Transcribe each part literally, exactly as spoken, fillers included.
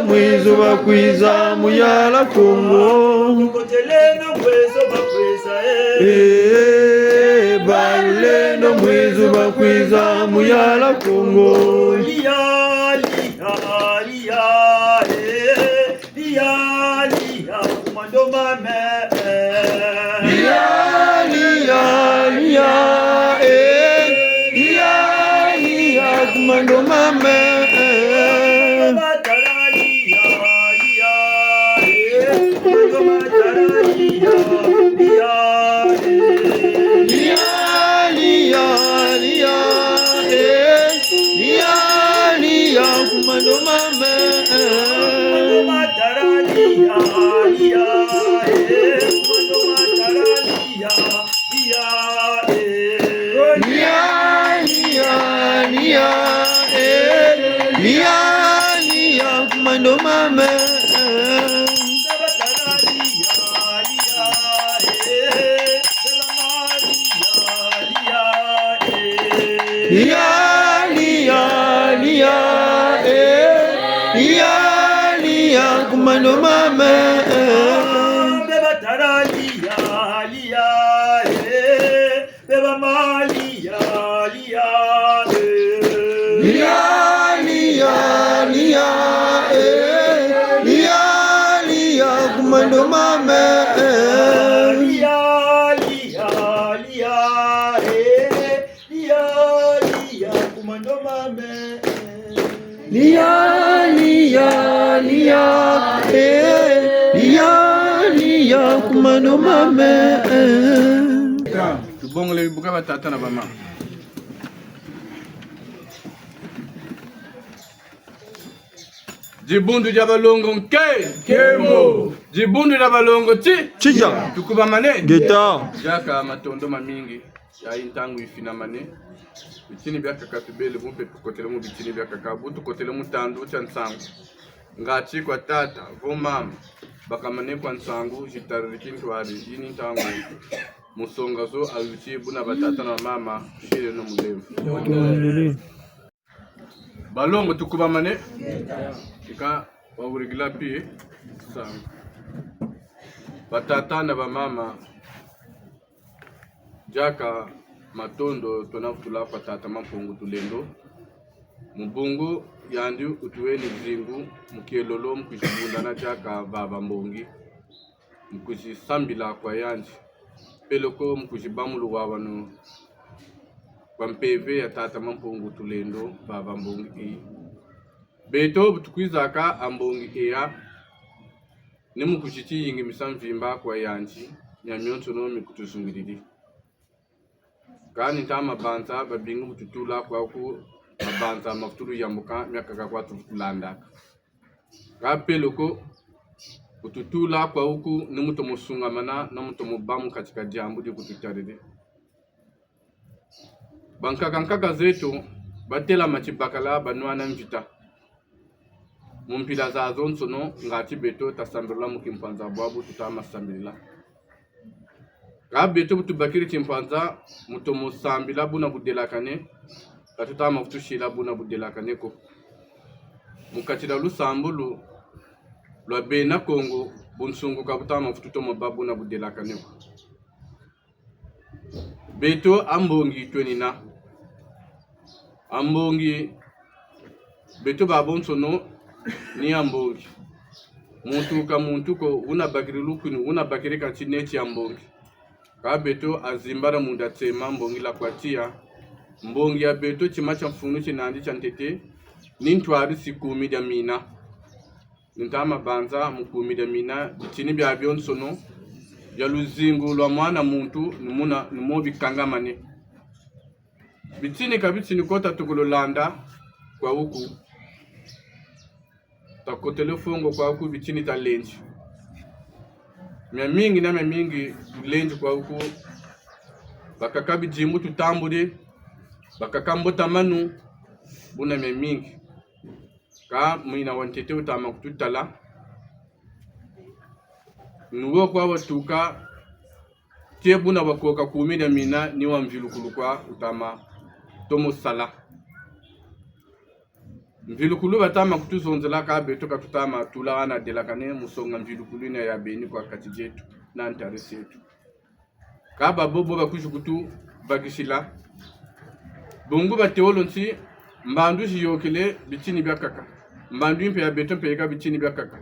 Mwizu bakwiza, Muyala Kongo. Tukoteleno mwizu bakwiza, eh. Eh, balulendo mwizu bakwiza, Muyala Kongo. Lia, lia, lia, eh. Lia, lia, ku mando mame, eh. Lia, lia, lia, eh. Lia, lia, ku mando mame, eh. Lia, lia, lia, eh. Lia, lia, ku mando mame, eh. Lia, lia, lia, eh. Lia, lia, ku mando mame, eh. Lia, lia, lia, eh. Lia, lia, ku mando mame, eh. Lia, lia, lia, eh. Lia, lia, ku mando mame, eh. Lia, lia, lia, eh. Lia, lia, ku mando mame, eh. Lia, lia, lia, eh. Lia, lia, ku mando mame, eh. Tubongele bibuka batata na bamama. Dibundu dia balongo nke. Nkembo. Dibundu dia balongo ti. Tija. Tukubamane. Ngeta. Diaka matondo mamingi. Yayi ntangu yifinamane. Bitini biakaka tubele bu mpe tukotele mu bitini biakaka. Bu tukotele mu tandu tia nsangu. Ngati kwa tata, vo mama, bakamane kwa nsangu, zitariri kintwari, yini ntangu. Musonga zo ayuti buna batata na mama, shire no mulemvo. Balongo tukubamane. Ika wawurikila pi sangu. Batata na bamama, diaka matondo twena vutula kwa tata Mampungu Tulendo. Mu bungu yandi wutuweni zingu, mu kielolo mu kuzibundana diaka vava mbongi. Mu kuzisambila kwa yandi, peleko mu kuziba mu luwawanu kwa mpeve ya tata Mampungu Tulendo vava mbongi eyi. Beto bu tukwizaka ha mbongi eya, ni mu kuziti yingimisa mvimba kwa yandi, miamionsono mikutuzungiriri. Kani nta mabanza babingi bu tutula kwaku, mabanza mavutulu yambuka, miakaka kwa tuvutulandaka. Ka peleko bu tutula kwaku, ni mu tomo sungamana, na mu tomo bâ mu kati ka diambu di kututariri. Bankaka nkaka zeto, batelama tibakala, banwana mvita. Mu mpila zazonsono, ngati beto tasambila mu kimpwanza bwabu tuta ma sambilila. Ka beto bu tubakiri kimpwanza, mu tomo sambila buna budelakane, ka tuta ma vutu sila buna budelakane ko. Mu kati dia lusambulu lwa bena Kongo, bunsungu ka buta ma vutu tomo bâ buna budelakane ko. Beto ha mbongi twenina. Ha mbongi, beto babonsono ni ha mbongi. Muntu ka muntu ko, wuna bakiri lukuni, wuna bakiri ka ti neti ha mbongi. Ka beto ha zimbala munda tsema mbongi la kwa tiya. Mbongi ya beto tima tia mfunu ti nandi tia ntete, ni ntwari si kumi dia mina. Ni nta mabanza mu kumi dia mina, bitini biabionsono bia luzingu lwa mwana muntu, ni muna, ni mo bikangamane. Bitini ka bitini ko tatukulu landa kwaku. Takotele fongo kwaku bitini talendi. Miamingi na miamingi tulendi kwaku. Bakaka bidimbu tutambudi, bakaka mbotamanu, buna miamingi. Ka mwina wa ntete wuta ma kututala. Ni wo kwa watuka, tie buna wakoka kumi dia mina ni wa mvilukulu kwa wuta ma tomo sala. Mvilukulu batama kutuzonzela, kâ beto ka tutama tula hana delakane mu songa mvilukulu yina ya beni kwa kati dieto na ntare zeto. Kâ babo bo bakwizi kutubakisila. Bungu batewolo nti mbandu ziyôkele bitini biakaka. Mbandu yi mpe ya beto mpe yeka bitini biakaka.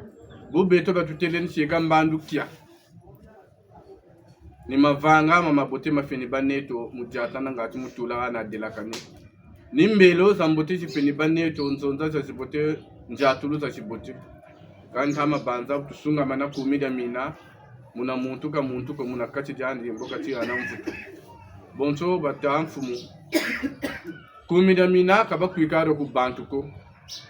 Bu beto batutêle nti yeka mbandu kia. Ni mavanga ma mabote mafweni bâ neto mu diatana ngatu mu tula hana delakane. Ni mbelo za mbote zifweni bâ neto, nzonza za zibote, ndiatulu za zibote. Kâ ntama banza tusungamana kumi dia mina, muna muntu ka muntu ko muna kati diandi mbo kati hana mvutu. Bonso bata mfumu. Kumi dia mina ka bakwikaro ku bantu ko.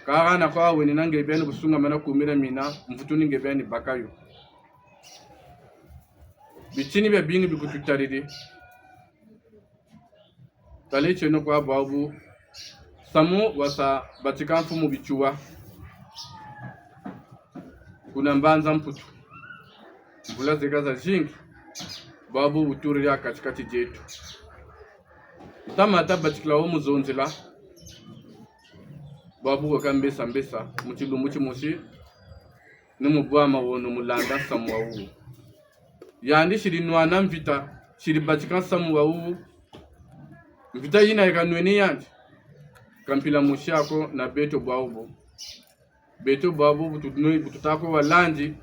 Kâ hana kwa wena nge beni kusungamana kumi dia mina, mvutu ni nge beni baka yo. Bitini biabingi bikututariri. Tala tieno kwa bwabu. Samu wasa batika mfumu Bitsua. Kuna mbanza Mputu. Mvula zeka zazingi. Bwabu buturi ya kati-kati dieto. Ntama ta batikila wo mu zonzela. Bwabu weka mbesa-mbesa. Mu tilumbu timosi. Ni mu bwama wono mu landa nsamu wa wuwu. Yandi siri nwana mvita, siri batika nsamu wa wuwu. Mvita yina yeka nweni yandi. Ka mpila mosi ako na beto bwabu. Beto bwabu bu tu-, bu tuta ko wa landi.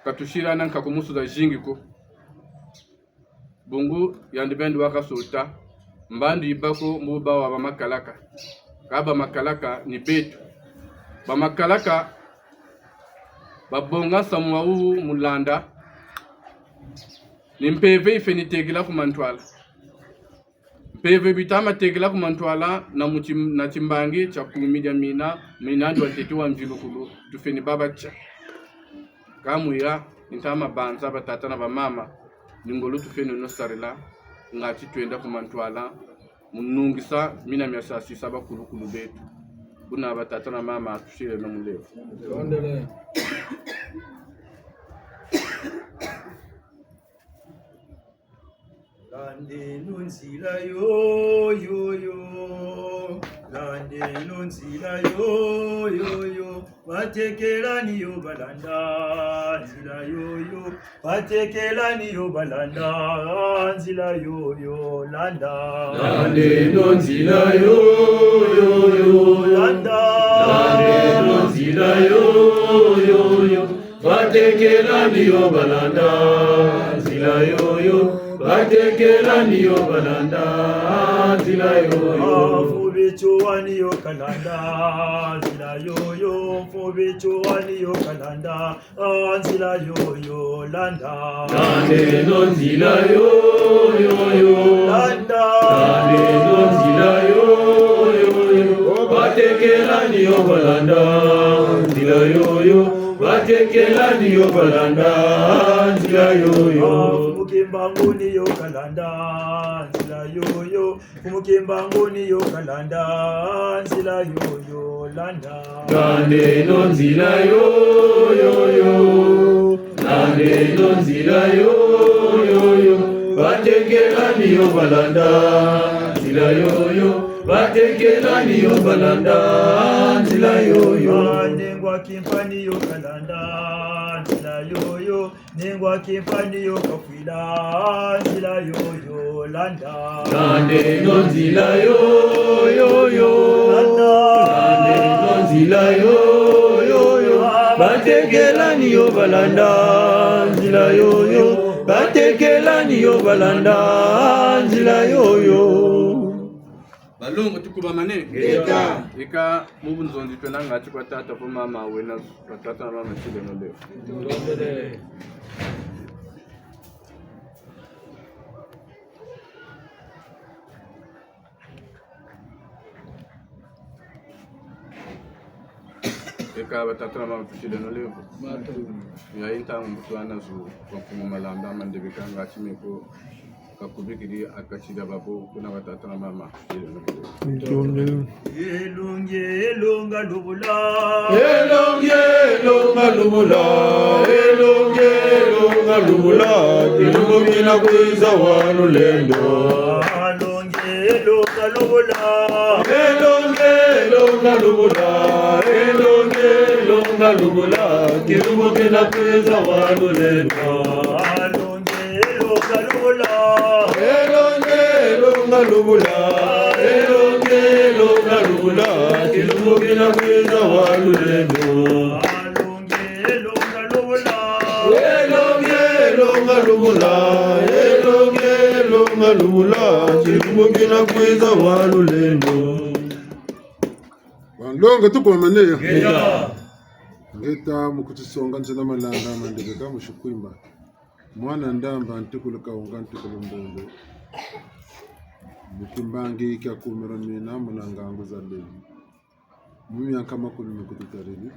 Ka tusiri na nkaku musu zazingi ko. Bungu yandi beni wakasota, mbandu yibâ ko mbo bâ wa bamakalaka. Kâ bamakalaka ni beto. Bamakalaka babonga nsamu wa wuwu mu landa, ni mpeve yifweni tekila ku mantwala. Mpeve bitama tekila ku mantwala na mu tim-, na timbangi tia kumi dia mina, mina andi wa ntete wa mvilukulu, tufweni bâ batia. Kâ mu ya, ntama banza batata na bamama, ni ngolo tufweni no sarila, ngatu twenda ku mantwala, mu nungisa mina mia sasisa bakulukulu beto. Buna batata na mama, tusileno mulemvo. Landeno nzila yo, yo, yo. Landeno nzila yo, yo, yo. Batekela ni yo balanda nzila yo, yo. Batekela ni yo balanda nzila yo, yo. Landa. Landeno nzila yo, yo, yo. Landa. Landeno nzila yo, yo, yo. Batekela ni yo balanda nzila yo, yo. Batekela ni yo balanda nzila yo, yo. Mfumu Bitsua ni yo kalanda nzila yo, yo. Mfumu Bitsua ni yo kalanda nzila yo, yo. Landa. Landeno nzila yo, yo, yo. Landa. Landeno nzila yo, yo, yo. Batekela ni yo balanda nzila yo, yo. Batekela ni yo balanda nzila yo, yo. Mfumu Kimbangu ni yo kalanda nzila yo, yo. Mfumu Kimbangu ni yo kalanda nzila yo, yo. Landa. Landeno nzila yo, yo, yo. Landeno nzila yo, yo, yo. Batekela ni yo balanda nzila yo, yo. Batekela ni yo balanda nzila yo, yo. Nengwa Kimpa ni yo kalanda nzila yo, yo. Nengwa Kimpa ni yo kafwila nzila yo, yo. Landa. Landeno nzila yo, yo, yo. Landa. Landeno nzila yo, yo, yo. Batekela ni yo balanda nzila yo, yo. Batekela ni yo balanda nzila yo, yo. Balongo, tukubamane. Ngeta. Eka mu bunzonzi twena ngatu kwa tata vo mama wena, kwa tata na mama tile nole. Eka batata na bamama, tusileno lemvo. Matu. Yayi ntangu mbo twana zu kwa Mfumu Malanda Mandebeka ngati meko kakubikiri akatila babo kuna batata na bamama. Ntondele. Elongi, elonga lubula. Elongi, elonga lubula. Elongi, elonga lubula. Kilumbu kina kwiza wa lulendo. Elongi, elonga Lubula. Elonge, longa lubula. Elonge, longa lubula. Kilumbu kina kwiza wa lulendo. Elonge, longa lubula. Elonge, longa lubula. Elonge, longa lubula. Kilumbu kina kwiza wa lulendo. Elonge, longa lubula. Elonge, longa lubula. Elonge, longa lubula. Kilumbu kina kwiza wa lulendo. Banlongo tukomane. Ngeta. Ngeta mu kutisonga nzila malanda mandebeka mu sikwimba. Mwana Ndamba ntukulu Kahunga ntukulu Mbembe. Mu kimbangi kia kumira mina muna ngangu za levi. Mu mianka makulu mi kututariri.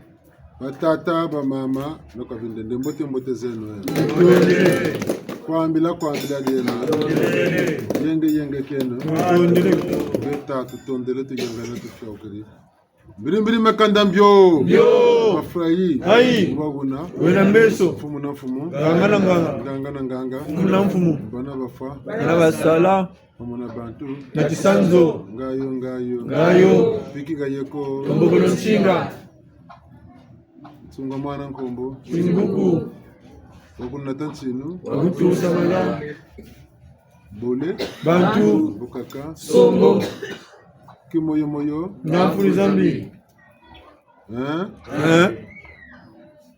Batata, bamama, no ka bindende, mbote, mbote zeno, eh. Kwambila, kwambila dieno. Yenge, yenge kieno. Ngeta, tutondele, tuyengana, tufiaukiri. Mbiri, mbiri, makanda mbio. Mbio. Mafrayi. Ayi. Wabuna. Wena meso. Mfumu na mfumu. Nganga na nganga. Nganga na nganga. Mfumu na mfumu. Bana bafwa. Bana basala. Bamona bantu. Na tisanzo. Ngayo, ngayo. Ngayo. Piki ga yeko. Tombokolo nsinga. Nsunga mwana nkombo. Kinguku. Wakunata ntinu. Wakutusa mala. Bole. Bantu. Bukaka. Songo. Kimoyo moyo. Nafuri zambi. Hein? Hein?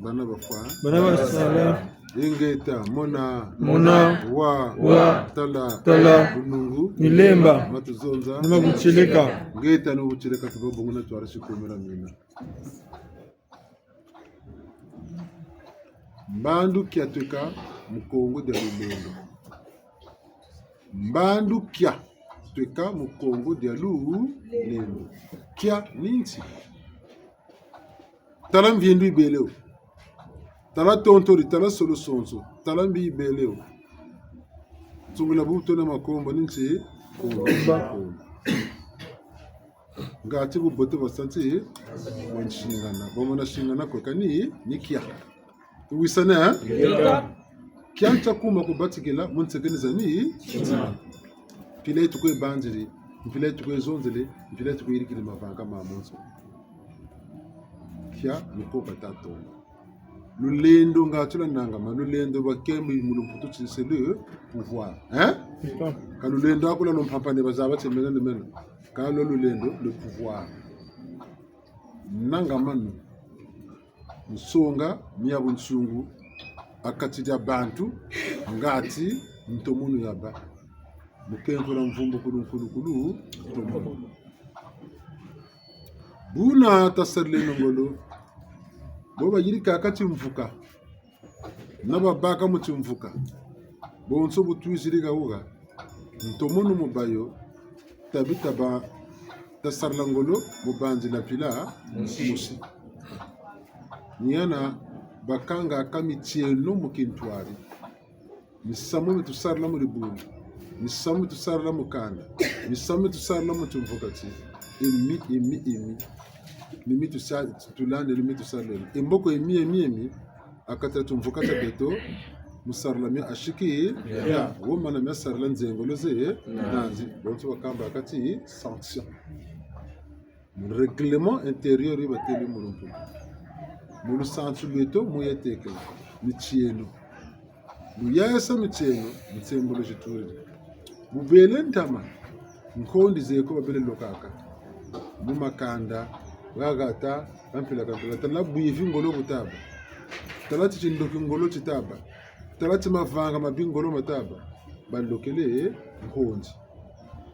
Bana bafwa. Bana basala. Ingeta, mona. Mona. Wa. Wa. Tala. Tala. Bunungu. Milemba. Matuzonza. Na makutileka. Ngeta no kutileka tubabongona twara sikomera mina. Mbandu kia tweka mu Kongo dia lulendo. Mbandu kia tweka mu Kongo dia lulendo. Kia ni nti. Tala mvindu yibele wo. Tala tontori, tala solo sonso, tala mbi yibele wo. Nsungula bu tona makombo ni nti Kongo. Ngati bubote bwa sa nti bwa nsingana. Bwa mona singana kwe kani ni kia. Tuwisane, eh? Kia. Kia ntia kuma kubatikila, mu nsekeni za mi. Mpila yi tukwe banziri, mpila yi tukwe zonzele, mpila yi tukwe yirikiri mavanga mamonso. Kia, ni ko kata tonga. Lulendo nga tula nangama, lulendo lwa kembo yi mu lumputu ti c'est le pouvoir. Hein? Ka lulendo aku lwa lumpampa ne bazaba ti mena ne mena. Ka lwa lulendo, le pouvoir. Nangama nu. Nsonga mia bunsungu ha kati dia bantu, ngati ntomunu yabâ. Mu kenkola mvumbu kulu nkulu kulu, ntomunu. Buna tasarileno ngolo, bo bayirikaka timvuka, na babâka mu timvuka, bonso bu twiziri ha wuha, ntomunu mu bayo, tabi taba, tasarila ngolo, mu banzila mpila, mosi. Ni hana bakangaka mitieno mu kintwari. Misamu mi tusarila mu dibundu, misamu mi tusarila mu kanda, misamu mi tusarila mu timvuka ti, emi, emi, emi. Ni mi tusa-, tulandele, ni mi tusarileno. E mboko emi, emi, emi, ha kati dia timvuka tia beto, mu sarila mia asiki, ya, wo mana mia sarila nzengolo ze, nandi, bonso bakambaka ti sanction. Mu règlement intérieur yi batêle mu lumputu. Mu lusansu lweto mu yatekela, mitieno. Mu yayasa mitieno, mu nsembolo zituri. Bubele ntama, nkondi zeko babele lokaka. Mu makanda, ha hata, ha mpila ka mpila. Tala bwivi ngolo bu tabâ. Tala ti tindoki ngolo ti tabâ. Tala ti mavanga mabi ngolo ma tabâ. Balokele nkondi.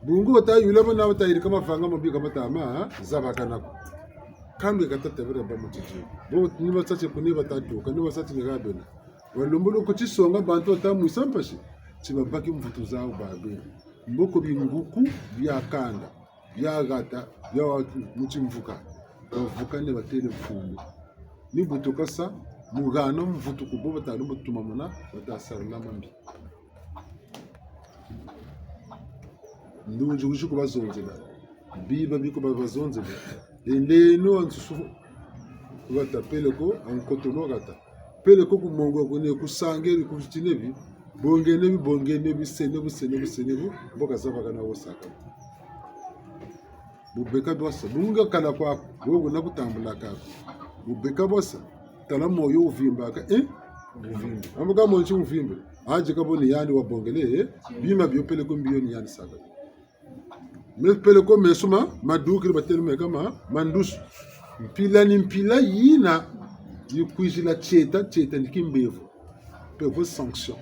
Bungu bata yula bana bata yirika mavanga mabi ka mata ma zabakana ko. Kani ka tata bira bâ mu titi. Bo ni basa ti kuni bata tuka, ni basa ti ni ha bena. Balembolo ko tisonga bantu bata mwisa mpasi, ti babaki mvutu zawu babeni. Mboko binguku bia kanda, bia hata, bia wa mu timvuka. Bavukane batêle mfumbu. Ni bu tukasa, mu hana mvutu ku bo bata lumbu tumamana, bata sarila mambi. Ndunzi wizi ku bazonzela. Biba bi ku ba-, bazonzela. Eleno ha nsusu ku hata peleko, ha nkotolo hata. Peleko ku mongo kune ku sangeri ku tine bi. Bongene bi, bongene bi, sene bu, sene bu, sene bu. Mbo kazabakana wo saka. Bubeka bwasa. Bungu kala kwaku, wewe na kutambula kwaku. Bubeka bwasa. Tala moyo wuvimbaka, eh? Wuvimbi. Ambuka moyo ti wuvimbi. Aje ka bo ni yandi wabongele, eh? Bima bio peleko mbi yo ni yandi saka. Me peleko meso ma, madukiri batêle meka ma, mandusu. Mpila ni mpila yina, yikwizila tieta, tieta ni timbevo. Mpe vo sanction.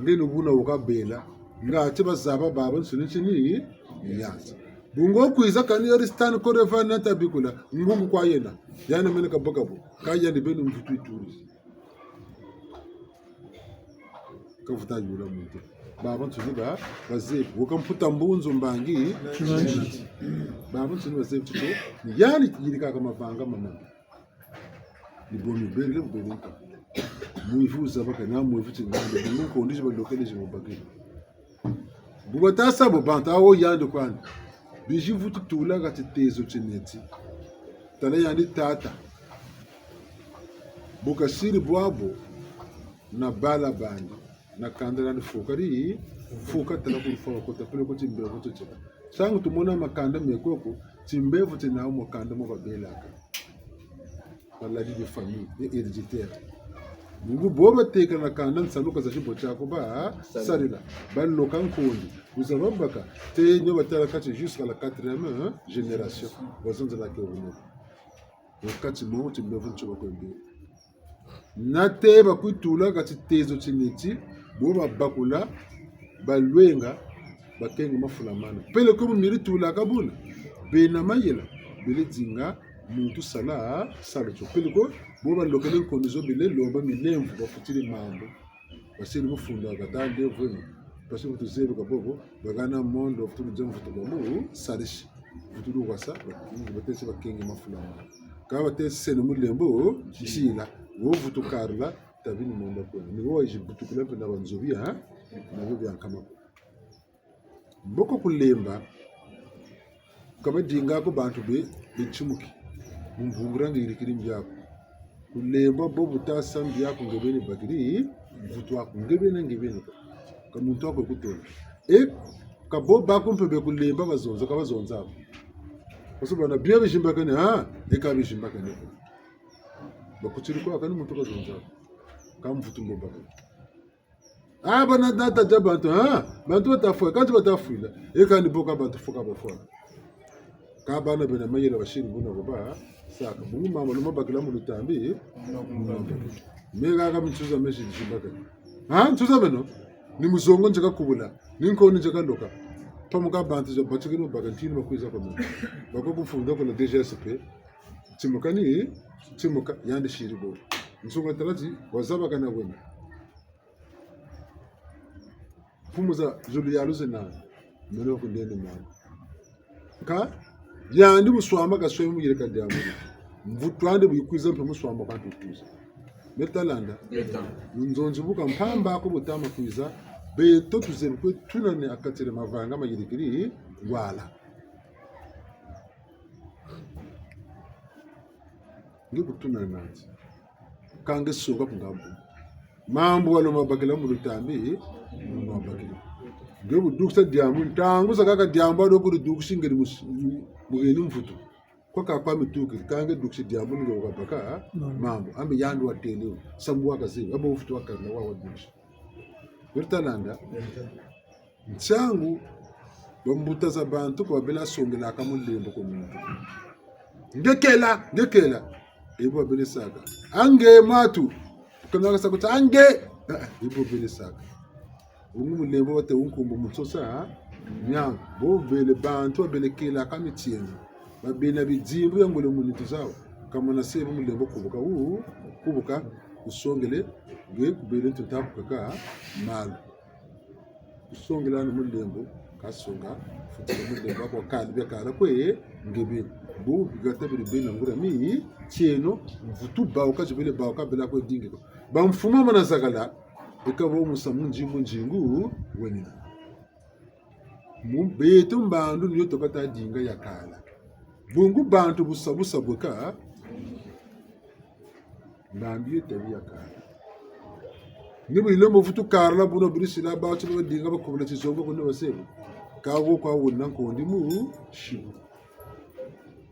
Nge ni buna wukabela. Ngati bazaba babansoni ti ni, ni yandi. Bungu kwiza kani yori sitani kore va na tabikula. Ngungu kwa yena. Yandi mene kaboka bo. Ka yandi beni mvutu yituri. Ka vutu yula muntu. Babansoni ba, bazebi. Woka mputa mbunzu mbangi. Babansoni bazebi tito. Yandi yirikaka mavanga mamana. Ni bo mibele, mibele nka. Mwivi wuzabaka na mwivi ti ngande, bungu nkondi zi balokele zi mubakele. Bu bata sa bo bantu, awo yandi kwandi. Bizi vutu tula kati tezo tineti. Tala yandi tata. Bu kasiri bwabo na bala bandi. Na kanda landi fuka di, fuka tala ku lufa wakota, peleko timbevo tio tieka. Ntangu tumona makanda me koko, timbevo tiena mu kanda mo babelaka. Maladie de famille, et héréditaire. Bungu bo bateka na kanda nsalu ka za tibo tiaku ba, sarila. Sarila. Baloka nkondi. Wuza babaka, te nio batala kati jusqu'à la quatrième, hein, génération. Bazonzela ke wuno. Wakati mo timbevo tio bakwende. Nate bakwitula kati tezo tineti, bo babakula, balwenga, bakenge mafula mana. Peleko mu miri tulaka buna, bena mayela, bele dinga muntu sala, sala tio. Peleko, bo balokele nkondi zo bele lomba milemvo, bafutiri mambu. Basiri mu funda kata nde vwene. Parce que tuzebi ka bobo, bagana mondo, vutu ludia mvutu bamu, sarisi. Vutu luwasa, bakingi, batesi bakingi mafula ma. Ka batesi sene mulembo, nsila. Wo vutu karula, tabi ni mondo kwena. Ni wo wayizi butukila mpe na banzobi, ha? Na byo bia nkama ko. Mboko kulemba, ka badinga ko bantu be, be ntsimuki. Mu mbungura nge yirikiri mbiaku. Kulemba bo bu tasa mbiaku nge beni bakiri, mvutu aku nge beni, nge beni ko. Ka muntu aku kutola. E, ka bo baku mpe be kulemba bazonza, ka bazonza ko. Parce que bana bia bizimbakane, ha? E ka bizimbakane ko. Bakutiri kwa kani muntu kazonza ko. Ka mvutu mbo bakiri. Ah, bana nata dia bantu, ha? Bantu bata fwa, kanti bata fwila. E kani bo ka bantu fwa ka bafwa. Ka bana bena mayela basiri buna ko ba, saka. Bungu mama luma bakila mu lutambi. Me kaka mi nsuza mesi nsimbaka. Ha? Nsuza meno? Ni muzongo nzeka kubula. Ni nkondi nzeka loka. Pamuka bantu za batikino baka ntini bakwiza kwa meno. Bako kufunda kuna D G S P. Timuka ni, timuka, yandi siri bo. Nsunga talati, wazabaka na wena. Mfumu za zulu ya luze na, meno kundeni mwana. Ka, yandi muswama kaswemi mu yirika diambu. Mvutu andi bu yikwiza mpe muswama kantu yikwiza. Meta landa. Meta. Nzonzi bu ka mpamba ko bu tama kwiza. Beto tuzebi kwe tuna ni akatire mavanga ma yirikiri, wala. Nge kutuna nandi. Ka nge soka ku ngambu. Mambu walo mabakila mu lutambi, mabakila. Nge bu dukisa diambu, ntangu zakaka diambu ado kuri dukisi ngeri mus-, mugeni mvutu. Kwa ka kwa mitukiri, ka nge dukisi diambu nge wakabaka, mambu. Mambu, ambe yandi watêle, sambu wakazebi, abo mvutu wakana wa wadukisi. Werta landa? Ntiangu, bambuta za bantu ko babela songelaka mulembo ku muntu. Nge kela, nge kela. Ebo babele saka. Ange matu. Kana kasa kuta ange. Ah, ah, ebo babele saka. Bungu mulembo bate wunkumbu mu nsosa, ha? Ntiangu, bo bele bantu babele kelaka mitieno. Babele na bidimbu bia ngolo mu nitu zawu. Kamana se bo mulembo kubuka wu, kubuka, kusongele, nge kubele ntu ntaku kaka, malu. Kusongela ni mulembo, kasonga, futila mulembo, ako kali bia kala kwe, nge beni. Bu, bigata biri bena nguria mitieno, mvutu bawu, kazi bele bawu, kabela kwe dingi ko. Bamfumu mana zakala, eka bo musamu nzingu nzingu, wenina. Mu beto mbandu ni yo tokata dinga ya kala. Bungu bantu busa busa bweka, Nzambi ye tabi ya kala. Ni bu yilombo vutu kala buna buri sila ba ti ba dinga ba kubula tizongo kuna ba sebo. Ka wo kwa wuna nkondi mu sibu.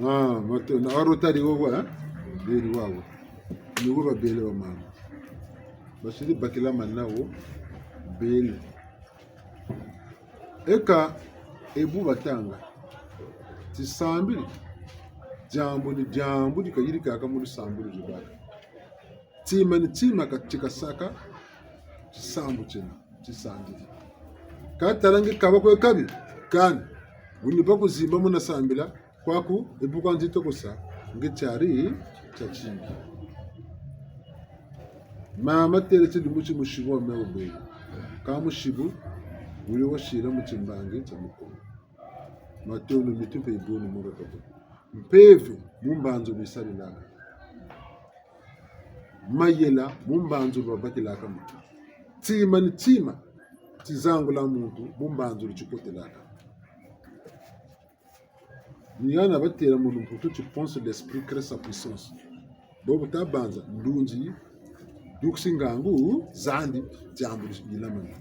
Ah, mato, na aro tari wo wa, eh? Beri wawo. Ni wo babele wa mama. Basiri bakila mana wo, bele. Eka, ebu batanga. Tisambiri. Diambu ni diambu dikayirikaka mu lusambulu lubaka. Tima ni tima ka tikasaka, tisambu tiena, tisambiri. Ka tala nge kaba kwe kabi, kani. Wuni pa kuzimba muna sambila, kwaku, ebu kwa nzito kusa, nge tiari, tia timbi. Mama têle ti lumbu ti musibu wa me wubele. Ka musibu, wele wasila mu timbangi tia mukongo. Matondo mitu mpe ibuni mura kabo. Mpeve, mu mbanzulu yisarilaka. Mayela, mu mbanzulu babakilaka muntu. Tima ni tima, tizangula muntu, mu mbanzulu tikotelaka. Ni hana batêla mu lumputu ti: penser l'esprit crée sa puissance. Bo bu tabanza, ndunzi dukisi ngangu zandi, diambu dilamani.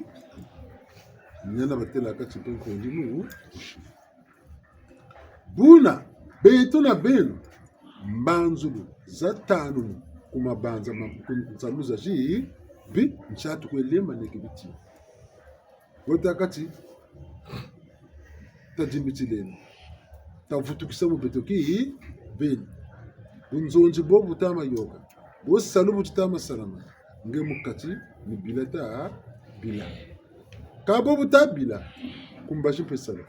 Ni hana batêlaka ti mpe nkondi mu. Buna, beto na beno, mbanzulu za tanunu ku mabanza ma, ku nsalu zazi, bi, ntiatu kwe lemba neke biti. Wota kati, tadimbitileno. Tavutukisa mu beto ki beni. Bunzonzi bo bu tama yôka. Busalu bu tama salama. Nge mu kati ni bila tabila. Ka bo bu tabila, ku mbazi mpe sala.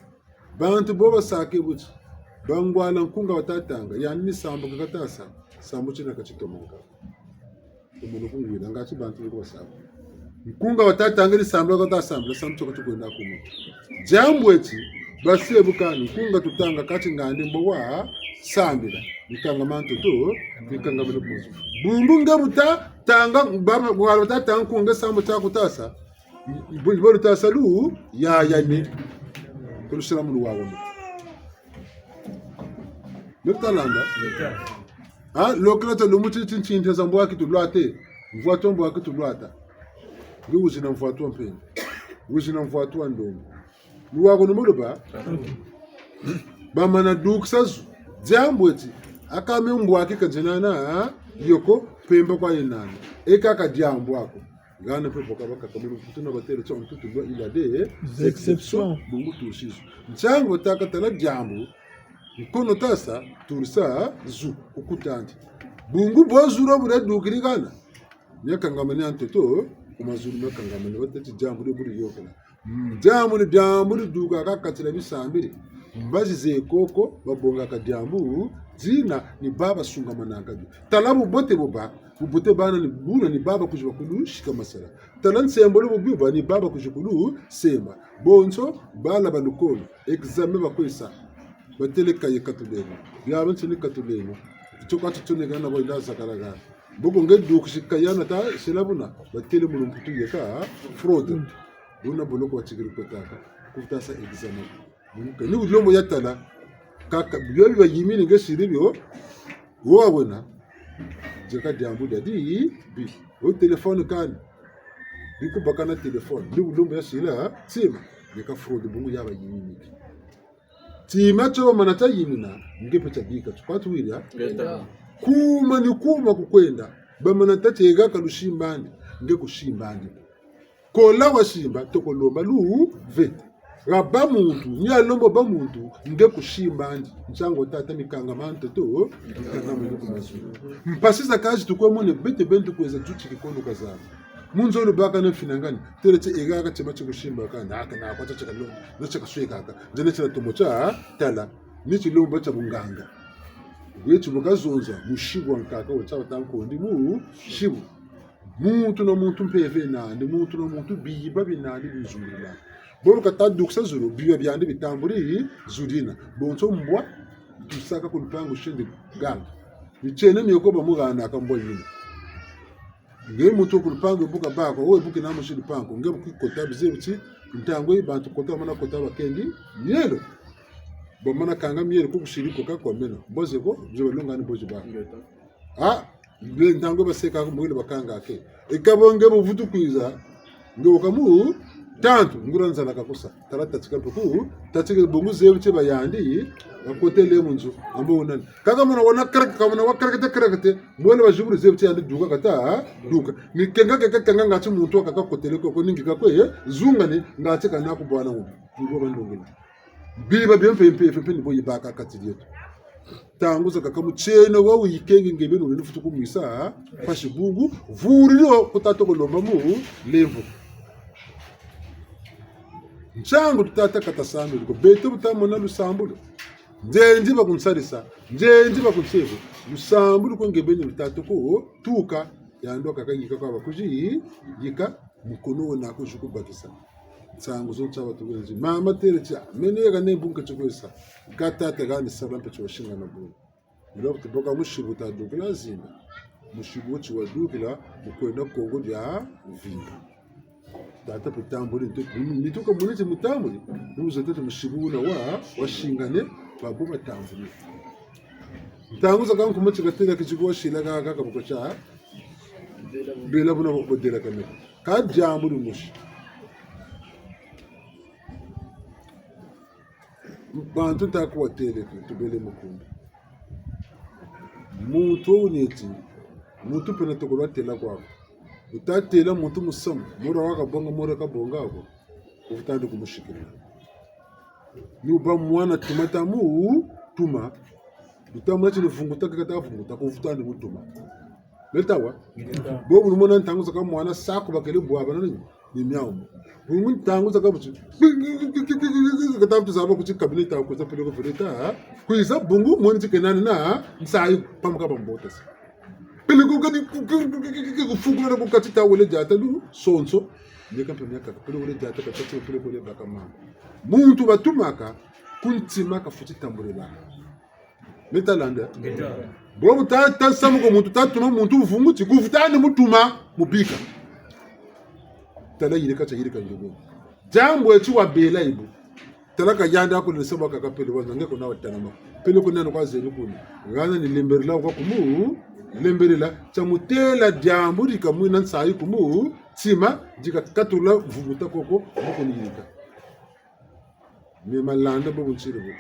Bantu bo basake buti. Bangwala nkunga wa tatanga. Yandi ni sambu ka katasa. Sambu tiena katitomoka. Ku munu kungwila, ngati bantu beko basambila. Nkunga wa tatanga ni sambila, kata sambila, sambu tio kati kwenda kuma. Diambu eti, basi ebu kani, nkunga tutanga kati ngandi mbo wa sambila. Mikangama ntoto, mikangama ni kumozo. Bungu nge bu tatanga, baba, baba tatanga nkunga sambu tia kutasa. Bu, bu lutasa lu, ya, ya ni. Kulusila munu wawo. Ni talanda. Ah, lokela ta lumbu ti, ti, ti, nteza mbwaki tulwate. Mvwatu mbwaki tulwata. Nge wizina mvwatu wa mpembe. Wizina mvwatu wa ndongo. Ni wako ni muluba. Bamana dukisa zu. Diambu eti. Aka me mbwaki ka nzenana, ah, yoko, mpembe kwa yenana. Eka ka diambu ako. Ngana mpe boka bakaka mu lumputu na batêle ti en toute loi il y a des exceptions. Bungu tusi zu. Ntiangu bataka tala diambu, nkono tasa, turisa zu, ku kutandi. Bungu bo zu lo bu dukiri hana. Miakangamene ya ntoto, ku mazulu miakangamene, batêle ti diambu di bu diyôkela. Mm, diambu ni diambu didukaka kati na bisambiri. Mbazi ze koko, babongaka diambu dina, ni baba sungamanaka dio. Tala bubote boba, bubote bana ni buna ni baba kuziba kulu sika masala. Tala nsembolo bubi ba ni baba kuzi kulu semba. Bonso, bala ba lukolo, examen bakwe sa. Batêle kaye katuleno. Biabionso ni katuleno. Tio kwa tutonekana bo nda zakalaka. Boko nge dukisi kaye na ta, sela buna. Batêle mu lumputu yeka, fraude. Buna boloko batikiri kotaka. Kuta sa examen. Ni bu lombo ya tala. Kaka, bio bi bayimini nge siri bio. Wo wena. Nzeka diambu dia di, bi. Wo téléphone kani. Bi kubaka na téléphone. Ni bu lombo ya sila, tima. Nzeka fraude bungu ya bayimini. Tima tio bamana tia yimina, nge mpe tia bika, tio kwa tuwiri. Ngeta. Kuma ni kuma kukwenda, bamana ta tieka ka lusimbandi, nge kusimbandi. Kola wasimba, toko lomba luve. Wabâ muntu, ni alomba bâ muntu, nge kusimbandi. Nsangu tata mikangama ntoto, mikangama ni ku mazulu. Mpasi za kazi tukwe mone, beto beni tukweza tuti kikolo kazaba. Mu nzo lubaka na mfinangani, têle ti ega ka tima ti kusimba ka, na ka na kwa tia kalomba, na tia kasweka ka, nzene tia tomo tia tala, ni tilomba tia bunganga. Bwe ti bu kazonza, musibu wa nkaka, wo tia wata nkondi musibu. Muntu na muntu mpeve nandi, muntu na muntu biba binandi bizulila. Bo bu kata dukisa zulu, biba biandi bitambuli zulu dina. Bonso mbwa, tusaka ku lupangu siendi ganga. Mitiene mioko bamuhanaka mbwa yina. Nge muntu wo ku lupangu bu kabâ ko, wo bu kena musi lupangu, nge bu kikota bizebi ti, ntangu yi bantu kota bamana kota bakengi mielo. Bamana kanga mielo ku kusiri ko ka kwa meno. Mboze ko, bize balonga ni mboze ba. Ngeta. Ah, nge ntangu baseka ko mwelo bakanga ke. E ka bo nge bu vutu kwiza, nge wo ka mu, tantu, nguria nzala kakusa. Tala tatika mpe ku, tatika bungu zebi ti ba yandi, bakotele mu nzo, ambo wunani. Kaka mona wana krak, ka mona wa krakete, krakete, mwele baziburi zebi ti yandi duka kata, duka. Ni kenga keke kenga ngati muntu wa kaka kotele ko, ko ningi kakwe, zungani, ngati kana ku bwana wu. Ni bo bandongela. Biba bia mpe, mpe, mpe, mpe ni bo yibaka kati dieto. Ntangu zakaka mutieno wa wuyikenge nge beni wuleni futu kumwisa, mpasi bungu, vuriri wo ku tata ko lomba mu, lemvo. Nsangu tu tata kata sambila ko, beto bu tamona lusambulu. Nzenzi bakunsarisa, nzenzi bakunsevo, lusambulu ko nge beni lu tata ko, tuka, yandi wo kaka yika kwa bakuzi, yika, mukono wena kuzi kubakisa. Nsangu zo ntia batu benzi. Mama têle tia, meno yeka ne bu nka ti kwe sa. Ka tata kani sala mpe ti wasingana bu. Bilo kuti boka musibu tadukila zimba. Musibu wo ti wadukila, mu kwenda Kongo dia mvimba. Tata mpe tambuli, nto, ni, ni tuka muni ti mutambuli. Ni wuzo tata musibu wuna wa, wasingane, babo batambuli. Ntangu zakaka nkuma ti katêla kiziko wasila kaka kabuko tia. Bela buna bo, bo dela kamera. Ka diambu dimosi. Bantu nta ku watêle ko, tubele mu kumbi. Muntu wo wuneti, muntu mpe na toko lwatêla kwaku. Wuta têla muntu musamu, mura wa kabonga, mura kabonga ko, kuvutandi kumusikila. Ni wubâ mwana tuma ta mu, tuma. Wuta mwana ti ni vunguta, keka ta vunguta, kuvutandi mutuma. Leta wa? Leta. Bo bu lumona ntangu zakaka mwana saku bakele bwabana ni, ni miawu. Bungu ntangu zakaka buti. Kata buti zaba kuti kabineti ta kwiza peleko peleta, ha? Kwiza bungu mweni ti kenani na, nsayi pamuka bambota sa. Peleko kati ku, ku, ku, ku, ku, kufukula na ku kati ta wele diata lu, sonso. Miaka mpe miaka, peleko wele diata kata ti peleko wele baka mama. Muntu batumaka, ku ntima kafuti tambulila. Meta landa. Ngeta. Bo bu ta, ta samu ko muntu ta tuma muntu wuvunguti, kuvutandi mutuma, mubika. Tala yirika tia yirika njogo. Diambu eti wabela ibu. Tala ka yandi aku lesa baka kapele wana nge kuna watangama. Peleko nani kwa zebi kuna. Hana ni lembelela kwa kumu, lembelela. Tia mutêla diambu dika mwina nsayi kumu, tima, dika katula vunguta koko, moko ni yirika. Me malanda bo bunsiri bo.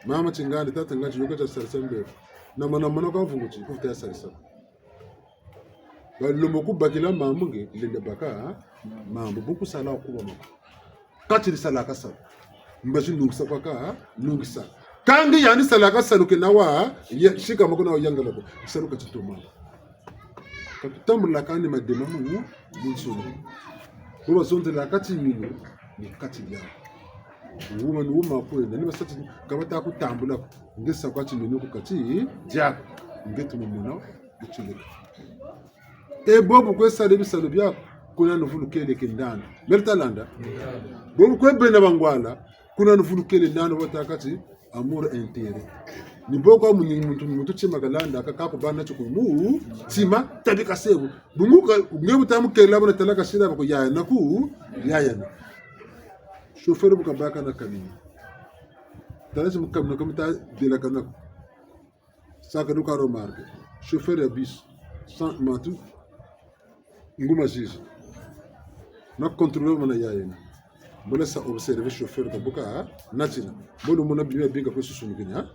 Mama ti ngandi, tata ngandi, yoka tia sarisa mbevo. Na mwana mwana kwa vunguti, kufuta ya sarisa. Balombo kubakila mambu nge, lenda baka, mambu, bu kusala kuba mambu. Kati di salaka salu. Mbazi nungisa kwaka, nungisa. Kâ nge yandi salaka salu kena wa, ya, sika mako na wa yangala ko. Salu kati toma. Ka tutambulaka ni madema mu, mu nsoni. Bo bazonzelaka ti minu, ni kati diawu. Wuma ni wuma kwenda. Ni basa ti, ka bata kutambula ko. Nge sa kwa ti meno ku kati diaku. Nge tu mumona, butilika. E bo bu kwe sala bisalu biaku, kuna nuvulukele ke ndana. Meri ta landa? Bo bu kwe bena bangwala, kuna nuvulukele ndana, batâka ti amour intérêt. Ni bo kwa muni muntu, muntu tima kalanda, ka, ka kubana ti ku mutima, tabika sebu. Bungu ka, nge bu ta mukela, bona tala kasila, ba ku yaya na ku, yaya na. Chauffeur bu kabaka na kamini. Tala ti mu kamini, ka mu ta delakana ko. Sa ka du ka remarquer. Chauffeur ya bus. Sans mantu. Nguma zizi. Na contrôleur mana yayena. Mbo lasa observer chauffeur ka bu ka, ha? Natina. Mbo lumona bima binka kwe susunukini, ha?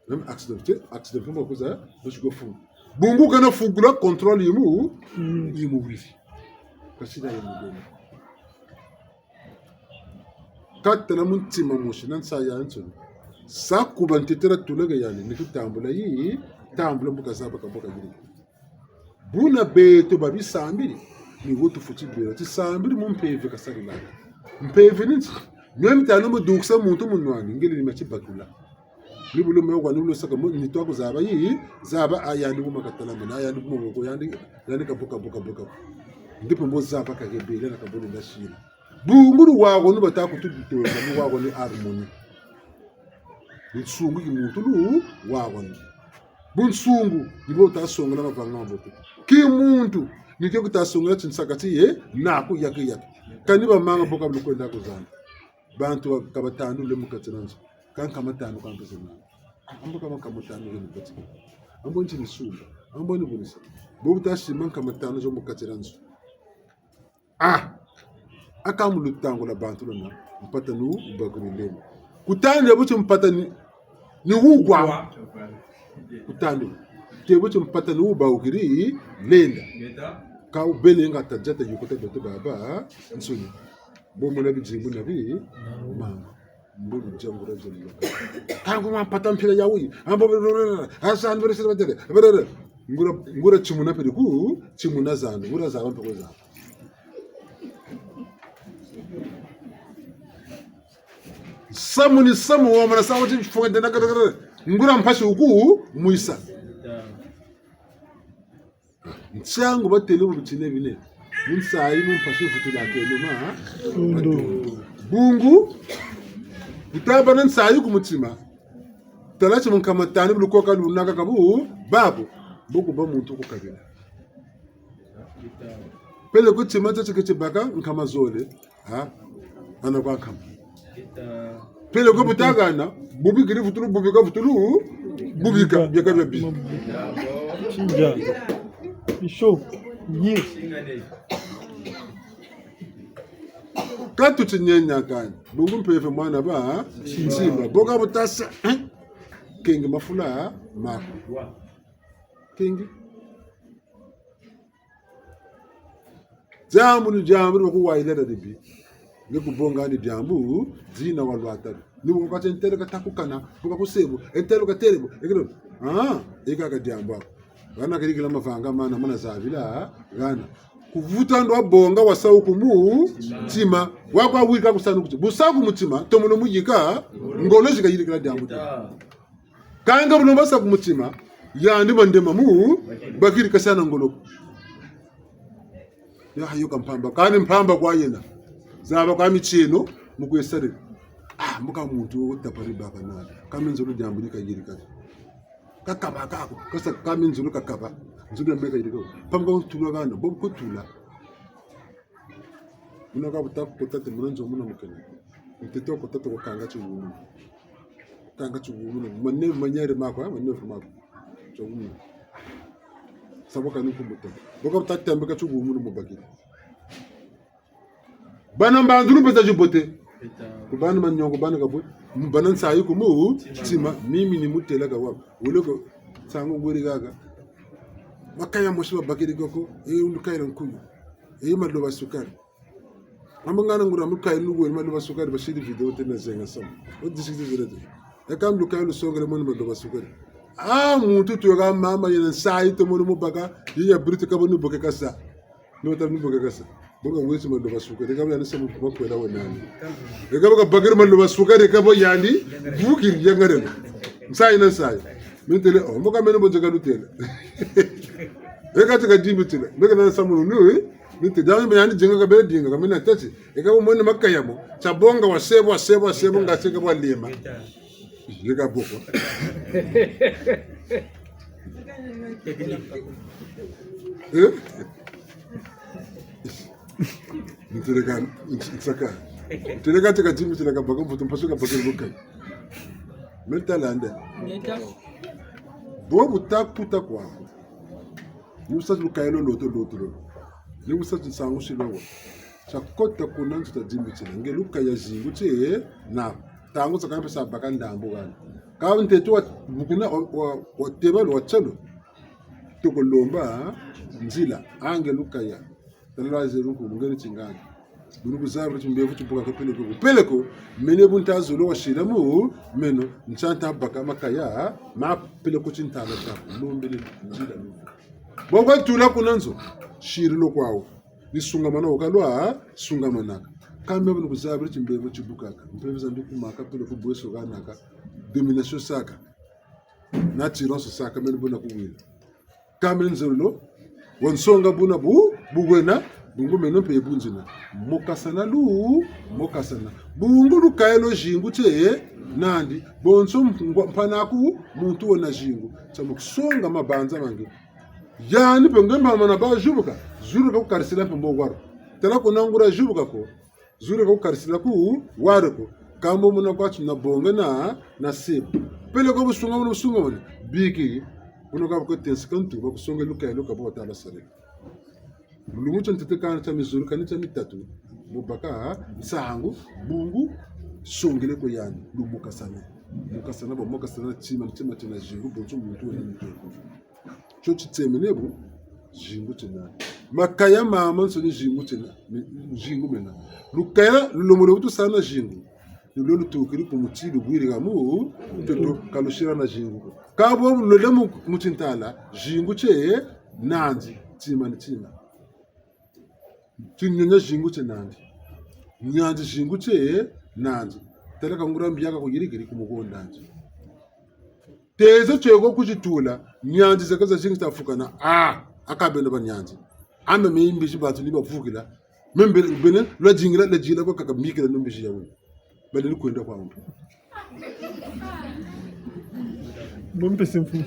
Même accident, te, accident fuma kuza, nsuko fuma. Bungu kana fungula contrôle yimu, mm, yimu wizi. Kasila yimu bena. Ka tala mu ntima mosi na nsayi yayansoni. Sa kuba ntete la tula ke yandi, ni kutambula yi, tambula mbo kazaba ka mbo kayirika. Buna beto ba bisambiri, ni wo tufweti bela. Tisambiri mu mpeve kasarilaka. Mpeve ni nti? Mio mitanu mu dukisa muntu mu nwani, ngele ni ma tibakula. Ni bu lo me wa ni bu lo saka mo, ni twa kuzaba yi, zaba a yandi bu ma katalamana, a yandi bu ma woko, yandi, yandi ka bu ka bu ka bu ka. Ndipo mbo zaba ka kebela na ka bu ni ndasila. Bungu ni wawanu bata kutu ditonga, ni wawanu harmonie. Bunsungu ki muntu lu wawanu. Bunsungu, ni bo ta songela mavanga ma bote. Ki muntu, ni ke kuta songela tinsaka ti ye, naku yaki yaki. Kani bamanga bo ka bu lu kwenda ku zana. Bantu ka batanu le mu kati na nzo. Ka nkama tanu ka mpese na. Ah, ambo ka nkama tanu le mu kati. Ambo nti ni sumba. Ambo ni bunisa. Bo bu ta simba nkama tanu zo mu kati na nzo. Ah! Aka mu lutangu lwa bantu lwena, mpata ni wubakiri lenda. Kutandi bu ti mpata ni, ni wugwa. Kutandi. Te bu ti mpata ni wubakiri lenda. Ka wubele nga ta diata yukuta beto babansoni. Bo mona bidimbu na bi, mama. Mbo ludia ngura dia luloka. Tangu ma mpata mpila ya wuyi. Ambo, asa, ngura, ngura timuna pele ku, timuna zandi, ngura zaba mpe ko zaba. Samu ni samu, wamana samu ti mfunga ndena kata kata. Ngura mpasi wuku, mwisa. Ntiangu batele mu bitini bine. Mu nsayi mu mpasi vutulakeno ma. Bungu. Wuta bâ na nsayi ku mutima. Tala ti mu nkama tanu bu lukoka lunaka ka bu, babu. Mbo ku bâ muntu ku kabila. Peleko tima tia ti ke ti baka nkama zole. Ha? Hana kwa nkama. Peleko bu ta hana, bubikiri vutulu, bubika vutulu, bubika, bieka bia bi. Tindia. Isho. Ye. Ka tuti nienia kani. Bungu mpeve mwana ba, ntima. Bo ka bu ta sa, eh? Kenge mafula, mako. Kenge. Diambu ni diambu ni bakuwayila dia dibi. Nge kubonga ni diambu, dina wa lwata. Ni bu kati ntele kata kukana, bu ka kusebu, ntele katele bu, ekilo. Ah, eka ka diambu ako. Hana keri kila mavanga mana, mana zabila, hana. Kuvuta ndo wabonga wasa wu ku mutima, wakwa wika kusa nu kuti. Bu sa ku mutima, tomono muyika, ngolo zi kayirikila diambu. Kanga bu lomba sa ku mutima, yandi mandema mu, bakiri ka sa na ngolo ko. Ya hayo ka mpamba, kani mpamba kwa yena. Zaba kwa mitieno, mu kwe sarila. Ah, mbuka muntu wo tapari baka na. Ka menzolo diambu ni kayirika. Kakaba kako, kasa ka menzolo kakaba. Nzolo ya meka yirika. Pamba ka tula hana, bo ku tula. Muna ka bu ta kota te, muna nzo muna mukene. Ntete wa kota te ko kanga tiwumunu. Kanga tiwumunu. Mane, manière mako, eh, manière mako. Tiwumunu. Sa bo kani ku mbuta. Bo ka bu ta tembeka tiwumunu mu bakiri. Bana mbanzulu mpe za zibote. Ku bana maniongo, bana kabwe. Bana nsayi ku mutima, mimi ni mutela ka wa. Wele ko, nsangu ngweri haha. Makaya mosi babakiri koko, eh, wundu kayila nkuyu. Eh, maloba sukari. Ambo ngana nguria mu kayi lugwe ni maloba sukari, basiri vidéo te na zenga samu. O disiki zirete. E ka mu lukayi lusongele mo ni maloba sukari. Ah, muntu tuwe ka mama yena nsayi tomono mu baka, yi ya brute ka bo ni boke kasa. Ni wata ni boke kasa. Bo ka wesi maloba suka, leka bo yandi samu kwa kwela we nani. Leka bo kabakiri maloba suka, leka bo yandi, vukiri yangarela. Nsayi na nsayi. Mintele, oh, mbo ka meno bo nzeka lutela. Leka tika dimbi tela. Meka na samu lulu, eh? Mintele, dami yandi dinga kabele dinga, kamena tati. Leka bo mwene makaya mo. Tia bonga wa sebo, wa sebo, wa sebo, nga seka bo lema. Leka bo ko. Eh? Nteleka, nsaka. Nteleka teka dimi, nteleka baka mvutu, mpasi kabaka luka. Menta landa. Bo bu ta kuta kwaku. Ni bu sa ti lukaya lo loto loto lo. Ni bu sa ti nsangu si lo wa. Tia kota kuna nzo ta dimi tina. Nge lukaya zingu tie na. Ntangu zakaka mpe sa baka ndambu gani. Ka ntete wa, bu kuna wa, wa, wa teba lo wa tielo. Toko lomba nzila. A nge lukaya. Tala lwa zebi nkulu, nge ni tingana. Bu ni kuzaba ti mbevo tibuka ko peleko, peleko, mene bu nta zolo wa sila mu, meno, ntia nta baka makaya, ma peleko ti ntala taku, lombele nzila lu. Bo kwa tula kuna nzo, siri lo kwawu. Ni sungamana wo ka lwa, sungamanaka. Ka mbe bu ni kuzaba ti mbevo tibukaka. Mpeve za mbi kumaka, peleko bweso ganaka. Domination saka. Na tirance saka, mene bu na kuwila. Ka meno nzololo, wa nsonga buna bu, bu wena, bungu meno mpe bu nzina. Mokasana lu, mokasana. Bungu lukaya lo zingu tie, nandi, bonso ngwa-, mpanaku, muntu wena zingu. Tia mu kusonga mabanza ma nge. Yandi mpe nge mba mana ba zubuka, zuru ka kukarisila mpe mbo waro. Tala kuna nguria zubuka ko. Zuru ka kukarisila ku wari ko. Ka mbo muna kwa ti na bonga na, na sebo. Peleko bu sungamana, bu sungamana. Biki, buna ka bu ko tensika ntu, ba kusongele lukaya lo ka bo tala sarila. Lumbu tia ntete kana tia mizulu kani tia mitatu. Bu baka, nsangu, bungu, songele ko yandi, lu mokasana. Mokasana, ba mokasana, tima, tima, tina zingu, bonso muntu wena muntu. Tio titsemene bu, zingu tina. Makaya mamansoni zingu tina, mi-, zingu mena. Lukaya, lulomolo bu tusana zingu. Ni lo lutukiri ku muti lubwiri ha mu, ntoto, ka lusila na zingu ko. Ka bo bu lole mu, mu tintala, zingu tie, nandi, tima ni tima. Tinyonya zingu tie nandi. Nyanzi zingu tie, nandi. Tala ka nguria mbi yaka kuyirikiri ku mugonda nandi. Tezo tieko kuzitula, nyanzi zeka zazingi tafukana, ah, a ka beno ba nyanzi. A mbe mimbizi bantu ni bavukila. Mbe bene, lwa zingila, lwa zingila kwa kaka mikila no mbizi ya wena. Bale ni kwenda kwa mbu. Mbo mpese mbu.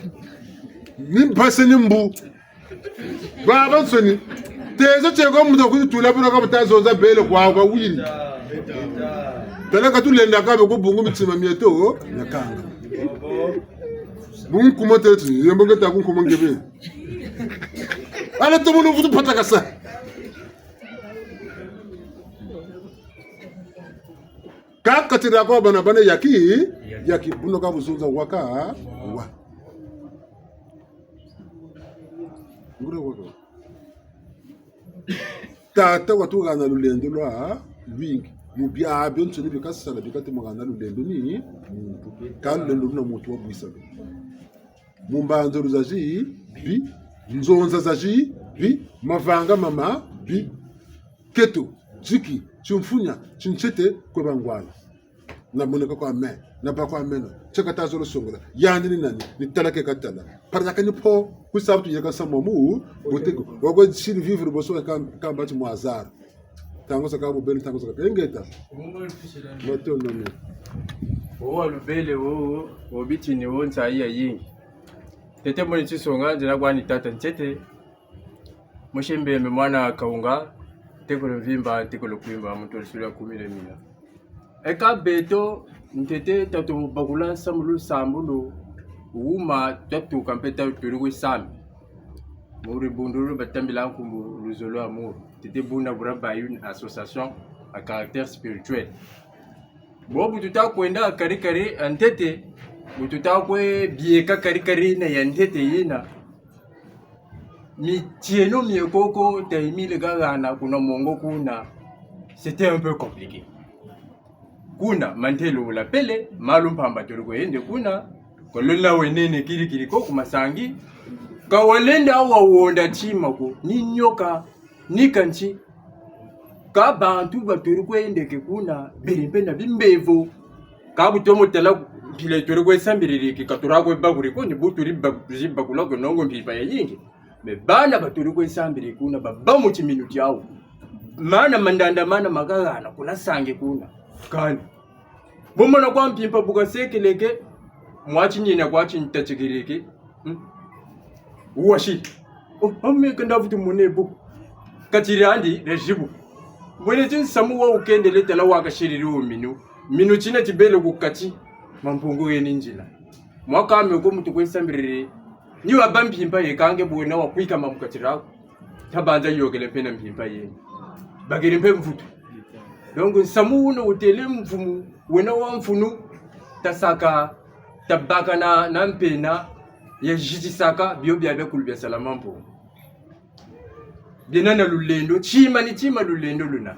Ni mpese ni mbu. Babansoni. Tezo tieko muntu kuzitula buna ka bu ta zonza bele kwa, kwa wiri. Tala ka tulenda ka be ku bungu mitima mieto, nyakanga. Bungu kuma teti, yembo nge ta ku nkuma nge be. Ala to munu vutu patakasa. Ka katira kwa bana bana yaki, yaki buna ka bu zonza waka, wa. Nguria waka. Tata watuhana lulendo lwa lwingi. Mu biabiansoni bi kasala bi kati muhana lulendo ni muntu. Ka lulendo luna muntu wa bwisa lo. Mu mbanzulu zazibi, nzonza zazibi, mavanga mamabi, keto, ziki, timfunia, tintete, kwe bangwala. Na moneka kwa me, na ba kwa meno. Tieka ta zolo songela. Yandi ni nani? Ni tala ke katala. Paraka ni po, ku sa bu tu yeka sa momu, boteko. Wako siri vivre boso ka, kamba ti mu hasard. Ntangu zakaka bu beni, ntangu zakaka. Ingeta. Matondo me. Wo wa lubele wo, wo bitini wo nsayi yayingi. Ntete moni tisonga, nzina kwani tata Ntete. Mosi Mbembe mwana Kahunga, ntekolo Mvimba, ntekolo Kwimba, muntu wa lisulu ya kumi na mina. Eka beto, ntete tatu bakula nsambulu nsambulu, wuma twatuka mpe tatu tuli kwe sami. Mu dibundu batambila nkumbu luzolo lwa muru. Ntete buna bura ba une association à caractère spirituel. Bo bu tuta kwenda kari kari ya ntete, bu tuta kwe bieka kari kari na ya ntete yina. Mitieno mie koko tayimile kahana kuna mongo kuna, c'était un peu compliqué. Kuna, mantelo wula pele, malu mpamba tolo kwe yende kuna, kwa lwela wenene kiri kiri ko ku masangi, ka walenda wa wonda tima ko, ni nioka, ni kansi, Kâ bantu baturi kwendeke kuna, beri mpe na bimbevo. Kâ bu tomo tala mpila yituri kwe sambiririki, ka turi kwe bakuri ko, ni bu turi ba-, zibakula ko nongo mpimpa yayingi. Mais bana baturi kwe sambiriri kuna, babâ mu timinu tiawu. Mana mandanda mana makahana, kuna sange kuna. Kani. Bu mona kwa mpimpa bu kasekeleke, mwa tinina kwa tintatikiriki. Hmm? Wasi. Oh, ame kanda vutu mone bu. Kati diandi, diazibu. Bwene ti nsamu wa wukendele tala wa kasiriri wo minu. Minu tina tibele ku kati. Mampungu yeni nzila. Mwa kame ko muntu kwe sambiriri. Ni wabâ mpimpa ye kâ nge bu wena wakwikama mu kati diaku. Tabanza yôkele mpe na mpimpa yeni. Bakiri mpe mvutu. Donc, nsamu wuna wutêle mvumu, wena wa mfunu, tasaka, tabaka na, na mpena, yazitisaka, bio biabia kulu biasala Mampungu. Biena na lulendo, tima ni tima lulendo luna.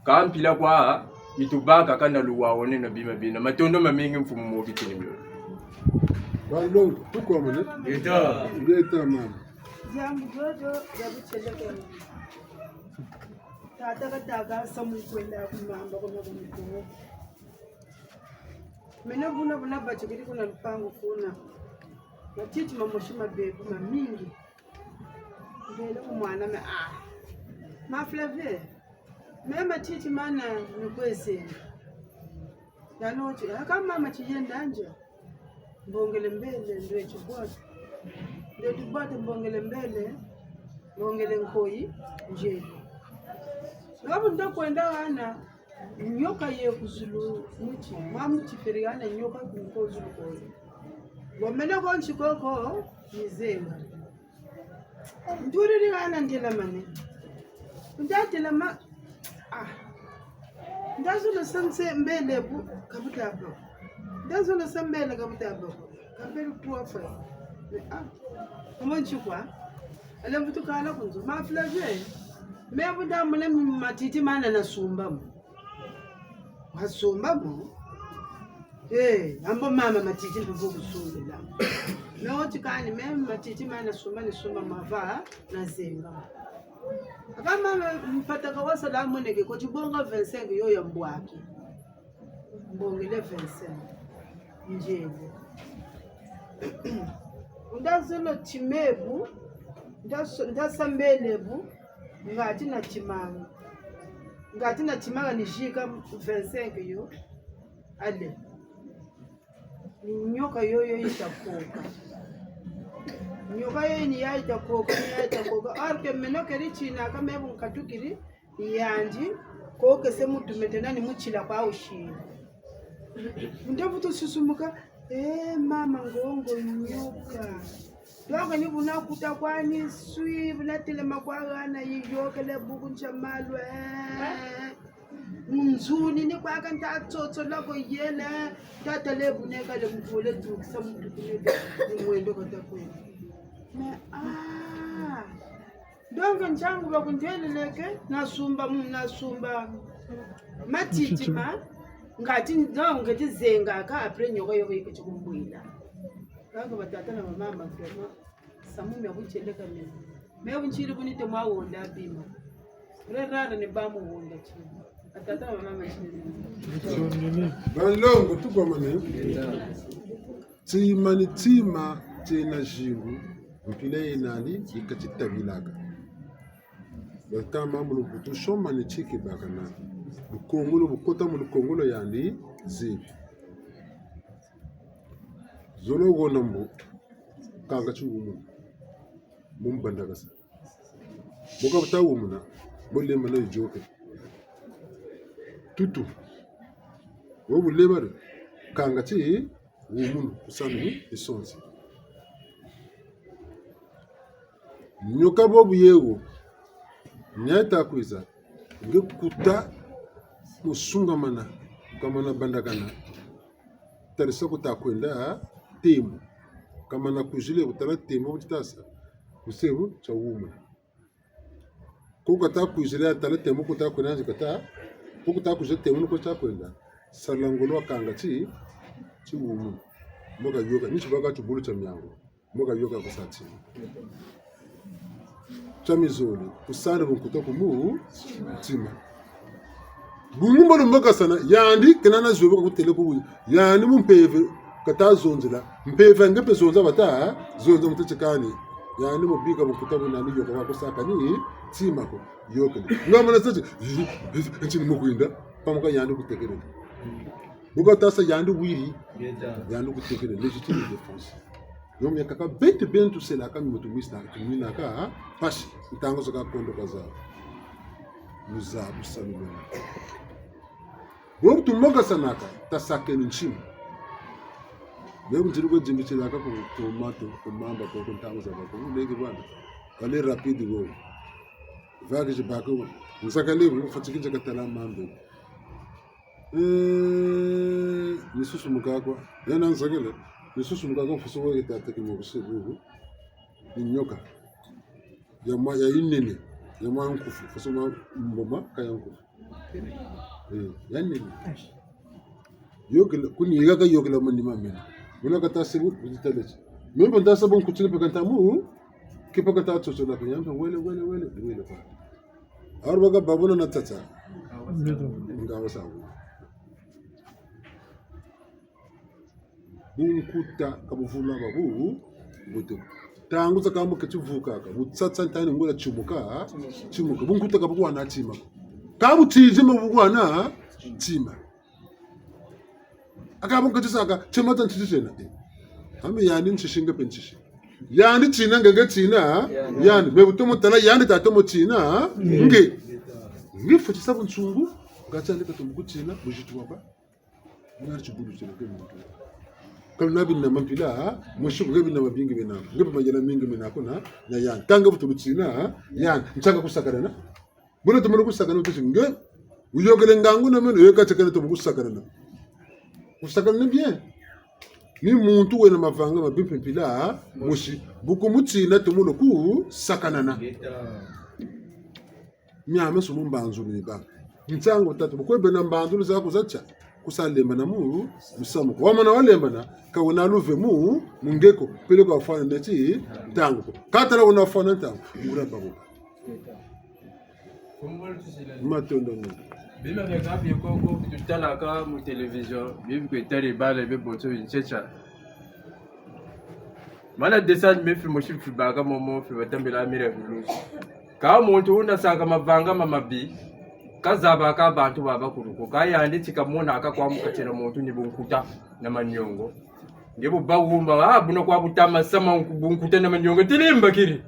Kâ mpila kwa, mi tubaka ka na luwawanu na bima bina. Matondo mamingi mfumu mu bitini mio. Balongo, tukwamane? Ngeta. Ngeta, mama. Diambu diodio dia butielekene. Tata katâka samu kwenda ku mamba kuna ku Mpungu. Meno buna buna batikiri kuna lupangu kuna. Matiti mamosi mabebu mamingi. Mbele ku mwana me, ah. Ma Flavie. Me matiti mana ni kwe zenga. Yandi ti, ah, kâ mama tiyenda nze. Mbongele mbele, ndwe tibote. Ndwe tibote, mbongele mbele, mbongele nkoyi, nzele. Nga bu nda kwenda hana, nioka ye ku zulu muti, mwa muti feri hana nioka ku nko zulu koyi. Bo meno ko nti koko, ni zenga. Nturiri hana ntelamane. Nda telama, ah. Nda zolo sa nse mbele bu, ka buta bâ ko. Nda zolo sa mbele ka buta bâ ko. Ka mbele trois fois. Mais ah. Comment tu crois? Allez, mvutu kala ku nzo. Ma Flavie. Me bu nda mona matiti mana nasumba mo. Wasumba mo? Eh, ambo mama matiti mpe vo kusumbila. Me wo ti kani, me matiti mana sumba, ni sumba mava, na zenga. Aka mama mpata ka wasala moneke ko ti bonga vingt-cinq yo ya mbwaki. Mbongele vingt-cinq. Nzele. Nda zolo tima bu, nda so-, nda sa mbele bu, ngati na timanga. Ngati na timanga ni zika vingt-cinq yo. Allez. Ni nioka yoyo yita koka. Nioka yoyo ni ya yita koka, ni ya yita koka. Alors que meno keri tina ka me bu nkatukiri, yandi, kokese mutu maintenant ni mutila kwa wushiri. Nda vutu susumuka, eh, mama ngongo nioka. Donc ni bu nakuta kwani swi, bu natelema kwa hana yiyôkele buku ntia malu, eh. Mu nzuni ni kwaka nta tsotsola ko yele, tata le bu nekale mvula tukisa mutu kunede, ni mwendo kata kwenda. Mais, ah, donc ntiangu bakunteleleke, nasumba mu-, nasumba matiti ma, ngati, donc ngati zengaka, après nioka yoyo yiketi kumbwila. Donc batata na bamama, vraiment, samu mia butieleka mia. Me bu ntiri bu nite mwa honda bima. Re rare ni ba mu honda ti. Batata na bamama ti. Balongo, tukwamane. Tima ni tima tiena zingu, mpila yena ni yikatitabilaka. Batama mu lubutu soma ni tiki bakana. Lukongolo, bu kota mu lukongolo yandi zebi. Zolo wona mbo, kanga ti wumuna. Mu mbandakasa. Mbo ka buta wumuna, mbo lembana yiyôkele. Tutu. Wo bu lebari, kanga ti wumunu, ku sanu ni sonsi. Nioka bobu yewo, nia yita kwiza, nge kuta mu sungamana, kamana bandakana, tarisa ku ta kwenda tembo. Kamana kwizila ku tala tembo, ku ti tasa, ku sebu tia wumuna. Ko kata kwizila tala tembo ku ta kwenda, nzi kata, ko kuta kwizila tembo ko ta kwenda. Sala ngolo wa kanga ti, ti wumuna. Mbo kayôka, ni tibaka tibulu tia miangu. Mbo kayôka ku sa ti. tia mizole, kusana bunkuta ku mutima. Bungu mbo lumbakasana, yandi kena na zoba ka kutele ku wi. Yandi mu mpeve kata zonzela. Mpeve nge mpe zonza bata, zonza mu tete kani. Yandi mu bika bunkuta buna ni yoka wa kusaka ni tima ko. Yokele. Nga mona tete, ntini mu kwinda, pamuka yandi kutekele. Bu kata sa yandi wiri, yandi kutekele. Légitime défense. Yo miakaka beto beni tuselaka mi mutu mwisa, tumwinaka, ha? Mpasi, ntangu zakaka kondo kazaba. Luzabu salu lwena. Bo bu tumokasanaka, tasakeni ntima. Be bu ntilu kwe dimbitilaka ku, ku matu, ku mamba, ku, ku ntangu zakaka, ku, leki bwana. Kale rapide wo. Vaki zibaka wo. Nzakale wo, fatiki nzaka tala mambe. Eh, ni susu mukakwa. Yena nzakele. Ni susu mukakwa, fuso wo yeta teki mo kusibu. Ni nyoka. Ya mwa, ya yinene. Ya mwa nkufu. Fuso mwa mboma, ka ya nkufu. Eh, ya nene. Yokela, kuni yeka ka yokela mandi mamene. Buna kata sibu, kuzitaleti. Memba ndasa bon kutini pe kanta mu, kipa kata tsotsola pe yampa, wele, wele, wele, wele pa. Aru baka babuna na tata. Ngeto. Nga wasa. Bunkuta ka buvula ba bu, butu. Ntangu zakaka mbo keti vukaka, bu tsatsa ntani ngula timuka, timuka. Bunkuta ka bukwana tima. Ka butizi ma bukwana tima. Aka bu nketi saka, tima ta ntiti tiena. Eh. Hame yandi ntiti nge mpe ntiti. Yandi tina nge nge tina, yandi. Me bu tomo tala yandi ta tomo tina, nge. Nge fatisa bunsungu, ngati yandi ka tomo kutina, buzitu waba. Ngari tibulu tiena ke muntu. Ka luna binama mpila, ha? Mosi ku nge binama bingi bena. Nge mpe mayela mingi mena ko na, na yandi. Kâ nge bu tulu tina, ha? Yandi. Nsaka kusakana na. Buna tumana kusakana, utesi nge. Wuyokele ngangu na meno, yoka tekene tumu kusakana na. Kusakana ni bien. Ni muntu wena mavanga mabi mpe mpila, ha? Mosi. Bu kumutina tumulu kusakana na. Miame sumu mbanzulu ni ba. Nsangu tatu, bu kwe bena mbanzulu zaku za tia, kusa lembana mu, musamu ko. Wamana walembana, ka wena luve mu, mu nge ko, peleko wafwana neti, ntangu ko. Kâ tala wena wafwana ntangu, ngura babo. Matondo ni. Bima biakaka bie koko, bi tutalaka mu télévision, bi bi kwe tari bala, bi bonso bi ntsentsa. Mana dessin animé fi mosi fi baka momo fi batambila mira vulusi. Kâ muntu wuna saka mavanga ma mabi, kazabaka bantu ba bakulu ko. Kâ yandi ti kamonaka kwa mu kati dia muntu ni bunkuta na maniongo. Nge bu bawumba, ah, buna kwa butama sama nku-, bunkuta na maniongo, ti limbakiri.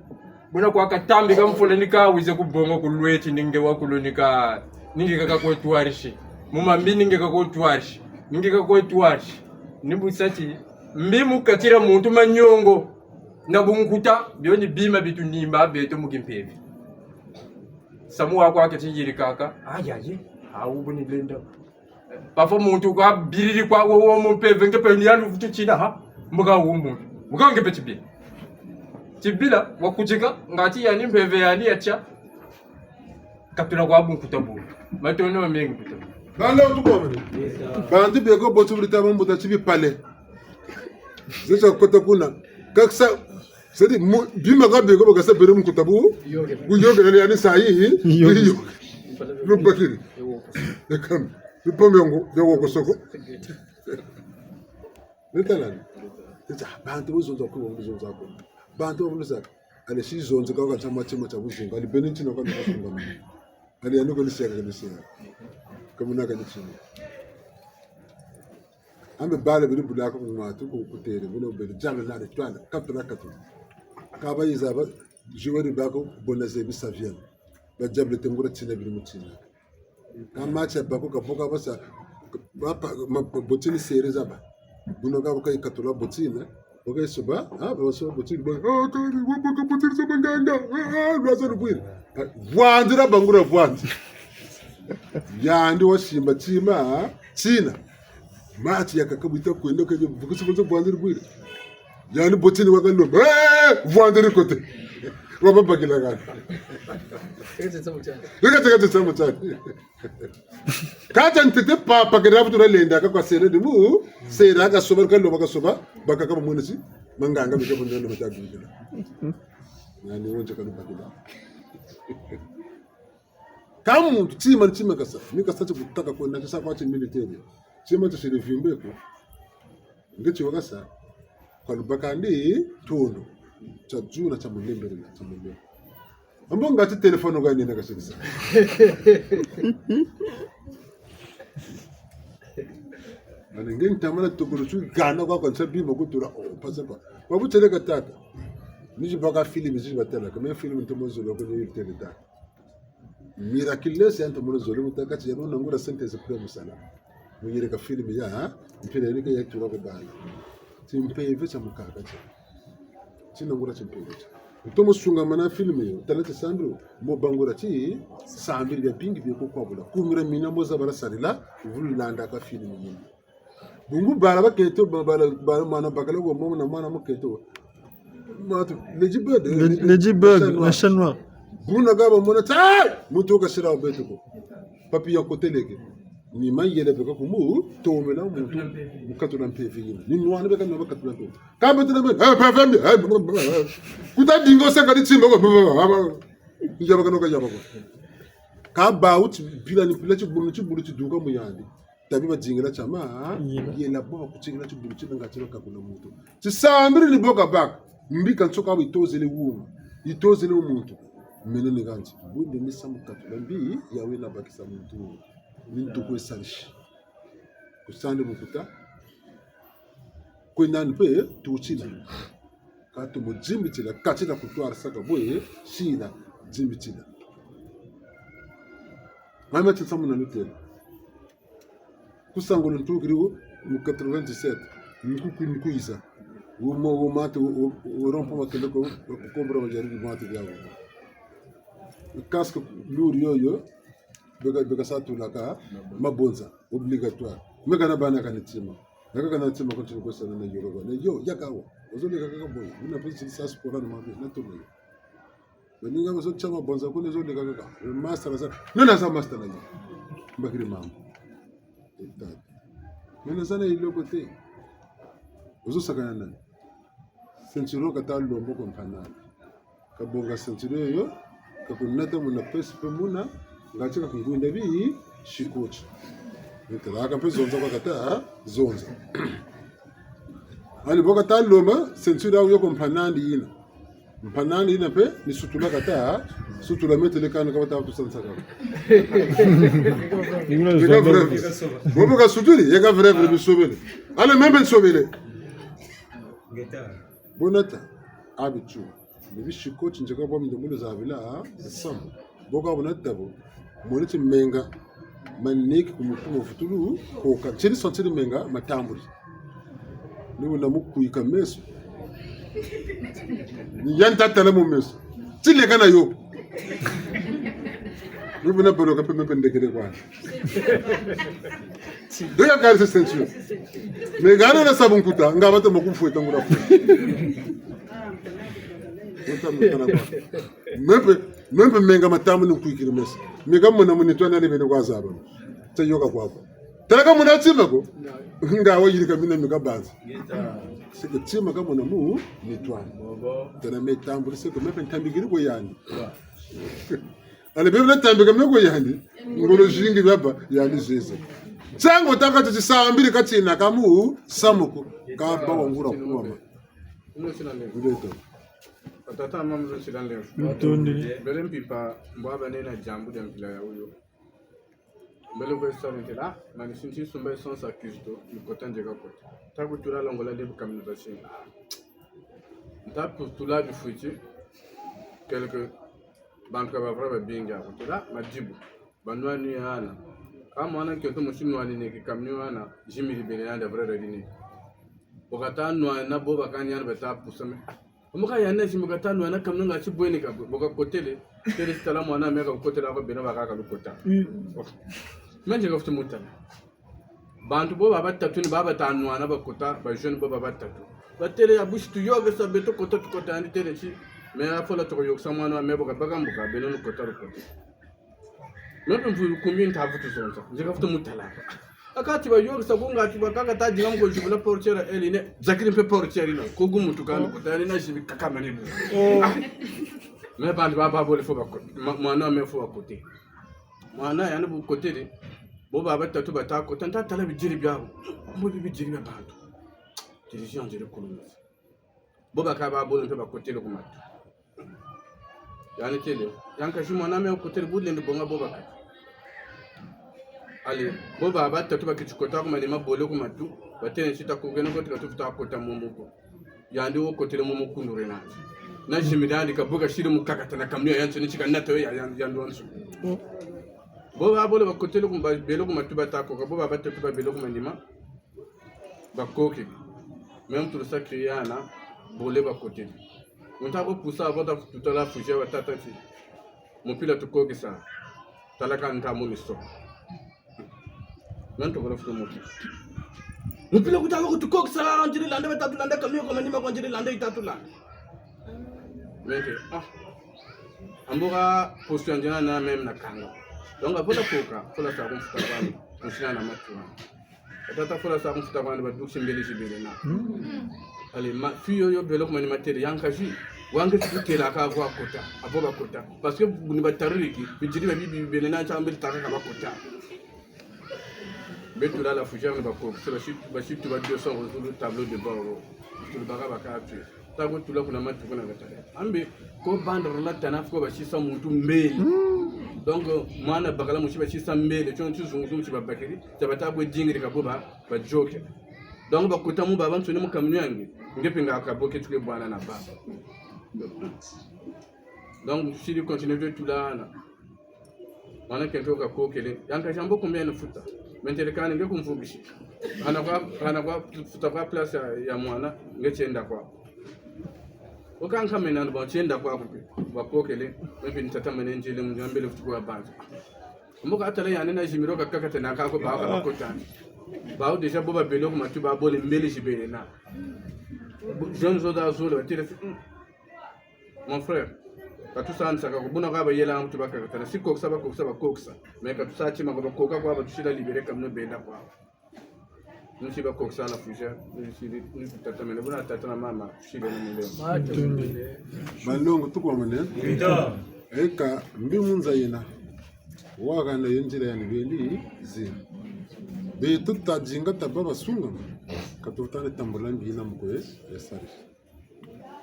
Buna kwa katambika mfula ni ka wize ku bongo ku lweti ni nge wakulu ni ka, ni nge kaka kwe twarisi. Mu mambi ni nge kaka kwe twarisi. Ni nge kaka kwe twarisi. Ni bu sa ti, mbi mu kati dia muntu maniongo na bunkuta, bio ni bima bi tunimba beto mu kimpeve. Samu wa kwa keti yirikaka, ayaye, awu bu ni lenda. Parfois muntu kwa biriri kwa wo, wo mu mpeve nge mpe ni yandi vutu tina ha, mbuka wu muntu. Mbuka nge mpe tibila. Tibila, wakutika, ngati yandi mpeve yandi ya tia. Katula kwa bunkuta bu. Matondo mamingi mbuta. Bala utukomene. Bantu beko botu bulita bambuta tibi pale. Zesa kota kuna. Kakisa, sedi mu-, bima ka beko bakasa bere mu nkuta bu. Buyokele yani sayi. Yo. Lubakiri. Ekam. Lupambe yango, ya woko soko. Ni tala ni. Teta, bantu bazonza ko, bazonza ko. Bantu bazonza. Allez, si zonza ka, ka tia matima tia buzunga. Allez, beni ntina ka ni buzunga. Allez, yandi ka ni seka, ka ni seka. Ka muna ka ni tina. Ambe bala beri bulaka ku matu, ku, ku terrain, beno beri diable là de toi, là, katula, katula. Ka bayiza ba, joueur bako, bona zebi ça vient. Ba diable tengura tina beri mu tina. Ka match ya bako ka boka basa, ba pa, ma, pa, botini sere zaba. Buna ka boka katula botini, boka soba, ah, ba soba botini, ba, ah, kani, wa boka botini soba nganga, ah, ah, lwaza lubwiri. Ah, vwandira bangura vwandi. Yandi wasimba tima, ah, tina. Match ya kaka bwita kwenda kwenye, vukusi vukusi vwandiri bwiri. Yandi botini wakalomba. Eh, vwandiri kote. Wababakila kani. Reka teka teka mutani. Kata ntete papa kera vutu lenda ka kwa sere dimu, sere ka soba, ka loba ka soba, bakaka bamonesi, manganga bika bondela matatu bikila. Nani wonje kanu bakila. Ka muntu, tima ni tima kasa. Ni kasa ti kutaka kwena, ti sa kwa ti militaire. Tima ti siri vimbe ko. Nge ti wakasa. Kwa lubakandi, tondo. Tia dzuna, tia mulemberela, tia mulemberela. Ambo nga ti téléphone kwa nina kasirisa. Mane nge ntamana tokolo tu gana kwa kwa nsa bima kutula, oh, pasa pa. Kwa butele ka tata. Ni zi baka film zi batala, kama film ntomo zolo ko ni tele tata. Miraculous ya ntomo zolo mutaka ti ya nuna ngura sente ze pule musala. Muyere ka film ya, ha? Mpila yirika ya tula ko bala. Ti mpeve tia mukaka tia. Tina ngura ti mpeve tia. Ntomo sungamana film yo, tala ti sambiri, mo bangura ti, sambiri bia bingi bie ko kwa bula. Kumira mina mo za bara sarila, vulu landa ka film yina. Bungu bala bakento, ba-, bala, bala mwana bakala kwa mwana, mwana mukento. Matu, Lady Bird, eh, Lady, Lady Bird, na chat noir. Na chat noir. Buna kaba mwana, ta! Muntu kasira beto ko. Papi ya koteleke. Ni mayela beka kumu, tomela muntu, mukatula mpeve yina. Ni nwana beka nwa bakatula mpeve. Kaba tula mpeve, eh, mpeve mbi, eh, kuta dingo saka di timba ko, ya baka no ka ya baka. Kaba uti, bila ni bila tibulu, tibulu tiduka mu yandi. Tabi bazingila tia ma, yela. Yela bo bakutingila tibulu tina nga ti bakakula muntu. Tisambiri ni bo kabaka. Mbi ka nsoka bo itozele wuma. Itozele muntu. Meno ni kanti. Bunde ni sa mukatula mbi, ya wena bakisa muntu. Ni ntuku esalishi. Kusandi bukuta. Kwena ni mpe, tutila. Katumu dimbitila, katila kutwari saka bwe, sila, dimbitila. Mama ti nsamu na lutela. Ku Sangolo ntukiri wo, mu quatre-vingt-dix-sept. Nkuku nkwiza. Wo mo, wo mate, wo, wo, wo rompo makele ko, wo kobra wa jari mate bia wo. Casque lourd yo yo, beka, beka sa tulaka, mabonza, obligatoire. Meka na bana ka ni tima. Yaka ka na tima ko ntini ko sa na yo, na yo, yaka wo. Ozo leka kaka boy. Wuna pesi sa sport na mabe, na tomo yo. Baninga bazo tia mabonza kuna zo leka kaka. Master na sa. Nuna sa master na yo. Mbakiri mambu. Eta. Meno sa na yiloko te. Ozo sakana nani? Ceinture kata lomba ko mpanani. Kabonga ceinture yo, kakunata muna pesi mpe muna, ngati kakungwinda bi, shikoti. Ntalaka mpe zonza kwa kata, zonza. Ani bo kata lomba, ceinture yawu yo ko mpanandi yina. Mpanandi yina mpe, ni sutula kata, sutula metele kani kabata kusansa kaka. Yeka vreve. Bobo kasutuli, yeka vreve bisobele. Ani meno mpe nsobele. Bonata, abitu. Ni bishikoti nzeka bwa mdumulu zabila, samu. Bo ka bona tabo. Moni ti menga, maneki ku mutu mavutulu, koka. Tiri sentiri menga, matambuli. Ni wuna mukwika meso. Ni ya ntatala mu meso. Tileka na yo. Ni wuna baloka mpe mpe ndekele kwa. Ndio ya kari se ceinture. Me gana na sabu nkuta, nga bata makumfweta ngura fu. Nkuta mutana kwa. Meno mpe, meno mpe menga matambuli nkwikiri meso. Me ka mona muni twana ni bene kwa zaba. Tia yoka kwa kwa. Tala ka muna tima ko. Nga wa yirika mina me ka banza. C'est que tima ka mona mu, ni twana. Tala me tambuli, c'est que meno mpe ntambikiri ko yandi. Ani bebe na tambika me ko yandi. Ngolo zingi baba, yandi zeze. Nsangu taka ti tisambiri katina ka mu, samu ko. Kaba wangura kuwama. Ndeto. Batata na bamama, nzonzila nlemvo. Ntondi. Mbele mpimpa, mbwa banene diambu dia mpila ya wuyo. Mbele kwe sa ntela, mani sinti sumba essence ya Kristo, ni kota nzeka kota. Ta kutula longola debu kamini basini. Nta kutula bifwiti, quelque, bantu ka bavura babingi ako. Tela, madibu. Banwani hana. Ka mwana nkento musi nwanini ki kamini hana, jimiri bene yandi avura radini. Bo kata nwana bo bakani yandi bata pusa me. Omuka yandi na jimiri kata nwana kamini nga tibweni ka bo kakotele. Tele tala mwana me kakotela ko beno bakaka lukota. Mm. Me nzeka fweti mutala. Bantu bo babatatu ni baba bata nwana bakota, ba jeunes bo babatatu. Batele ya busi tuyôkesa beto kota tukota yandi tele ti. Me afola toko yôkesa mwana wa me bo kabaka mbuka beno lukota lukota. Meno mpe mvwilu kumbi nta vutu zonza. Nzeka vutu mutala. Kaka ti bayôkesa ko nga ti bakaka ta dinga mu ko zibula portière, elle ne, zakiri mpe portière yina, ko gu muntu kani kota, yani na zibi kaka mane bu. Oh. Ah. Mais bantu ba babole faut bakote. Ma-, mwana wa me faut bakote. Mwana yani bu kotele. Bo baba tatu bata kota, nta tala biziri biawu. Mbo bi biziri bia bantu. Dirigeant de l'économie. Bo bakaka babole mpe bakotele ku matu. Yani têle. Yanka zi mwana me kotele bu lendi bonga bo bakaka. Allez, bo baba tatu baketi kota ku manima bole ku matu. Batêle nsi ta kukeno ko ti ka tufweti kota momo ko. Yandi wo kotele momo kundure nandi. Na zimiri yandi kabuka siri mu kakata na camion yayansoni tika nata yo ya, ya, yandi wansoni. Mm. Bo babole bakotele ku ma-, bele ku matu bata koka, bo baba tatu babele ku manima. Bakoke. Même tout ça kriyana, bole bakote. Nta ko pusa bota tutala fuje wa tata ti. Mupila tukokesa. Tala ka nta moni so. Nanto kola futa mupila. Mupila kuta ko tukokesa, nziri landa batatu landa camion kwa manima kwa nziri landa itatu landa. Mente, ah. Amboka poste ya nzina na même na kanga. Donc, apola koka, pola sa kumfuta kwani, kusina na matu. Tata pola sa kumfuta kwani, badukisi mbele zibele na. Mm. Allez, ma, fille yo, yo bele ku manima têle, yanka zi, wange ti kutêla ka vo bakota, avo bakota. Parce que bu ni batariri ki, biziri bia bibi bibele na, nsa mbele tâka ka bakota. Beto tula la fougère ni bako, c'est la chute, la chute va deux cents euros sur le tableau de bord. Tula baka baka tu. Tako tula kuna matu kuna ngata. Ambe, ko banda rula tana fuko basisa muntu mbele. Mm. Donc, mwana bakala musi basisa mbele, tio nti zungu zungu ti babakiri, tia bata bwe dingiri ka bo ba, ba joke. Donc, bakota mu babansoni mu camion yange, nge mpe nga kaboke tuke bwana na baba. Donc, siri continuer de tula na. Mwana kento kakokele. Yanka zi ambo combien nafuta? Mentele kani nge kumvukisi. Hana kwa, hana kwa futa kwa place ya, ya mwana, nge tienda kwa. Oka nka mena ndo tienda kwa kupe. Bakokele, mpe ntatamane nzele mu yambele futu kwa banza. Mbo katala yani na zimiro kakaka tena kako ba, ba bakotani. Bawu déjà bo babele ku matu babole mbele zibele na. Bo, jeunes zo da zole, batêle, mm. Mon frère, ka tusa nsaka ko, buna kwa bayela muntu bakaka tana, si kokisa, bakokisa, bakokisa. Mais ka tusa tima ko, bakoka kwa, batusila libérer comme nous benda kwa. Nsi bakokisa la fougère, nsi ni, ni tata mene, buna tata na mama, tusile na mulema. Banlongo tukwamane. Vita. Eka, mbi mu nza yena. Waka na yo nzila yani bendi, zi. Beto tadinga taba basunga. Ka tufweti tambula mbi yina mu kwe, ya sari.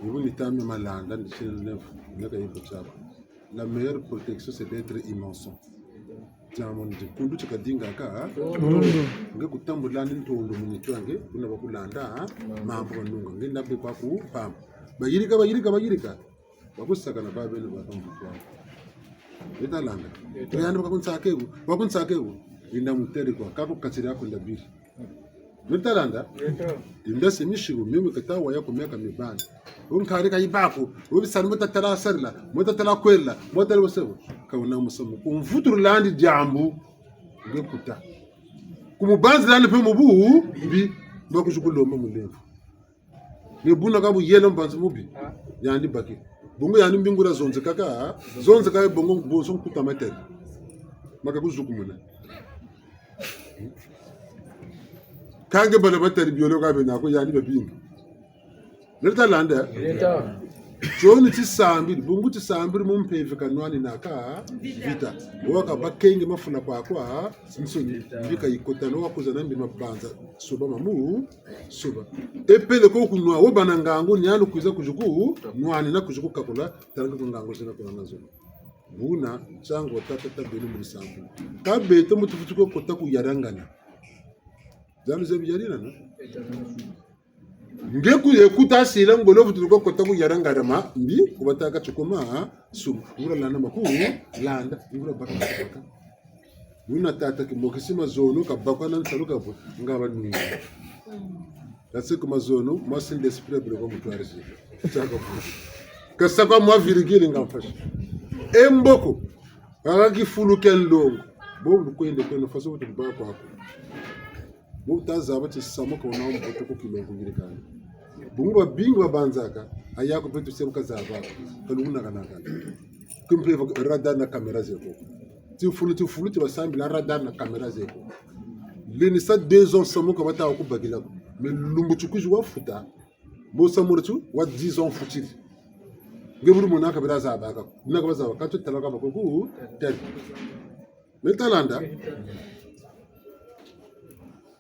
Ni bu nitami malanda, ni sina nefu, neka yibu tiaba. La meilleure protection, c'est d'être innocent. Tiamu ndi, kundu ti kadingaka, ha? Nge kutambula ni ntondo mu nitu ya nge, buna bakulanda, ha? Mambu manunga, nge nabe kwa ku pamba. Bayirika, bayirika, bayirika. Bakusakana babeno bakambu kwa. Beta landa. Tuyandi bakunsake bu, bakunsake bu. Inda muteri kwa, kaku katiri ako ndabiri. Meta landa? Inda se misiku, mio mikata waya ku miaka mibani. Unkari ka yibako, ubisani mutatala sarila, mutatala kwela, mutatala wasebo. Ka wuna musamu. Kumvutulandi diambu, nge kuta. Kumubanzilandi mpe mu bubi, mbo kuzukulomba mulemvo. Ni buna ka buyela mbanzi mubi. Yandi baki. Bungu yandi mbingula zonzekaka, zonzekaka bonso nkuta matari. Maka kuzukumuna. Kâ nge bala matari biole ka bena ko yandi babingi. Neta landa? Neta. Tioni tisambiri, bungu tisambiri mu mpeve kanwani naka vita. Waka bakenge mafuna kwa kwa, nsoni, mbi ka yikota, no wakwiza na mbi mabanza, soba mamu, soba. E peleko kunwa, wo bâ na ngangu, ni yandi kwiza kuzuku, nwani na kuzuku kakula, tala nge ku ngangu zina kuna nazo. Buna, nsangu wa tata tabeno mu nsambu. Kâ beto mu tufweti kota kuyarangana. Zami zebi yari nana? Nge ku, e kuta sila ngolo vutu ko kota kuyarangana ma, mbi, kubataka tikoma, suma. Ngula landa maku, landa, ngula baka baka. Muna tata kimokisi mazono, kabakwa na nsalu kabu, nga banwini. Kasi ku mazono, mwa signe d'esprit bile kwa mutwari si. Tiaka bu. Kasa kwa mwa virgule nga mfashi. E mboko, kaka kifulu kia nlongo. Bo lukwende kweno faso kuti bakwa ko. Bo tazaba ti samu ka wuna mbuto ku kilongo yirikani. Bungu babingi babanzaka, aya ko beto sebu kazaba ko. Kalunguna kanaka. Kimpe radar na caméra zeko. Tifulu, tifulu, ti basambila radar na caméra zeko. Lendi sa deux ans samu ka bata kubakila ko. Mais lumbu ti kwizi wafuta. Bo samu ti wa dix ans futiri. Nge bulu mona ka bira zabaka. Naka bazaba ka tu tala ka bako ku tali. Meta landa.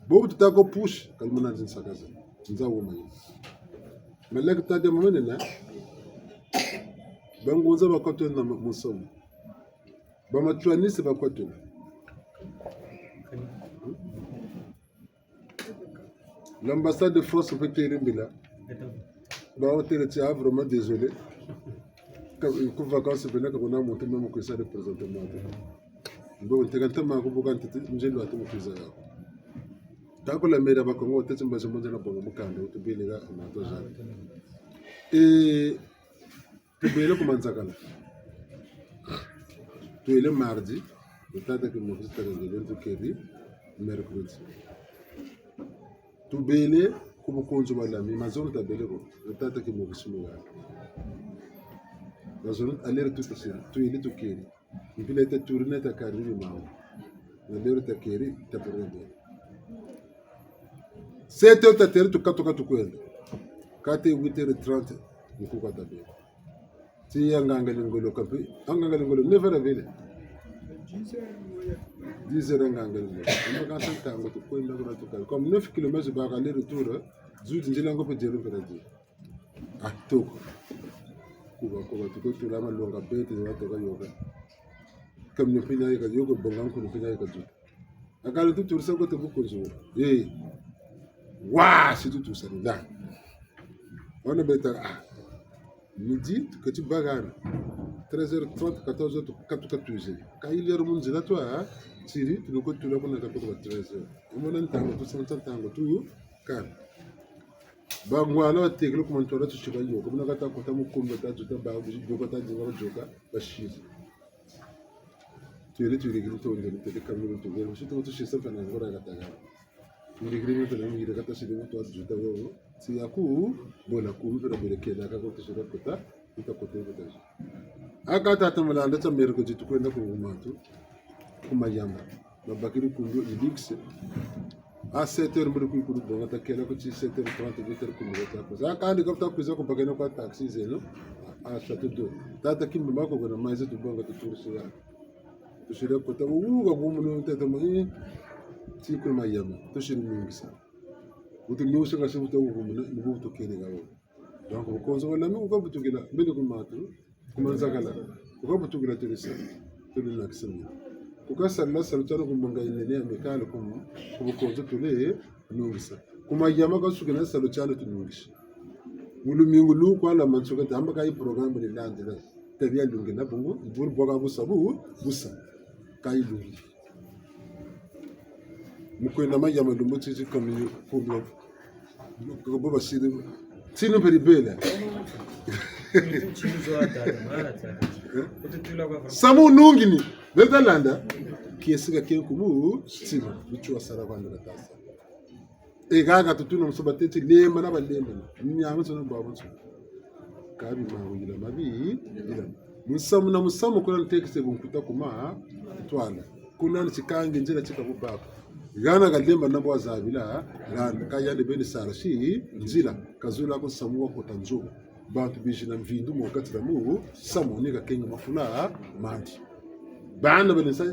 Bobu tuta ko push, kalimana nzin sakaza. Nza wo mayi. Malek ta de mama nena. Bangunza bakotwe na musamu. Ba matswanisi bakotwe. L'ambassade de France peut te rimbila. Ba hôtel ti, ah, vraiment désolé. Ka, ku vacances bena ka kuna muntu mama kwisa représenter muntu. Mbo nteka ntama ku buka ntete nzelu atu mukwiza ya. Takula mera ba Kongo tete mbazi monza na bonga mukanda, tubele ga na to za. Eh, tubele ku Manzakala. Twele mardi, tata ki mokisi tata ngele tukeri mercredi. Tubele ku bukonzo bwa lami, mazono tabele ko, tata ki mokisi mu ya. Mazono aller tout asiri, twele tukeri. Mpila ta tourner ta kari ni mawu. Na lero takeri, ta pere bele. Sept heures tateri tukatuka tukwenda. Kate huit heures trente, nkuka tabele. Ti ya nganga lingolo kapi, nganga lingolo, neuf heures bele. Dix heures nganga lingolo. Mba kansa ntangu tukwenda kuna tukala. Comme neuf kilomètres baka aller retour, zuti nzila ngo pe zero mpela di. Ah, toko. Kuba, kuba, tuko tula malonga bete, wa toka yoka. Camion mpina yeka, yoko bonga nkulu mpina yeka zuta. Akala tuturisa ko te bukonzo. Eh. Wa, si tutusa ni la. Wana beta, ah. Midi, tuketi bagana. Treize heures trente, quatorze heures, tukatuka tuze. Ka il heure mu nzila twa, ah. Tiri, tunuko tula kuna katuka treize heures. Omona ntangu, tusanta ntangu, tu, kana. Bangwala batekele ku mantwala tusiba yo. Kamuna kata kota mu kumba ta zuta ba, yoka ta zinga ba yoka, basiri. Twele, twele kiri tonde, twele kamiri tonde. Musi tuko tusisa mfana ngora kataga. Ngiri kiri mfana ngiri kata siri mutu wa zuta wo. Si ya ku, bona ku, mfana bele kela ka ko tusira kota, ita kote kota. Aka tata Malanda ta mercredi tukwenda ku Mantu, ku Mayamba. Babakiri kundu ilix. À sept heures mbiri kwizi kulu bonga takela ku ti sept heures trente, huit heures kulu bata kwiza. Aka ndi kabuta kwiza kubakana kwa taxi zeno. À Château d'Eau. Tata Kimbi mako kuna mazi tubonga tuturisi ya. Tusiri kota uga gumunu tata ma, eh, ti ku Mayamba. Tusiri nungisa. Utu nungisa kasi uta gumunu, ni bu tukele gawo. Donc, bukonzo bwa lami kukabutukila, mbele ku Mantu, ku Manzakala. Kukabutukila tuli sa, tuli na kisimi. Kukasala salu tiana ku mbonga yinene ya mikale ku, ku bukonzo tuli nungisa. Ku Mayamba kasukina salu tiana tunungisa. Mu lumingu lu kwa lwa mansuka tamba ka yi programme ni landila. Tabi ya lungila bungu, bulu bwaka busa bu, busa. Ka yi lungila. Mu kwenda Mayamba lumbu titi kami kumbu. Bo basiri. Tinu mperi bela. Samu nungini. Beta landa. Kiesika kenkumu. Tinu. Bitu wasala kwa ndaka tasa. E gaga tutuna musoba teti lema na balema. Nyama tsona bwa bwa tsona. Kabi mawila mabi, ila. Musamu na musamu kuna ntekise bunkuta kuma, twala. Kuna ni tikangi nzila tika bubaka. Gana kalemba na bwa zabila, gana kayande beni sara si, nzila, kazula ko samu wa kota nzoba. Bantu bizi na mvindu mu kati la mu, samu ni kakenga mafula, mandi. Bana bani sa,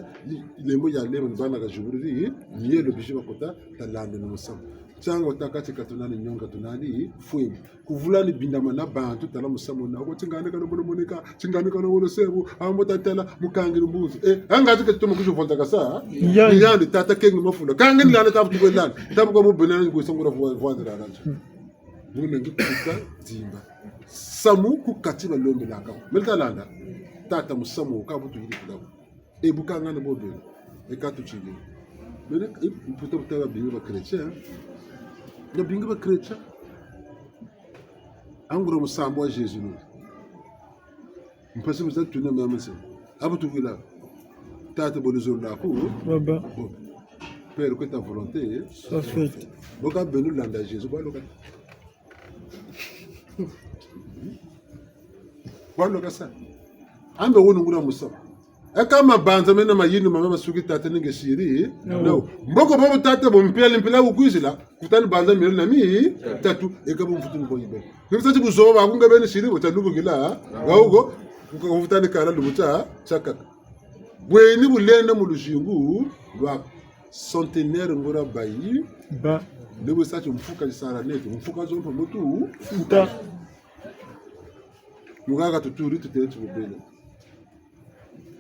lembo ya lembo ni bana kazibuliri, mielo bizi bakota, talande ni musamu. Tiango takati katunani nyonga tunani, fwemi. Kuvula ni bindama na bantu tala musamu na ko tingane kana mono moneka, tingane kana wolo sebu, ambo tatela, mukangi lumbuzi. Eh, anga tike tuma kuju vonza kasa. Yandi. Yandi tata kengi mafula. Kangi ni lana tabu tuwe lana. Tabu kwa mu bena ni kwe sangura vwa-, vwanza lana. Muna ngi kuta zimba. Samu ku kati balombelaka. Mele talanda. Tata musamu ka butu yiri kulabu. E bukangana bo beno. E ka tutiri. Mene, e, mputa mputa babingi ba chrétien. Babingi ba chrétien. Angura musamu wa Jésus no. Mpasi musa tuna mama se. Abu tukila. Tata bo luzolo lwaku. Baba. Bo. Père, que ta volonté soit faite. Bo ka beno landa Jésus, bo loka. Bo loka sa. Ambe wunu ngura musamu. Eka mabanza mena mayindu mama masuki tata ni nge siri. No. No. Mboko bobo tata bo mpila mpila wukwizila. Kutani banza miole na mi. Tatu. Eka bo mfutu ni bo yibe. Ni sa ti buzoba ku nge beni siri bo ta lubukila. Gaugo. Kuka kufutani kala lubuta. Tiakaka. Bweni bulenda mu luzingu lwa centenaire ngura bayi. Ba. Ni bu sa ti mfuka zisala neto. Mfuka zo mpa mutu. Futa. Mugaka tuturi tutele ti bubele.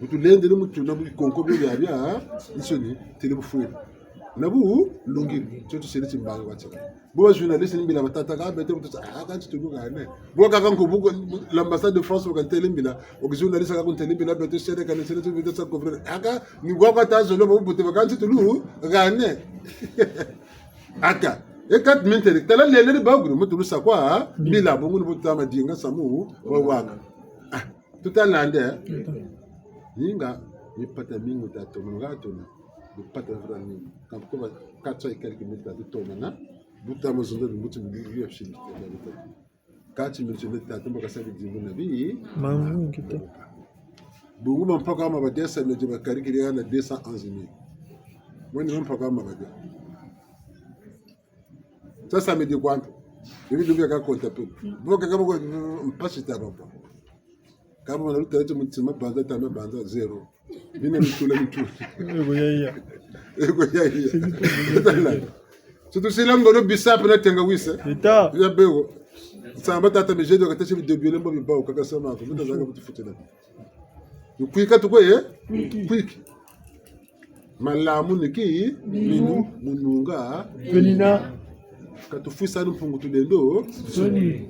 Bu tulendele mu tuna bu bikonko bio biabiansoni, tele bufwele. Na bu lungiri, tio tusele timbangi kwa tiaka. Bo ba journaliste ni mbila batâka, ah, beto, bu tusa, ah, kansi tulu gane. Bo kaka nko bu, l'ambassade de France, bu kantele mbila, o ki journaliste kaka kuntele mbila, beto sele kane, sele tu, beto sa couvrir. Aka, ni kwa kwa ta zolo, bu bute, ba kansi tulu gane. Aka, e kat mintele, tala lele ni baguru, mu tulu sa kwa, mbila, bungu ni bu tama dinga samu, wa waka. Ah, tuta landa, eh? Tuta. Ninga, mipata mingi ta toma, nga tona. Mipata vra mingi. Kampo ba quatre cents et quelques mille ta toma na. Buta mazondo, mbuti mbuti ya fili. Kati mbuti mbuti ta toma kasa bidimbu na bi. Mangu kita. Bungu mampaka ma badia sa meje ba karikiri na deux cent onze mille. Wani mampaka ma badia. Sasa midi kwampe. Bibi dubi ka konta pe. Bo ka kabo mpasi ta baba. Kabo na luta yetu mutima banza tama banza zéro. Bina mitula mitula. Ego ya ya. Ego ya ya. Tutusila ngolo bisape na tenga wise. Ita. Ya bewo. Samba tata mijedo katasi bi début lembo bi bawo kaka sama ko. Muta zaka butufutela. Kwika tukwe, eh? Kwiki. Kwiki. Malamu ni ki minu, mununga. Penina. Katufwisa ni Mpungu Tulendo. Soni.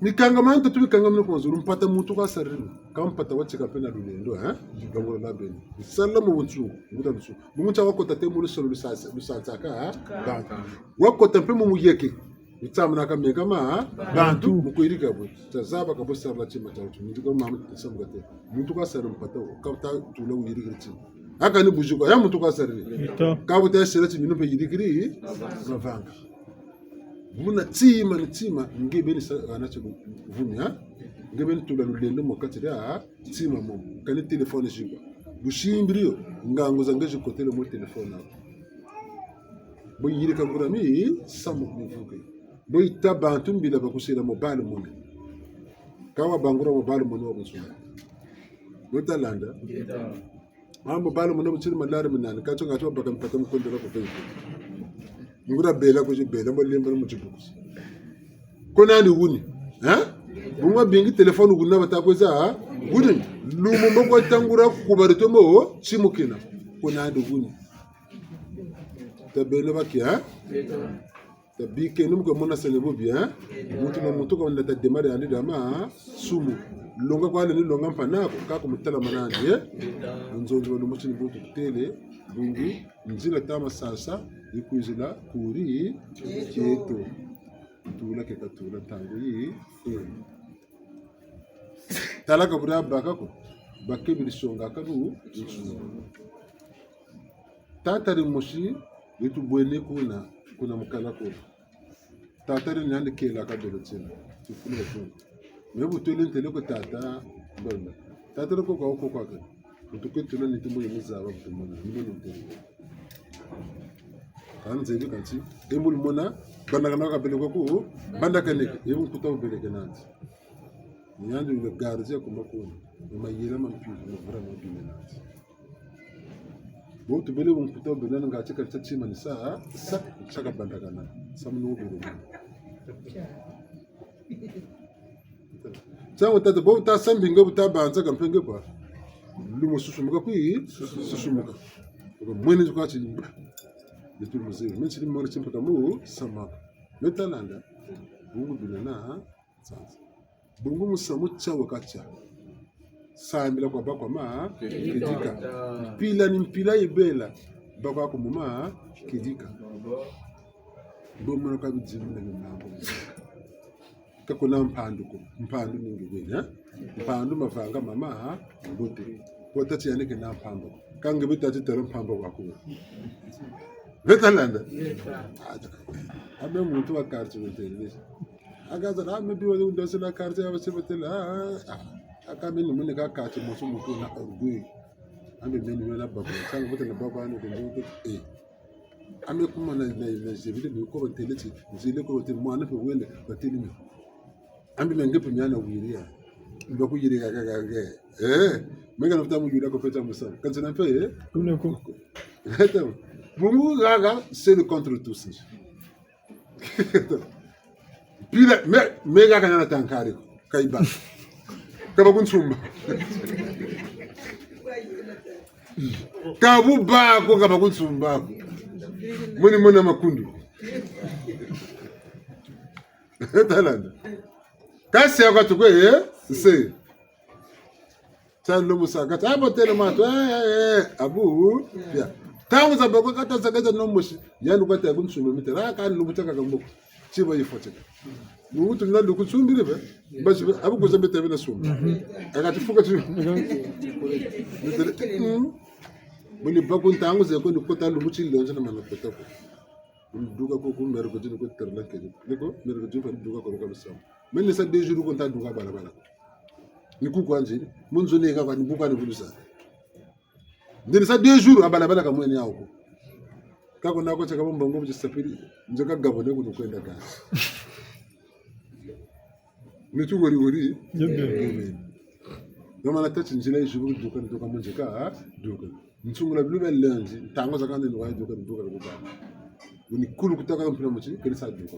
Mikangama ntatu mikangama ni ku mazulu mpata muntu kwa sarili. Ka mpata watika mpe na lulendo, eh? Longola la beni. Sala mu bunsungu, mbuta bunsungu. Bungu tia wakota te mu lusolo lusa-, lusansaka, eh? Bantu. Wakota mpe mu muyeke. Mitsamu na kameka ma, bantu, mu kuyirika bwe. Tazaba ka bo sarila tima tia wutu. Muntu ka mama nsamu kate. Muntu ka sarila mpata wo. Ka buta tula wuyirikiri tima. Aka ni bujuka. Ya muntu ka sarila. Ito. Ka buta sarila tima, minu mpe yirikiri. Mavanga. Buna tima ni tima. Nge beni sa, ana tia vumi, ha? Nge beni tula lulendo mu kati dia tima mo. Kani téléphone zikwa. Busimbiri yo. Ngangu za nge zikotele mu téléphone ako. Bo yirika ngura mi, samu mivuke. Bo yita bantu mbila bakusila mobile money. Ka wabangula mobile money wa bunsuma. Bo talanda. Ah, mobile money butsiri malari minani. Ka tio nga tio baka mpata mu kondela ku pempe. Ngura bela ku zibela, mbo lemba mu tibuku. Ko nandi wuni. Eh? Bungu bingi téléphone wuna bata kweza, ha? Wuni. Lumu mbo kwa tangura kubari tomo, timukina. Ko nandi wuni. Tabeno baki, eh? Tabikeno mu kwe mona sene bubi, eh? Muntu na muntu ka wanda ta démarrer yandi dama, sumu. Longa kwa ni longa mpanako, ka ku mutala manandi, eh? Nzonzi wa lumuti ni buntu tutele, bungi, nzila tama sasa, yikwizila kuri, kieto. Tula ke katula ntangu yi, eh. Tala ka bura baka ko, bakebiri songa kabu, tata dimosi, ditubwene kuna, kuna mukala kuna. Tata di nandi kela ka dolo tsena. Tufuna tuna. Me bu twele ntele ko tata, mbona. Tata di ko kwa ko kwa ke. Kutu ke tuna ni tumbo yemi zaba kutu mona. Ni bo ni ntele. Kanzebi kanti. E mbo lumona, bandakana kabele kwa ko, bandakaneke. E mbo nkuta wubeleke nandi. Ni yandi le gardien kuma kuna. Ni mayela ma mpimpa, ma vura ma bima nandi. Bo tubele bu nkuta wubele nanga tika tia tima ni sa, sa, tiaka bandakana. Samu ni wubele. Tiangu tata, bo ta sambi nge bu ta banza ka mpe nge kwa. Lumo susumuka kwi, susumuka. Kwa mwene kwa ti, ni tu muzebi, menti ni mori timpaka mu, sama. Me talanda, bungu bina na, sansa. Bungu musamu tia wa katia. Sambila kwa bakwa ma, kedika. Mpila ni mpila yibela, bakwa ku muma, kedika. Bo mona kwa bidimu na bimangu. Ka kuna mpandu ko, mpandu ni nge beni, eh? Mpandu mavanga mama, ha? Mbote. Kwa tati yandi kena mpamba. Ka nge bi tati tala mpamba kwa kuwa. Beta landa? Ah, abe muntu wa quartier wetele. Akaza na me bi wa ndose na quartier ya basebetele. Ah, ah, ah. Aka me ni mune ka quartier mosu muntu na orgueil. Ambe meni wena bako, sanga bote na bako ane kendo, eh. Ambe kuma na, na, na zebile ni ko batêle ti, nzile ko batêle, mwana mpe wele, batêle mi. Ambe menge mpe miana wiri ya. Mba kuyiri gaga gaga. Eh, menge na futa mu yula ko feta musa. Kansi na mpe, eh? Kuna ko. Bungu gaga, c'est le contre tous. Pila, me, me gaga na tankari ko. Kaiba. Kaba kunsumba. Kabu bako, kaba kunsumba ko. Muni muna makundu. Talanda. Kasi ya katuko, eh? Se. Sa lomo sa kati, abo tele mato, eh, eh, eh, abu, ya. Ntangu za bako kata za kata no mosi, yandi kata kunsumba mitela, ka lomo tiaka ka mboko. Tiba yifotela. Nuutu na luku nsumbiri be, basi be, abu kuza bete bena sumba. Akati fuka ti. Mitela, mm. Buni bako ntangu ze ko ni kota lomo ti lonza na mana kota ko. Nduka ko ku mercredi ni ko terla kedi. Ni ko mercredi pa nduka ko ka bisama. Meni sa deux jours ko nta duka balabala ko. Ni ku kwa nzili, mu nzo ni ka kwa ni buka ni bulusa. Ndeni sa deux jours, a balabala ka mwene yawu ko. Ka ko na ko tiaka mbongo mu tisapili, nzo ka gabone ku ni kwenda ka. Nitu wori wori. Yebe. Yebe. Mama na tâ ti nzila yi zubu duka, duka mu nzo ka, ah, duka. Nsungula bilu bia lundi, ntangu zakaka ni wa duka, duka ku ba. Wuni kulu kutaka mpila muti, keri sa duka.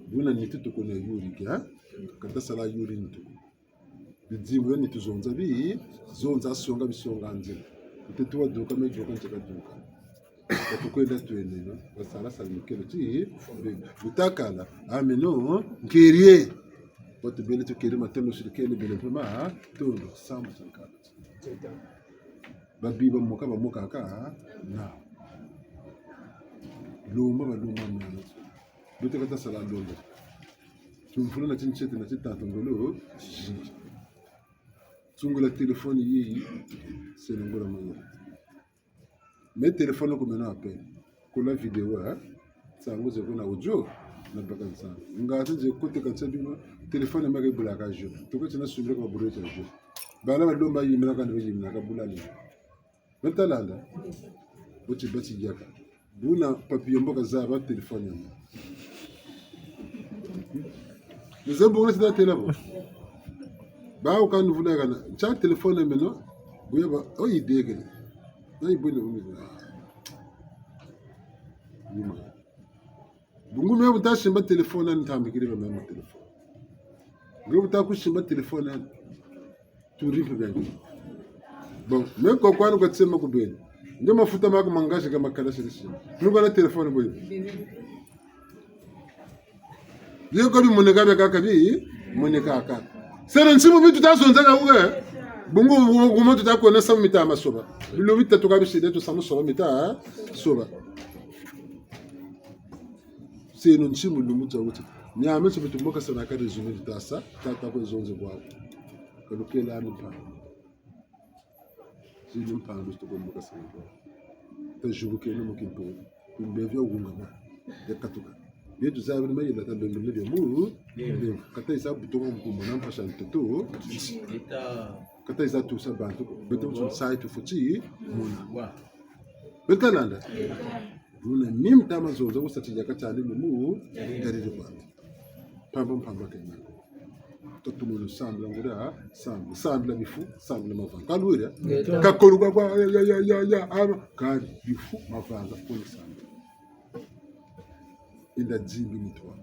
Buna nitu tuku na yuri kia, kata sala yuri nitu. Bidimbu bia nitu zonza bi, zonza songa bisonga nzila. Ntete wa duka, me duka, ntieka duka. Ka tukwenda tweneno, basala sala mikelo ti, butakala, ameno, nkerie. Batu bele tukeri matondo sirikele bele mpe matondo, samu sankala. Babi bamoka, bamokaka, na. Lomba, balomba, mwana. Bete kata sala lomba. Timfulu na tintiete na tintantu ngolo, zingi. Sungula telefoni yiyi, seno ngolo mayela. Me telefoni ko meno appel. Kula vidéo, eh? Nsangu ze ko na audio, na baka nsangu. Nga ti nze kote ka nsa bima, telefoni ma ke bulaka jeu. Toko tina sumbila kwa bure tia jeu. Bala balomba yiminaka ni bayiminaka bulani. Betalanda. Boti bati yaka. Buna papier mbo kazaba telefoni ya mo. Nize bungu sita tela bo. Ba uka nuvula kana. Ntia telefoni meno. Buya ba, o yidegele. Na yibwele bungu. Yuma. Bungu me buta simba telefoni ani ntambikiri ba mema telefoni. Nge buta kusimba telefoni ani. Turi mpe beni. Bon, me ko kwani kwa tsema ku beni. Nge mafuta maku mangazi ka makala sirisi. Nuka na telefoni boyo. Ye ko bimoneka biakaka bimonekaka. Seno nsimu mi tuta zonza ka uwe. Bungu, bungu, bungu tuta kwena samu mita masoba. Bilo bitatu ka bisiri tusamu soba mita soba. Seno nsimu lumbu tia wuti. Niame nsimu tumokasana ka résumé tuta sa, tata kwe zonze bwaku. Ka lukela ni mpa. Zini mpandu zituko mukasanga. Tazibukeno mu kimpeve. Kimpeve ya wungama. Ya katuka. Bietu zabiri mayela talembele bia mu. Mbevo. Kata yiza butuka mu kumona mpasi ntoto. Kata yiza tusa bantu ko. Beto mu sai tufweti mona. Beto talanda. Buna mimi tama zonza ku sa ti diaka tiandi mu, mu, yadidi kwandi. Mpamba mpamba kena ko. Tatumunu sambila nguria, sambila, sambila bifu, sambila mavanga. Ka lwiri? Ngeta. Ka kolu kwa, kwa, ya, ya, ya, ya, ya, ama, kari, bifu, mavanga, koni sambila. Inda zimbi nitu wa.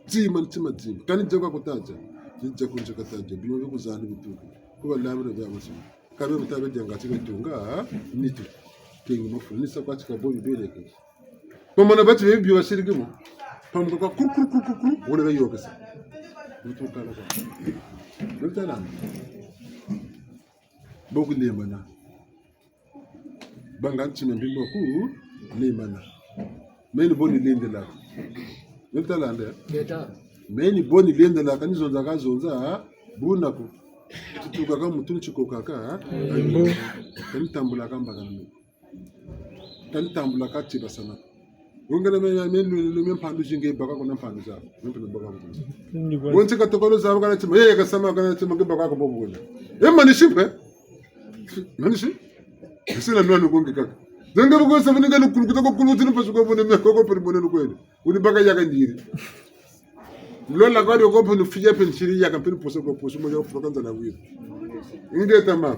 Tima, tima, tima. Kani dia kwa kutadia. Ni dia kunje katadia. Bima bi kuzani bituka. Kuba lamina bia mutima. Kabe mutabe dia ngati betunga, nitu. Kengi mafulu. Ni sa kwa tika bo bibeleke. Pamana bati be bio basiriki mo. Pamuka kwa kuru, kuru, kuru, kuru, kuru. Wole bayokesa. Mutu kala kwa. Mutu kala. Boku lembana. Banga ntima mbi mbo ku lemana. Meni bo nilendelaka. Ntalanda? Ngeta. Meni bo nilendelaka, ni zonzaka zonza, buna ko. Titukaka mutu ni tikokaka, ha? Yembo. Kani tambulaka mbaka na meni. Kani tambulaka tibasana. Wongela me, me, me, me, me mpandu zi nge baka kuna mpandu za. Me mpandu baka kuna. Bonso katokolo za kana tima, eh, kasama kana tima nge baka ko bobo kuna. Eh, manisi mpe. Manisi? Sina nwa nukonge kaka. Zanga buko sa vini ngani kulukuta ko kulukuta ni pasuka bone me koko peri bone nukwele. Wuni baka yaka ndiri. Lola kwa dio ko punu fiya pe nsiri yaka punu poso ko poso mo ya froka nzala wiri. Ingeta ma.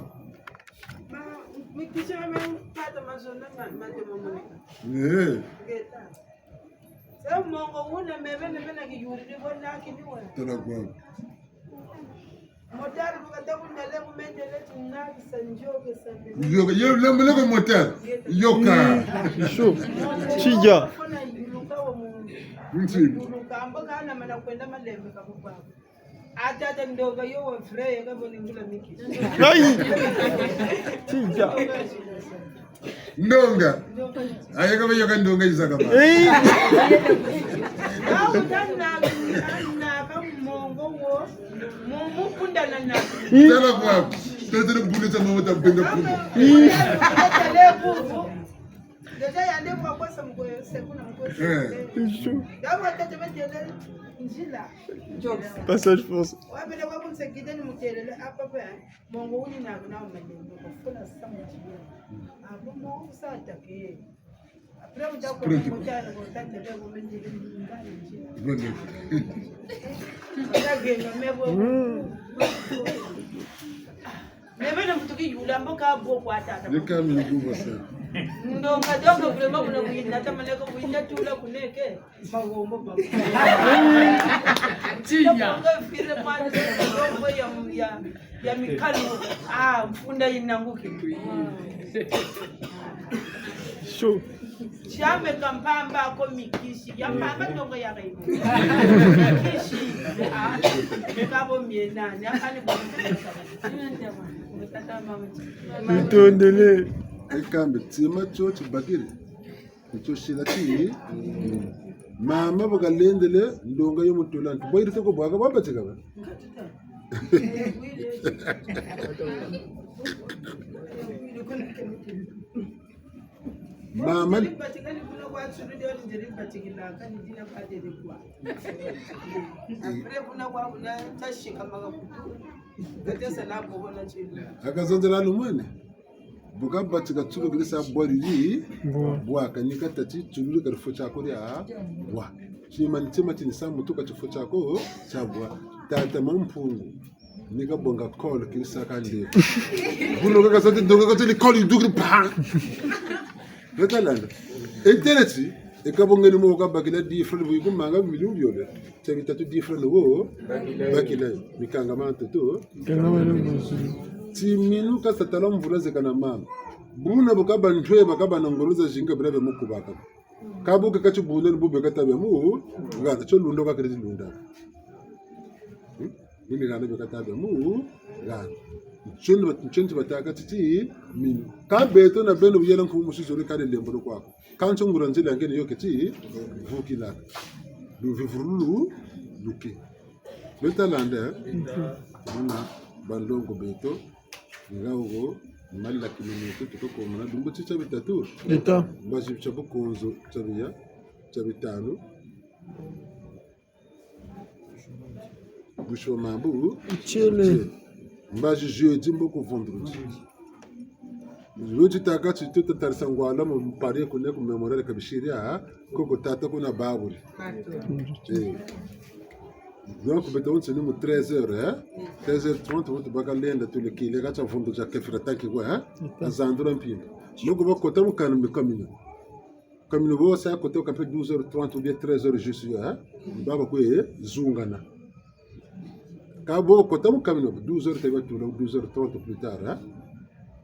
Eh. Tala kwa. Yoka, yo, lembe loko moteur. Yoka. Mm, chaud. Tija. Nti. Ayi. Tija. Ndonga. Aye ka ba yoka ndonga yizaka ba. Eh. Tala kwa. Tete bulu ta mama ta benga bulu. Passage forcé. Mongo wuni na kuna wa malembe, kufuna sa mu tiyo. Abo mo sa attaquer. Après, uta kwa mutana, kwa tata, kwa mende, kwa mende. Kwa mende. Kwa mende, kwa mende. Mm. Mebe na mutu kiyula mbo ka bo kwa tata. Ni kami ni kubo sa. Ndonga, ndonga, vraiment, kuna kuyinda, tamaleka kuyinda tula kuneke. Mahombo, mahombo. Tiya. Ndonga vile mwana, ndonga ya, ya, ya mikalu. Ah, mfunda yinanguki. Chaud. Tiame ka mpamba ko mikisi. Ya mpamba ndonga ya raibo. Mikisi. Ah, kabo miena. Ni akani bo. Ntondele. Ekambe, tima tio tibakiri. Ntsosila ti, mama bu kalendele, ndonga yo mu tula ntu. Bwa yirite ko bwaka, bwa batika ba? Mama. Akazonzela lumwene. Bu kabatika tsulu kiri sa bwa didi, bwa. Bwa, kani katâ ti tsulu kari fo tiako dia bwa. Tima ni tima tini sa mutu ka tifo tiako tia bwa. Tata Mampungu, ni kabonga kolo kiri sa ka nde. Buno kaka sa ti ndonga kati ni kolo yidukiri pa. Beta landa. Internet, e kabongeni mo kabakila dix francs bu yikumanga million biole. Tia bitatu dix francs wo, bakila yo. Mikangama ntoto. Mikangama ntoto. Timinu kasa tala mvula zeka na mama. Buna bu kaba ntwe, ba kaba na ngolo zazingi bila bia mu kubaka. Ka bu kaka tibuna ni bu beka ta bia mu, gana tio lunda ka kiri lunda. Hmm? Buni gana beka ta bia mu, gana. Ntio nti ba, ntio nti batâka ti timinu. Ka beto na beno bu yela nkumu musi zole kale lembo kwaku. Kansi nguria nzila ngeni yo keti vukila. Luvivulu lu, luke. Lweta landa, eh? Muna banlongo beto, nga wo, malaki minutu, tuko komana, lumbu ti tia bitatu. Leta. Mbazi tia bukonzo, tia biya, tia bitanu. Busho mambu. Tiele. Mbazi jeudi mbo ku vendredi. Jeudi tâka ti tuta tarisa ngwala mu Paris kune ku mémorial kabisiri, ah, koko tata kuna baburi. Eh. Donc, beto wonso ni mu treize heures, eh? Treize heures trente, wonso baka lenda tulekile, ka tia vondo tia kefira tanki kwa, eh? Azandura mpimpa. Noko bakota mu kanu mi kamina. Kamina bo sa kota kampe douze heures trente ou bien treize heures juste, hein? Baba kwe zungana. Ka bo kota mu kamina, douze heures ka batula, douze heures trente plus tard, hein?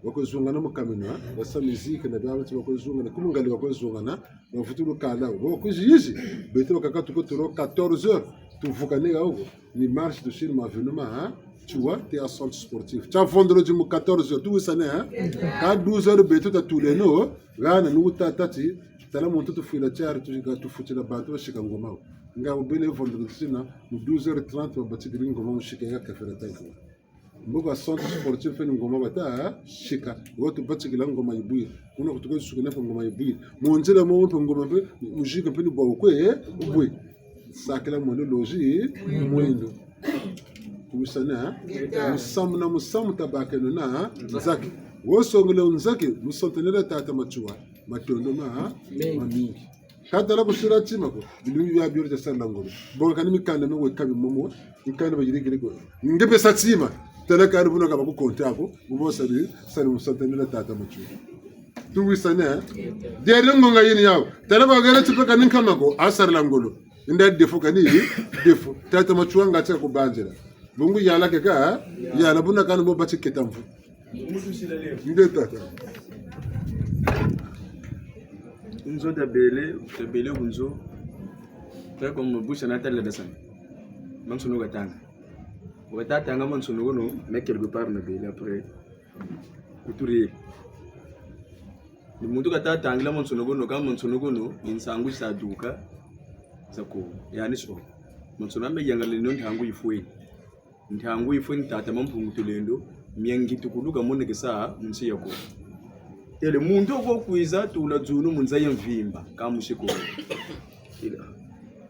Bakwe zungana mu kamina, hein? Basa musique na baba ti bakwe zungana, ku mu ngali bakwe zungana, bavutulu kala, bakwe zizi, beto bakaka tuko tula quatorze heures, tuvukane ga wo. Ni marche tusiri ma événement, hein? Tu vois, t'es à centre sportif. Tia vendredi mu quatorze heures, tuwisane, hein? Ka douze heures beto tatuleno, gana ni wuta tâ ti, tala muntu tufwila tiari, tu, tufutila bantu basika ngoma. Nga wubele vendredi tina, mu douze heures trente, babatikiri ngoma musika ya kefela tanki. Mbo ka centre sportif fe ni ngoma bata sika. Wo tubatikila ngoma yibwiri. Kuna kutuka sukina fe ngoma yibwiri. Mu nzila mo mpe ngoma mpe, muzika mpe ni bwa kwe, bwe. Sakila mwendo lozi, mwendo. Tuwisane, eh? Musamu na musamu tabakeno na nzaki. Wo songele nzaki, mu centenaire tata Matsoua. Matondo ma, mamingi. Ka tala kusila tima ko, bilumbu bia bio ta sala ngolo. Bonga kani mikanda mio weka bi momo, mikanda bayirikiri ko. Nge pesa tima, tala kani buna ka bakukonta ko, mu bo sali, sali mu centenaire tata Matsoua. Tuwisane, eh? Dere ngonga yini yawu. Tala kwa gere tipa kani nkama ko, asala ngolo. Nda defu kani, defu. Tata Matsoua nga tia kubanzila. Bungu yala keka, eh? Yala buna kani bo bati keta mvu. Nde tata. Nzo tabele, tabele ku nzo. Tala kwa mbusa na tala dasani. Mansono katanga. Watatanga mansono kono, mais quelque part nabele après. Kuturi. Ni muntu katatangila mansono kono, ka mansono kono, ni nsangu zaduka. Zako, yani so. Mansono ambe yangalele no ntangu yifweni. Ntangu yifweni tata Mampungu Tulendo, mia ngitukulu kamonekesa mu nsi ya Kongo. Tele muntu wo kwiza tula dzunu mu nza ya mvimba, ka musi ko. Tele,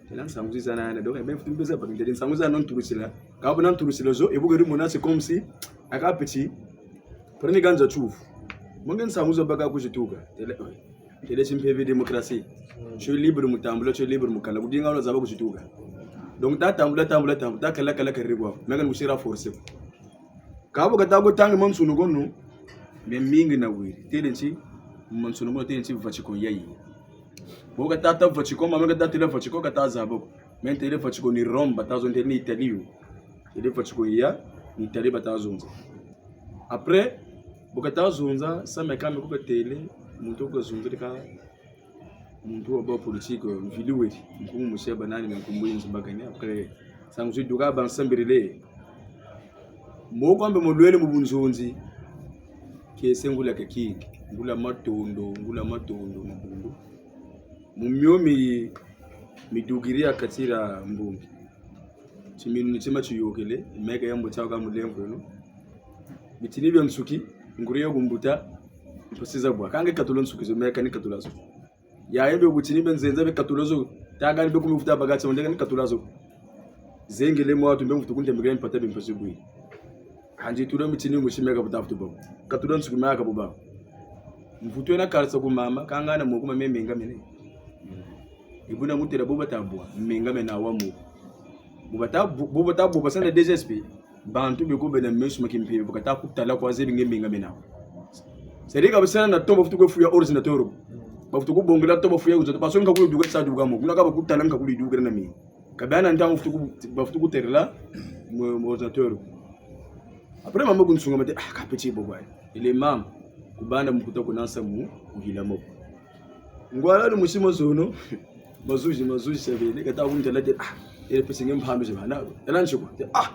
tele nsangu ziza nana, donc, eh ben, futu mbeza pa, tele nsangu ziza no ntulusila. Ka bu na ntulusila zo, e bu keri mona, c'est comme si, aka petit, prene kanza tsufu. Monge nsangu zo baka kuzituka. Tele, oi. Tele si mpeve démocratie. Tu es libre mu tambula, tu es libre mu kala. Kudinga wala zaba kuzituka. Donc, ta tambula, tambula, tambula, ta kala, kala, kala, kwa. Meka ni kusira forcer. Ka bo kata ko tanga mansono kono, me mingi nawiri. Tele nti, mansono kono tele nti Vatican yayi. Bo kata ta Vatican, mama kata tela Vatican, kata zaba ko. Mais tele Vatican ni Rome, bata zonza ni Italie yo. Tele Vatican ya, ni Italie bata zonza. Après, bu kata zonza, sa meka me ku katele, muntu ku kazonza ka, muntu wa ba politique, mvili weri, nkumbu musi ya banani, me nkumbu yinzi mbakani, après, nsangu ziduka ba nsambirile. Moko ambe mulwele mu bunzonzi, kiese ngula kakingi, ngula matondo, ngula matondo, mabundu. Mu mio mi, midukiri ya katira mbungi. Timinu ni tima tiyokele, meka ya mbo tiaka mulemvo eno. Bitini bia nsuki, nguri ya kumbuta, mpasi za bwa. Ka nge katula nsuki zo, meka ni katula zo. Ya yembe butini bia nzenza bia katula zo, taka ni bia kumifuta bagati, ndeka ni katula zo. Zengele mwa tu mbe mvutu kunte mbika mpata bia mpasi bwi. Kanzi tula mitini musi meka buta futu babo. Katula nsuki meka buba. Mvutu ena kalisa ku mama, kanga na moko ma me menga mene. Ibuna mutela bo bata bwa, menga mena wa moko. Bo bata bu-, bo bata bo basana D G S P. Bantu beko bena meso ma kimpeve, bo kata kutala kwa zebi nge menga mena. C'est-à-dire ka basana na to bafutu kwe fuya ordinateur. Bafutu kubongela to bafuya kuzo, baso nka kuli duka sa duka mo. Kuna ka bakutala nka kuli duka na mi. Ka bana ntangu futu ku-, bafutu kuterela mu, mu ordinateur. Après, mama kunsunga mate, ah, ka petit bo bwa. Ele mama, kubanda mukuta kuna nsamu, kuhila moko. Ngwala ni musi mazono, mazuzi, mazuzi sabele, kata kuntela te, ah, ele pesi nge mpandu ze bana, tala nsuku, te, ah,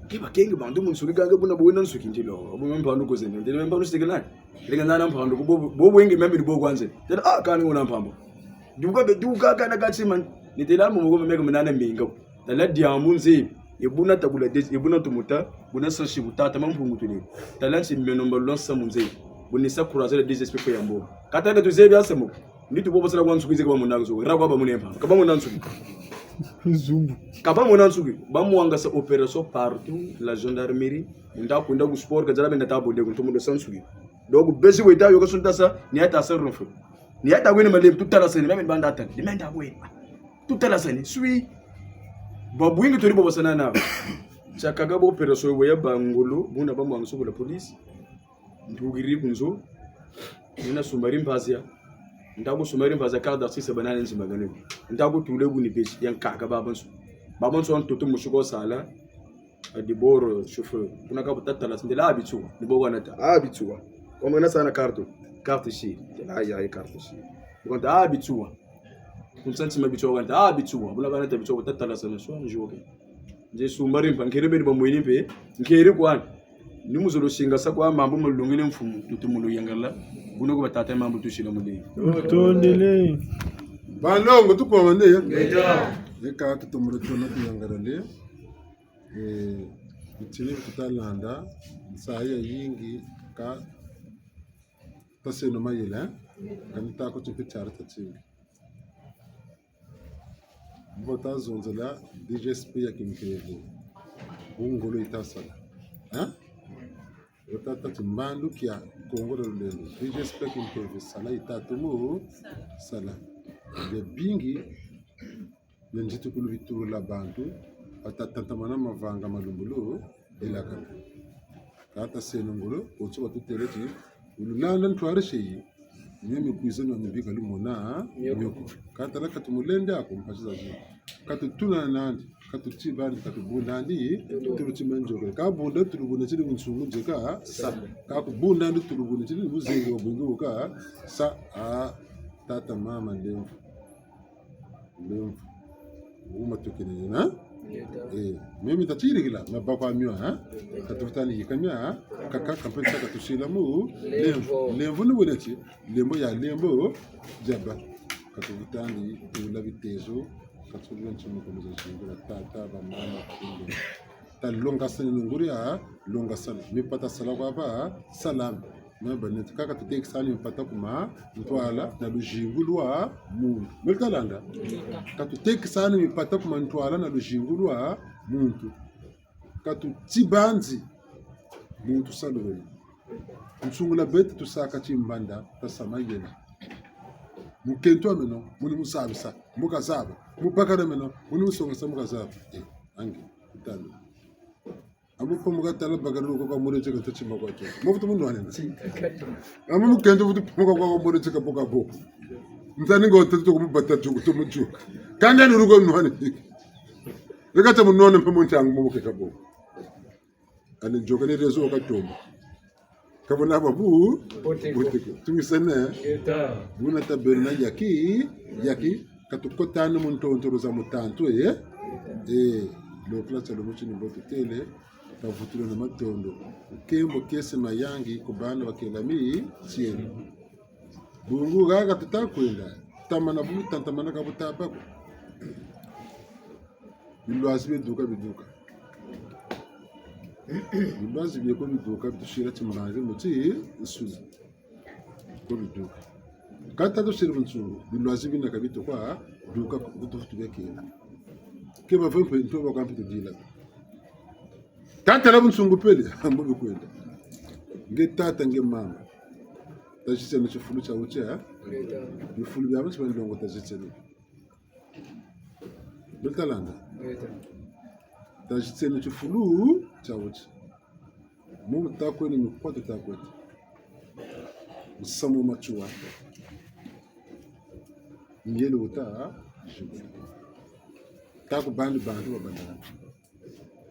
ke bakenge bantu mu nsuki kanga buna bwena nsuki ntilo, bu mpandu kozene, ntele mpandu sitekela, ele kanga na mpandu, ku bo, bo bwenge meme bo kwanze, tela, ah, kani una mpambo. Duka be, duka kana kati man, ni tela mo mo meme mena na minga. Tala diambu nzebi, e buna tabula des-, e buna tumuta, buna sansi bu tata Mampungu Tulendo. Tala nsi meno mba lonsa mu nzebi, buni sa croiser le D G S P pe ya mbo. Kata ka tuzebi asa mo. Ni tu bobo sala kwa nsuki ze ka bamona nsuki. Ra kwa bamona mpa. Ka bamona nsuki. Zumbu. Ka bamona nsuki. Bamwangasa opération partout, la gendarmerie. Nda kunda ku sport, ka zala benda tabo de, ku ntomo do sa nsuki. Donc, bezi weta yo ka sunta sa, ni ata sa ronfo. Ni ata wene malem, tutala sa ni, meme banda ata. Ni menda wene. Tutala sa ni, swi. Babwingi turi bo basana na. Tiakaka bo opération ya ba ngolo, buna bamwangasa ku la police. Ntukiri ku nzo. Nina sumba rimpasi ya. Nta ku sumba rimpasi ya carte d'artiste banane nzimbakane. Nta ku tule ku ni besi, ya nkaka babansoni. Babansoni ntoto musi ko sala. A de bord, euh, chauffeur. Kuna ka buta tala sa, ntela Abitsua. Ni bo kwa nata. Abitsua. Kwa mwana sana carte. Carte si. Ntela ya, ya carte si. Kwa nata Abitsua. Kunsantima Bitsua kwa nata Abitsua. Buna kwa nata Bitsua, buta tala sa na swa, njoke. Nze sumba rimpa, nkeri beni bamweni mpe, nkeri kwani. Ni muzolo singasa kwa mambu malungile mfumu, tutu mulu yangala. Buna kwa batata mambu tusila mule. Tondele. Banlongo, tukwamane. Ngeta. Eka tutu mulu tona tuyangalale. Eh, Bitini bi tuta landa, nsayi yayingi ka taseno mayela, eh? Kani tako timpe tiari tatingi. Mbo tazonzela D G S P ya kimpeve. Bu ngolo yita sala. Eh? Wata tâ ti mbandu kia Kongo dia Lulendo. D G S P ya kimpeve sala yita tumu sala. Biabingi bia nzitukulu bitulula bantu, bata tatamana mavanga malumbulu, elakana. Kâ taseno ngolo, bonso batutêle ti, wululanda ntwari seyi, mio mikwiza na mibika lumona, mioko. Kâ tala ka tumulende ako mpasi zazi. Ka tutuna nandi, ka tutiba nandi, ka tubunda nandi, tulu tima nzokele. Kâ bunda tulubunda tili bunsungu nzeka, sa. Kâ kubunda nandi tulubunda tili buzengi wa bungi woka, sa, ah, tata mama lemvo. Lemvo. Wuma tukini na? Yeta. Eh, mimi tatirikila, mabakwa mio, ha? Ka tuvutani yika mia, ha? Kaka, kampe nsa ka tusila mu? Lemvo. Lemvo. Lemvo ni wena ti, lemvo ya lemvo, diaba. Ka tuvutani, tula bitezo, ka tuvutani ntima ku muza zingula, tata, bamama, bakunde. Talongasana na nguri ya longasana. Mipata sala kwa ba, salama. Na ba neti kaka tutekisani mipata ku mantwala na luzingu lwa muntu. Mele talanda? Ka tutekisani mipata ku mantwala na luzingu lwa muntu. Ka tutibanzi muntu salu wena. Nsungula beto tusaka timbanda, tasa mayela. Mukento wa meno, muni musabisa, mbo kazaba. Mubakala meno, muni musongesa mbo kazaba. Eh, ange, kutani. Amu pa mu katala bakala ko ka mure tieka nta tima kwa tio. Mavutu munwanina. Amu mukento vutu pa mu ka kwa mure tieka boka bo. Ntani ngo tatu ko mubata tio, to mu tio. Kanda ni ruko nwanina. Reka ta munwana mpe mu ntangu mu keka bo. Ani nzoka ni rezo ka tomba. Ka bona babu, boteko. Boteko. Tuwisane. Yeta. Buna tabele na yaki, yaki, ka tukotani mu ntontolo za mutantu, eh? Eh, lokela tia lobo tini mbo tutêle, ka vutula na matondo. Nkembo, kiese, mayangi, ku bana bakela mitieno. Bungu haha tuta kwenda, tamana bu, tantamana ka buta bâ ko. Bilwazi biduka, biduka. Bilwazi bieko biduka, bitusila timbangi mu ti nsuzi. Ko biduka. Kâ ta tusiri bunsungu, bilwazi bina ka bito kwa duka, kutu futu biakela. Ke bavwe mpe, nto ba kwa mpe tudila. Kâ tala bunsungu pele, mbo bikwenda. Nge tata, nge mama. Tazitseno tifulu tia wuti, eh? Bifulu bia bantu ba ndongo tazitseno. Beto talanda. Tazitseno tifulu tia wuti. Mu takweno, mikwatu takweno. Musamu matsuwa. Miele wuta, jibula. Taku bandi bantu babandana.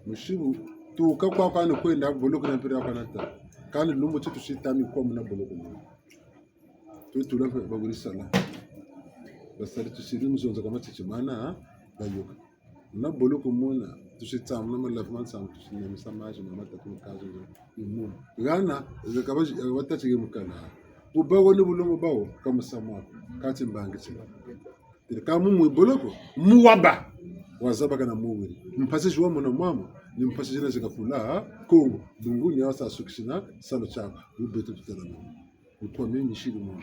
Musibu, tuka kwa kani kwenda boloko na mpira kwa nata. Kani lumbu ti tusita mi kwa muna boloko muna. Tutula mpe bawirisala. Basali tusiri mu zonza ka matiti mana, bayôka. Na boloko muna, tusitsamu na malavu ma nsamu, tusinamisa mazi ma matatu mu kazo zo. Imuna. Hana, eka kabazi, eka batati ke mukana. Bubawo ni bulomo bawo, ka musamu ko, ka timbangi tina. Tele ka mu mu boloko, mu wabâ. Wazaba kana mu wiri. Mpasi zi wamona mwamu, ni mpasi zina zikakula, Kongo. Bungu ni wasa sukisina, salu tiaku. Bu beto tutala mwamu. Utwa meni shiri mwa.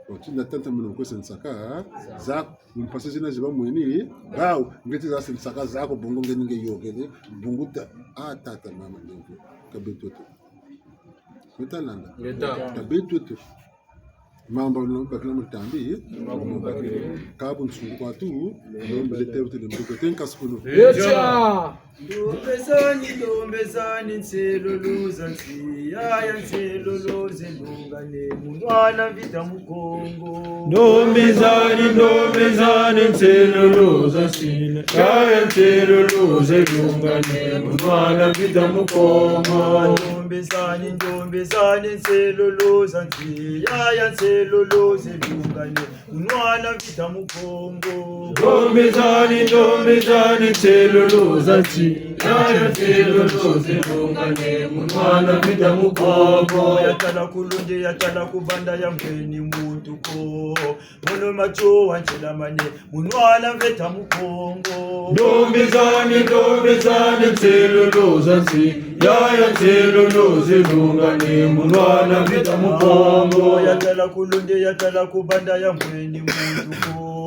Oti na tanta muna nkwese nsaka, zaku, mpasi zina ziba mweni, bawu, nge ti zase nsaka zaku, bungu nge ni nge yôkele, bungu ta, ah, tata, mama, nge, ka beto to. Meta landa. Ngeta. Ka beto to. Mamba no bakila mutambi, ka bunsungu kwa tu, no mbele te butele mbuko, tenka sukulu. Echa! Ndombe zani, ndombe zani, nselolo za nsi, yaya nselolo zelungane, munwana mvita mu Kongo. Ndombe zani, ndombe zani, nselolo za nsi, yaya nselolo zelungane, munwana mvita mu Kongo. Ndombe zani, ndombe zani, nselolo za nsi, yaya nselolo zelungane, munwana mvita mu Kongo. Ndombe zani, ndombe zani, nselolo za nsi, Yaya nsilulu zilungane, mu nwana Mvita Mukongo. Ya tala ku lundi, ya tala ku banda, ya mweni muntu ko. Mono Matsoua ntelamane, mu nwana Mvita Mukongo. Ndombi zani, ndombi zani, nsilulu za nsi. Yaya nsilulu zilungane, mu nwana Mvita Mukongo. Ya tala ku lundi, ya tala ku banda, ya mweni muntu ko.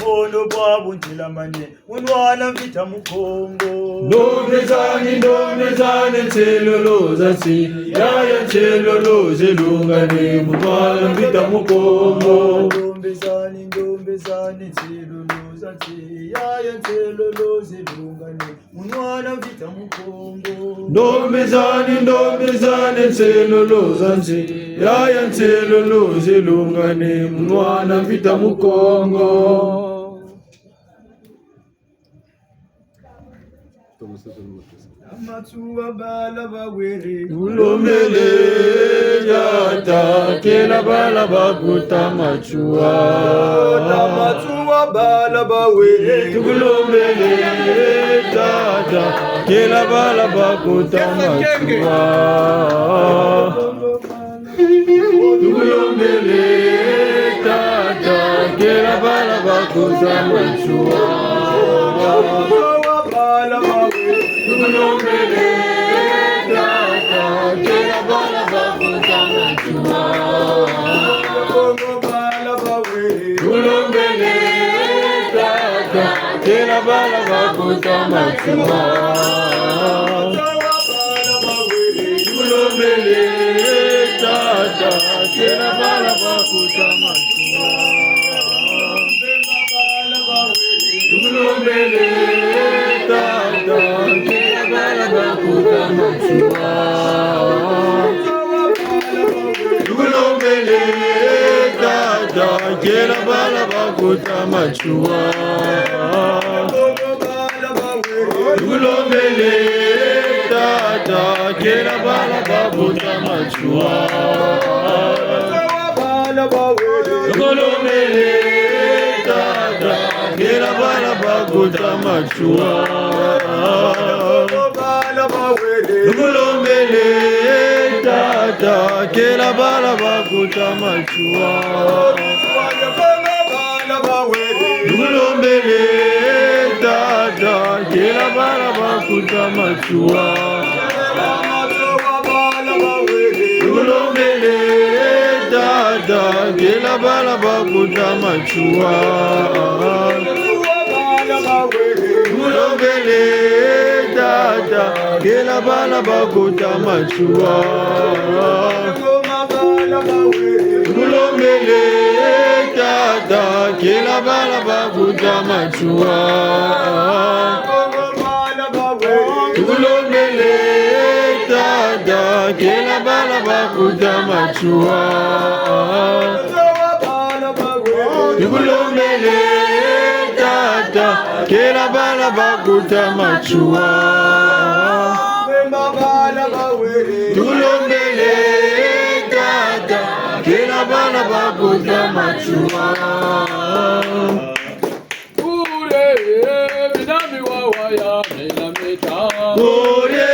Mono bwabu ntelamane, mu nwana Mvita Mukongo. Ndombi zani, ndombi zani, nsilulu za nsi. Yaya nsilulu zilungane, mu nwana Mvita Mukongo. Ndombi zani, ndombi zani, nsilulu za nsi. Yaya nsilulu zilungane, mu nwana Mvita Mukongo. Ndombi zani, ndombi zani, nsilulu za nsi. Yaya nsilulu zilungane, mu nwana Mvita Mukongo. Matsoua bala ba wele. Tulombele tata, kela bala bakuta Matsoua. Matsoua bala ba wele. Tulombele tata, kela bala bakuta Matsoua. Tulombele tata, kela bala bakuta Matsoua. Tulombele tata, kela bala bakuta Matsoua. Tulombele tata, kela bala bakuta Matsoua. Tulombele tata, kela bala bakuta Matsoua. Tulombele tata, kela bala bakuta Matsoua. Tulombele tata, kela bala bakuta Matsoua. Tulombele tata, kela bala bakuta Matsoua. Tulombele tata, kela bala bakuta Matsoua. Tulombele tata, kela bala bakuta Matsoua. Tulombele tata, kela bala bakuta Matsoua. Tulombele tata, kela bala bakuta Matsoua. Tulombele tata, kela bala bakuta Matsoua. Tulombele tata, kela bala bakuta Matsoua. Tulombele tata, kela bala bakuta Matsoua. Tulombele tata, kela bala bakuta Matsoua. Tulombele tata, kela bala bakuta Matsoua. Kore, mina miwawa ya mela meta. Kore,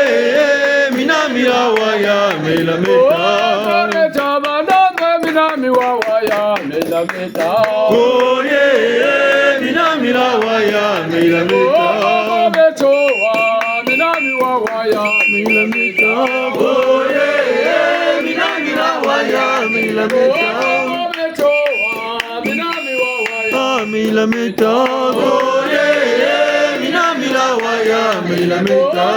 mina miwawa ya mela meta. Kore, tabana, mina miwawa ya mela meta. Kore, mina miwawa ya mela meta. Kore, toa, mina miwawa ya mela meta. Kore, mina miwawa ya mela meta. Kore, toa, mina miwawa ya mela meta. Kore, mina miwawa ya mela meta.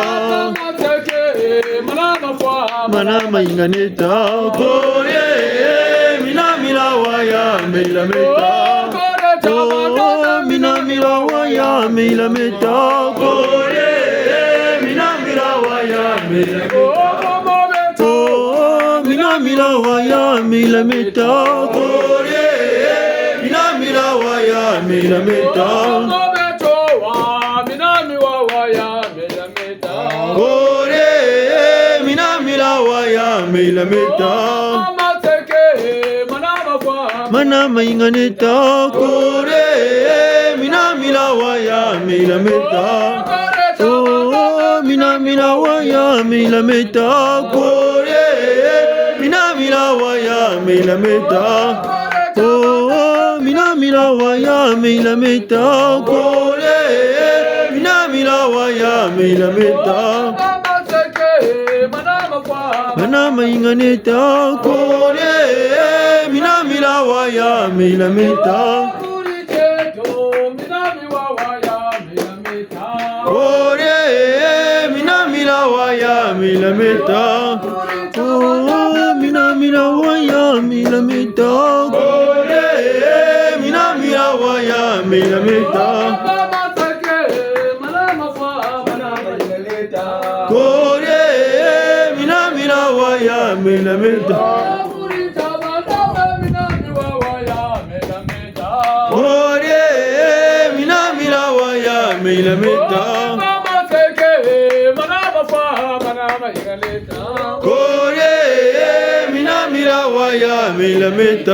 Mana mainganeta. Kore, mina miwawa ya mela meta. Oh, mina miwawa ya mela meta. Kore, mina miwawa ya mela meta. Oh, mina miwawa ya mela meta. Kore, mina miwawa ya mela meta. Kore, mina miwawa ya mela meta. Mana mainganeta. Kore, mina miwawa ya mela meta. Oh, Mina mila waya mila meta, kore, mina mila waya mila meta. Oh, mina mila waya mila meta, kore, mina mila waya mila meta. Mana mainga neta, kore, mina mila waya mila meta. Kore, mina mila waya mila meta. Oh, mina mila waya mila meta. Kore, mina mila waya mila meta. Kore, mina mila waya mila meta. Kore, mina mila waya mila meta. Kore, mina mila waya mila meta. Kore, mina mila waya mila meta.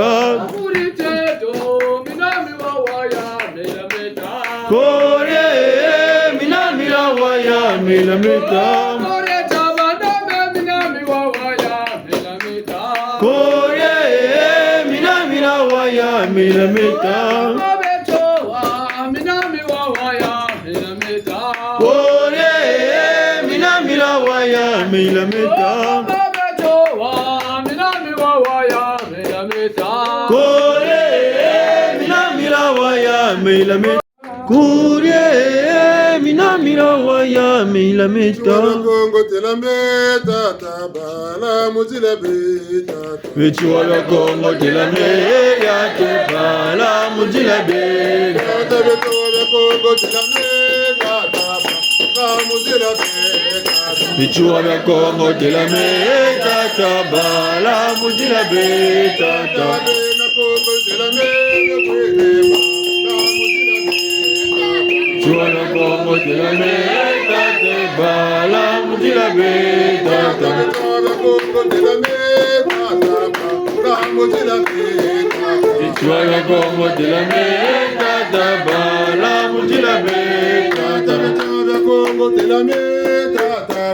Kore, mina mila waya mila meta. Kore, mina mila waya mila meta. Kore, mina mila waya mila meta. Kore, mina mila waya mila meta. Bana Kongo telame tata, bala muzila be tata. Bitiwa bia Kongo telame, tata, bala muzila be. Tata, bitiwa bia Kongo telame, tata, bala muzila be, tata. Bitiwa bia Kongo telame, tata, bala muzila be, tata. Bena Kongo telame, bala muzila be, tata. Bitiwa bia Kongo telame, tata, bala muzila be, tata. Bitiwa bia Kongo telame, tata, bala muzila be, tata. Bitiwa bia Kongo telame, tata, bala muzila be, tata. Bitiwa bia Kongo telame, tata,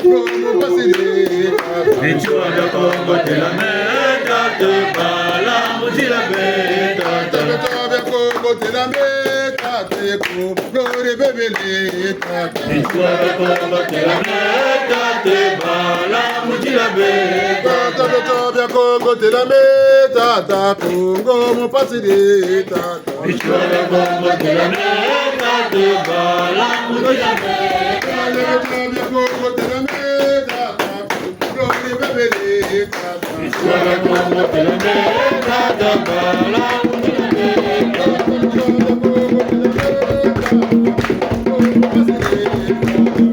Kongo mpasi le, tata. Bitiwa bia Kongo telame, tata, bala muzila be, tata. Bitiwa bia Kongo telame, tata, Kongo rebebele, tata. Bitiwa bia Kongo telame, tata, bala muzila be, tata. Bitiwa bia Kongo telame, tata, Kongo mpasi le, tata. Bitiwa bia Kongo telame, tata, bala muzila be, tata. Bitiwa bia Kongo telame, tata, Kongo rebebele, tata. Bitiwa bia Kongo telame, tata, bala muzila be, tata. Bitiwa bia Kongo telame, tata, Kongo mpasi le, tata.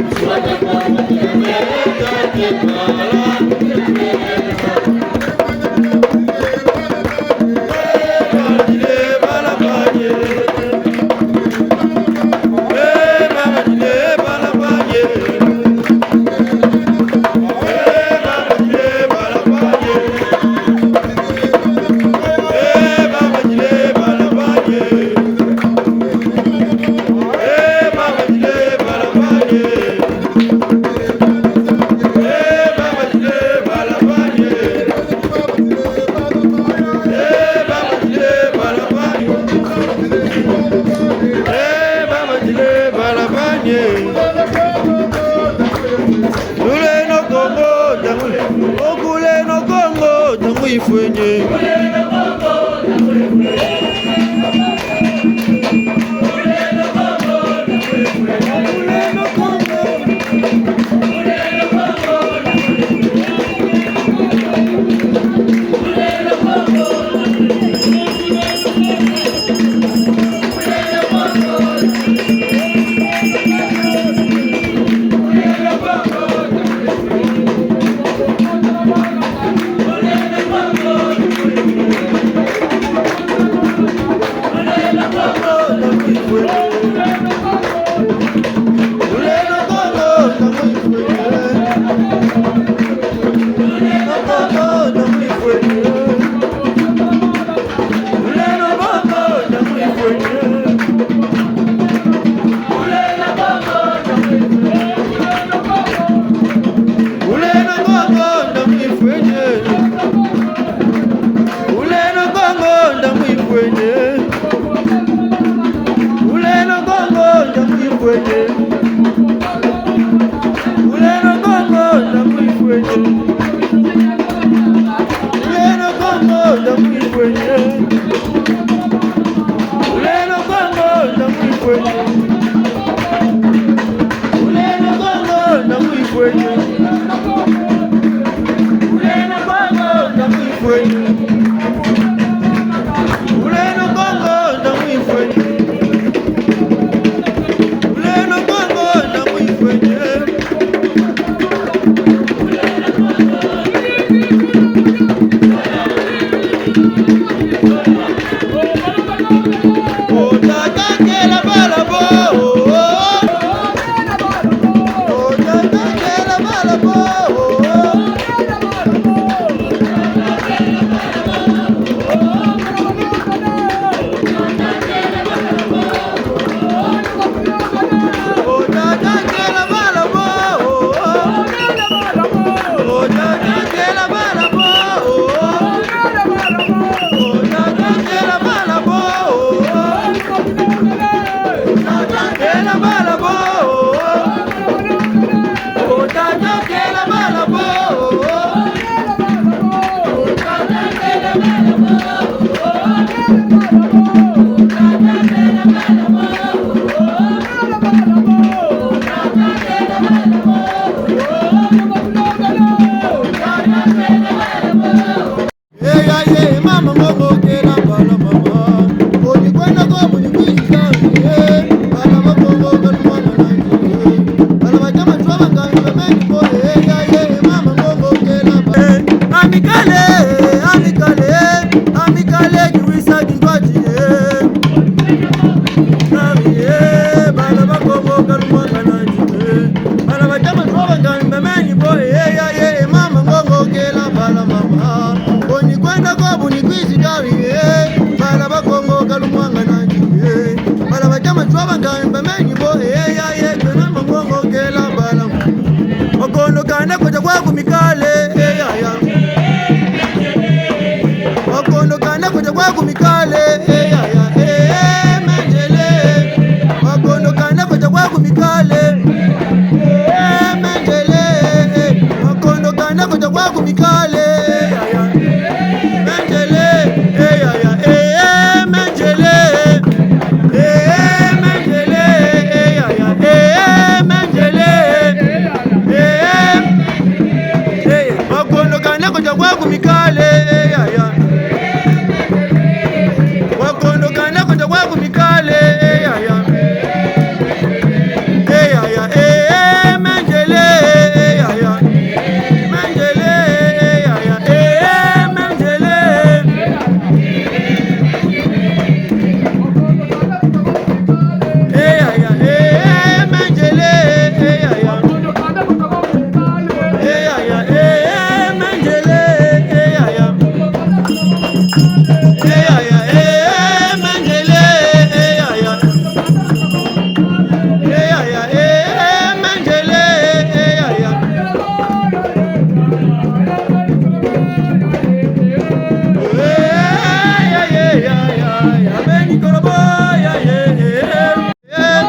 Tuleno Kongo, tangu, okuleno Kongo, tangu ifwenye. Eh, ya, ye, mama, ngongo, kela, bala, mama. Boni kwenda ko, boni kwizi, eh. Bala ba Kongo, kalu mwana nandi, eh. Bala ba jama twa banga, bameni ko, eh, ya, ye, mama, ngongo, kela, ba-, eh. Amicale, amicale, amicale, kiwisa, kintwadi, eh. Nami, eh, bala ba Kongo, kalu mwana nandi, eh. Bala ba jama twa banga, bameni ko, eh, ya, ye, mama, ngongo, kela, bala, mama. Boni kwenda ko, boni kwizi, kari, eh. Bala ba Kongo, kalu mwana nandi, eh. Bala ba jama twa banga, bameni bo, eh, ya, ye, tena mangongo, kela, bala. Makondo kanda kota kwa ku mikale, eh, ya, ya. Makondo kanda kota kwa ku mikale, eh, ya, ya, eh, mendele. Makondo kanda kota kwa ku mikale, eh, mendele. Makondo kanda kota kwa ku mikale, eh, ya, ya. Mendele, eh, ya, ya, eh, mendele. Eh, mendele, eh, ya, ya, eh, mendele. Eh, eh, makondo kanda kota kwa ku mikale, eh, ya, ya. Makondo kanda kota kwa ku mikale, eh, ya, ya. Eh, ya, ya, eh, mendele, eh, ya, ya. Mendele, eh, ya, ya, eh, mendele. Eh, ya, ya, eh, mendele, eh, ya, ya. Eh, ya, ya, eh, mendele, eh, ya, ya. Eh, ya, ya, eh, mendele, eh, ya, ya. Eh, ya, ya, eh, mendele, eh, ya, ya. Eh, ya, ya, ya, ya, ya, beni korobo, ya, ya, eh, eh.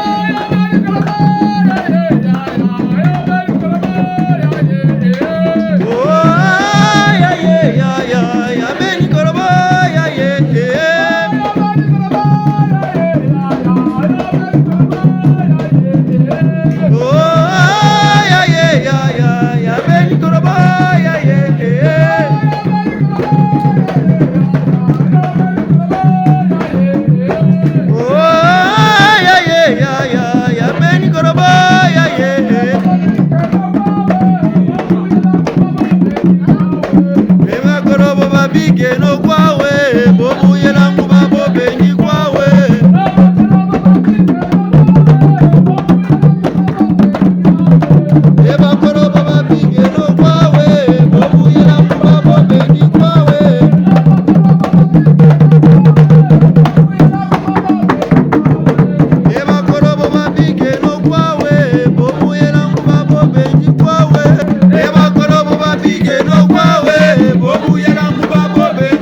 Oh, ya, ye, ya, ya, ya, beni korobo, ya, ye. E bakorobo babikeno kwawe, bo buyela nguba bo beni kwawe. E bakorobo babikeno kwawe, bo buyela nguba bo beni kwawe. E bakorobo babikeno kwawe, bo buyela nguba bo beni kwawe. E bakorobo babikeno kwawe, bo buyela nguba bo beni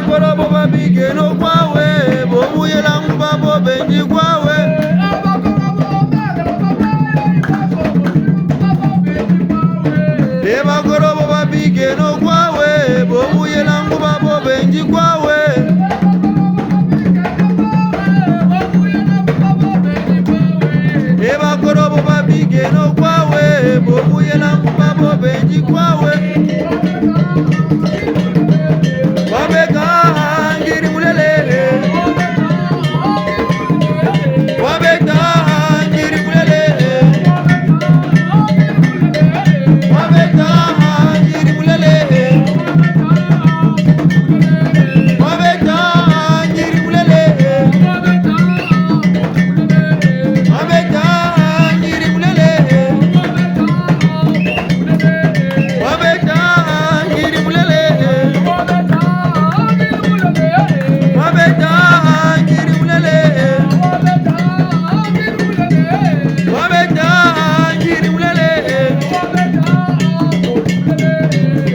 Bakolo bo babikeno kwawe, bo buyela nguba bo bendi kwawe. E bakolo bo babikeno kwawe, bo buyela nguba bo bendi kwawe. E bakolo bo babikeno kwawe, bo buyela nguba bo bendi kwawe. Wabeta ngiri mulele. Wabeta ngiri mulele. Wabeta ngiri mulele. Wabeta ngiri mulele. Wabeta ngiri mulele. Wabeta ngiri mulele. Wabeta ngiri mulele. Wabeta ngiri mulele.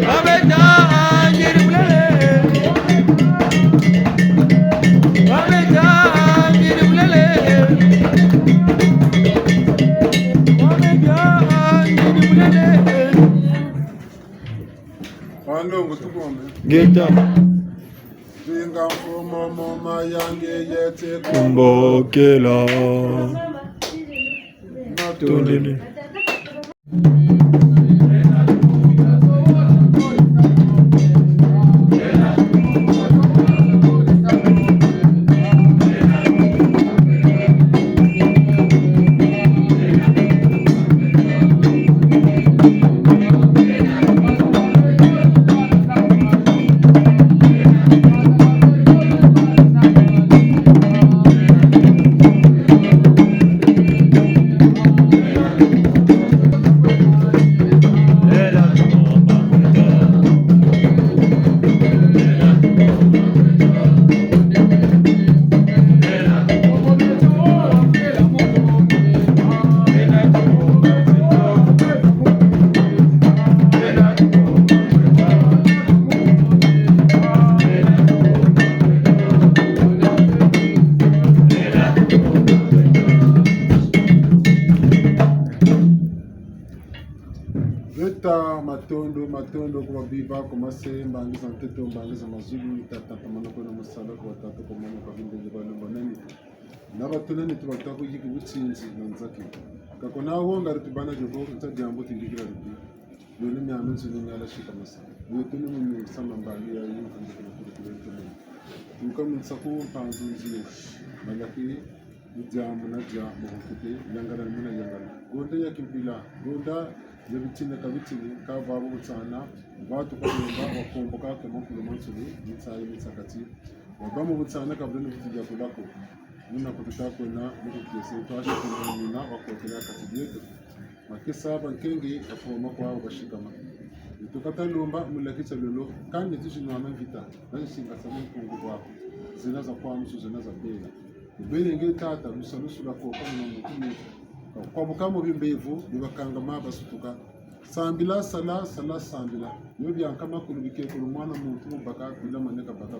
Wabeta ngiri mulele. Wabeta ngiri mulele. Wabeta ngiri mulele. Bandongo tukombe. Ngeta. Zinga mfumu mu mayangi yeti kumbokela. Matondele. Ngeta, matondo, matondo ku babiba, ku mase, mbangi za ntete, mbangi za mazulu, tata, tamana kwena musala, kwa tata, kwa mama, kwa bindele, balumba nani. Na batunani tubata kuyiki butsinzi na nzaki. Ka kuna wo ngari tubana diobo, nta diambu tindikira dibi. Yoni miamiansoni miala sika masa. Yo tuni mu mi sama mbali ya yinka ndikira kuri kuri tuni. Tuka mu nsaku mpanzu nzie. Malaki, mu diambu na diambu kukute, yangala muna yangala. Gonda ya kimpila, gonda ya bitini ka bitini, ka babo butsana, batu ka bemba, wakomboka ke makulu mansoni, mitsayi mitsakati. Wabâ mu butsana ka bwena ni buti dia kula ko. Muna kututa kwena, mu kukese, twasi kuna muna, wakotela kati dieto. Makesa bankenge, bafuma kwawu basikama. Ni tukata lomba, mu lakisa lolo, kani tusi nwana mvita, nani singasa mu nkungu bwaku. Zena za kwa musu, zena za bela. Ubele nge tata, lusalusu lwa koka muna muntu muntu. Kwa bukamu bimbevo, bibakangama basutuka. Sambila, sala, sala, sambila. Yo bia nkama kulu bikekulu mwana muntu mu baka, bila maneka baka.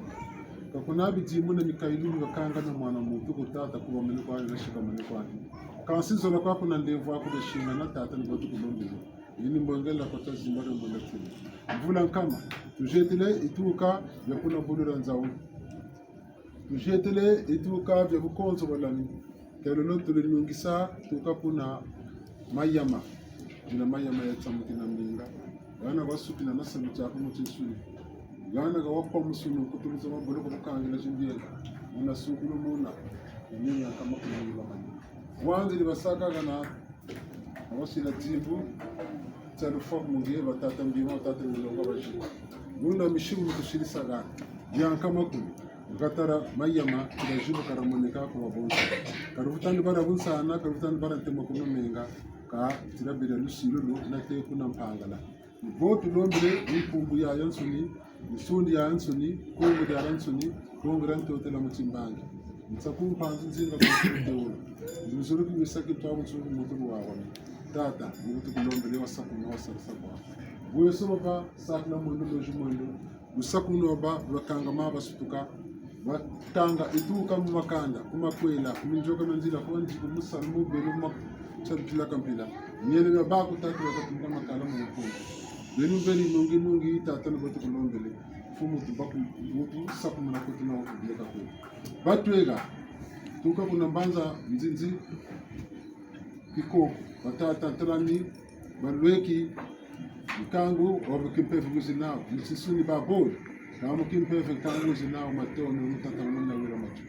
Ka kuna bidimbu na mikayulu bibakanga na mwana muntu ku tata kuba mene kwani na sika mene kwani. Kansi zola kwa kuna ndevu aku de shinga na tata ni batu kulombele. Yini mbongela kota zimba de mbonda tini. Mvula nkama, tujetele ituka ya kuna bulula nzawu. Tujetele ituka bia bukonzo bwalani. Telolo tulinungisa tuka kuna Mayama. Dina Mayama ya tsamukina mbinga. Yana wasukina na salu tiaku mu tinsuni. Yana ga wakwa musunu kutuluza maboloko bukangila zimbiela. Muna sukulu muna. Yini ya kama kuna mani. Wanzi di basaka gana Awasila dimbu, tia lufa ku mungi, batata mbima, batata milonga baji. Buna misiku mikusilisa gana. Dianka makulu. Gatara Mayama, tila jibu karamoneka ku babonso. Karuvutani bara bunsana, karuvutani bara ntema kuno menga, ka tila bela lusilu lu, nate kuna Mpangala. Ni bo tulombele, ni nkumbu yayansoni, ni nsundi yayansoni, Kongo diayansoni, Kongo dia ntotela mu timbangi. Nsaku mpanzu nzinga kwa teolo. Nzulu ki misaki twa mu nsundi muntu luwawa. Tata, ni bo tukulombele wa saku na wa sarisa kwa. Bweso papa, sakula mwendo loji mwendo. Lusakumunu lwabâ, lwakangama, basutuka, batanga, yituka mu makanda, ku makwela, ku minzoka mia nzila, ku banziku, mu salu, mu belo, mu ma-, tia bitila ka mpila. Miele mia baku tatu bakatuka makala mu nkonko. Beno beri nungi nungi, tata ni bo tukulombele. Mfumu tubaku, mutu sakumuna kweto na wutu bileka kweto. Batweka, tuka kuna mbanza Nzinzi, Kikoko, batata ntalani, balweki, nkangu wa kimpeve wizi nawu, nsinsuni babole, na mu kimpeve nkangu wizi nawu, matondo, mu tata na mwana wela matu.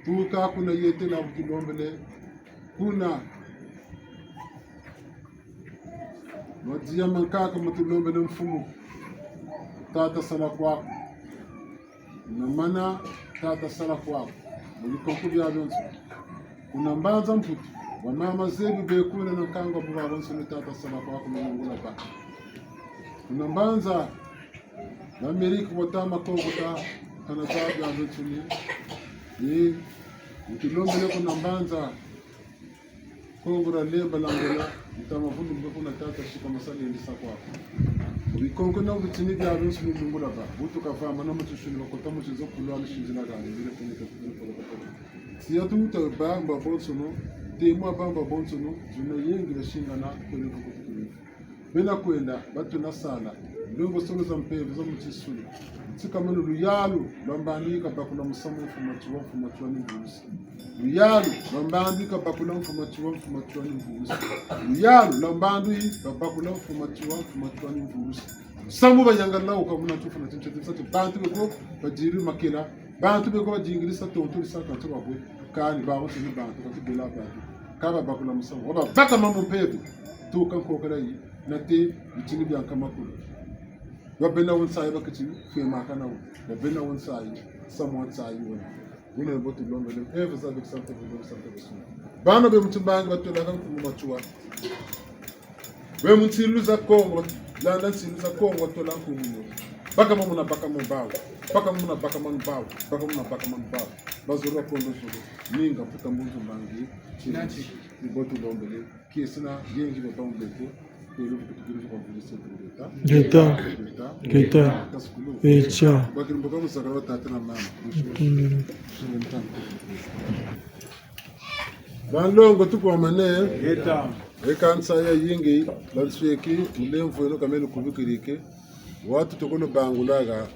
Tuka kuna yetela bu tulombele, kuna madia mankaka mu tulombele mfumu, tata sala kwaku. Kuna mana, tata sala kwaku. Mu bikonko biabionso. Kuna mbanza Mputu, bamama zebi be kuna na nkangu bu babonso ni tata sala kwaku mu lungula ba. Kuna mbanza Amerika, bota makoko ta, kana za biabionso ni. Ni, mu tulombele kuna mbanza Kongo dia Lemba, la Angola, ntama vundu mbe kuna tata sika masali yendisa kwaku. Bikonko na bitini biabionso ni lungula ba. Bu tukavambana mu tinsuni bakota mu tinzo kulwa ni sinzila kani, mbele kuni kakuni kolo kakolo. Tiya tu muta ba mba bonsono, temo ba mba bonsono, zuna yengi basingana, kwele kukutukulu. Bena kwenda, batuna sala, ndongosolo za mpeve za mu tinsuni. Ntika mano luyalu lwa mbandu yi kabakula musamu mfumu Matsoua, mfumu Matsoua ni mvulusi. Luyalu lwa mbandu yi kabakula mfumu Matsoua, mfumu Matsoua ni mvulusi. Luyalu lwa mbandu yi kabakula mfumu Matsoua, mfumu Matsoua ni mvulusi. Musamu bayangalala wuka muna tufu na tintete, sa ti bantu beko badiri makela, bantu beko badingirisa tonto lisa kanto babwe, kani bawo tini bantu, kati bela bantu. Ka babakula musamu, wababaka mambu mpeve, tuka nkokela yi, nate bitini bia nkama kulu. Babena wo nsayi bakiti, kwe makana wo. Babena wo nsayi, samu wa nsayi wena. Wuna bo tulombele, mpeve za bikisante, bikisante bisunga. Bana be mutimbangi batolaka nkumbu Matsoua. Be mu nsilu za Kongo, landa nsilu za Kongo, tola nkumbu yo. Baka mamuna baka mu bawu. Baka mamuna baka manu bawu. Baka mamuna baka manu bawu. Bazolo kondo zolo. Ninga mputa mbunzu mbangi. Nati. Ni bo tulombele. Kiesina yengi baba mbeto. Kwelo kutukiri kwa mvulise ngeta. Ngeta. Ngeta. Kasukulu. Echa. Bakiri mboka musakala wa tata na mama. Mm. Banlongo tukwamane. Ngeta. Eka nsayi yayingi, bansweki, mulemvo eno kamene kubikirike. Watu tokolo bangulaga.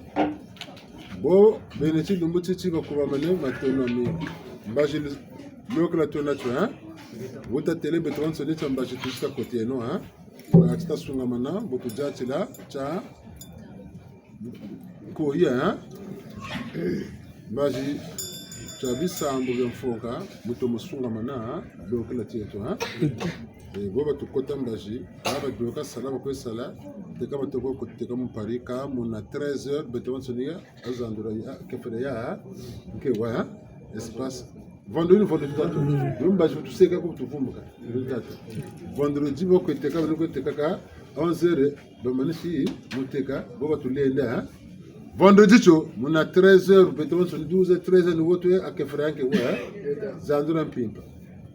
Bo, bene tilumbu titi bakubamane matono mi. Mbazi lokela twena tio, hein? Wuta tele beto bansoni tia mbazi tusita koteno, hein? Ati tasungamana, bo tudiatila, tia Koya, hein? Mbazi, tia bisambu bia mfonka, mutomo sungamana, hein? Lokela tieto, hein? Eh, bo batukota mbazi, aba doka sala, bakwe sala, teka batoko koteka mu Paris, ka muna treize heures, beto bansoni ya, azandula ya, kefere ya, hein? Nke wa, hein? Espace. Vendredi, vendredi tatu. Yo mbazi tuseka ko tuvumbuka. Vendredi tatu. Vendredi bo kweteka, bo kweteka ka onze heures, bamanisi muteka, bo batulenda, hein? Vendredi tio, muna treize heures, beto bansoni douze heures, treize heures, ni wo twe, a kefere nke wa, hein? Zandula mpimpa.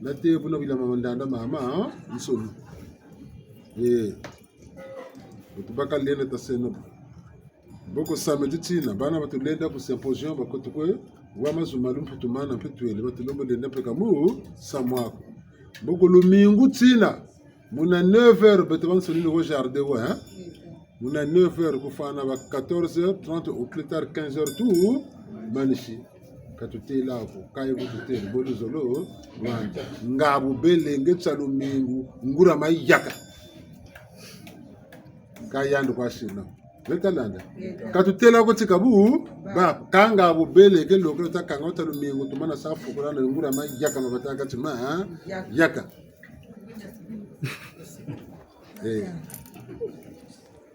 Nate buna bila mama ndanda mama, hein? Nsoni. Eh. Bo tubaka lenda taseno. Mboko samedi tina, bana batulenda ku symposium, bakoto kwe, wa mazu malu mputu mana mpe twele, batulombo lenda mpe ka musamu aku. Mboko lumingu tina, muna neuf heures, beto bansoni ni ko jardin wa, hein? Muna neuf heures, kufwana ba quatorze heures trente, au plus tard quinze heures tumanisi. Ka tutela ko, kayi ko tutela, bo luzolo lwandi. Nga bubele nge tia lumingu, nguria mayaka. Ka yandi kwa sina. Beta landa. Ka tutela ko tika bu, ba, kanga bubele ke lokela ta kanga wuta lumingu, tumana sa fukula na nguria mayaka ma batâka ti ma, hein? Yaka. Eh.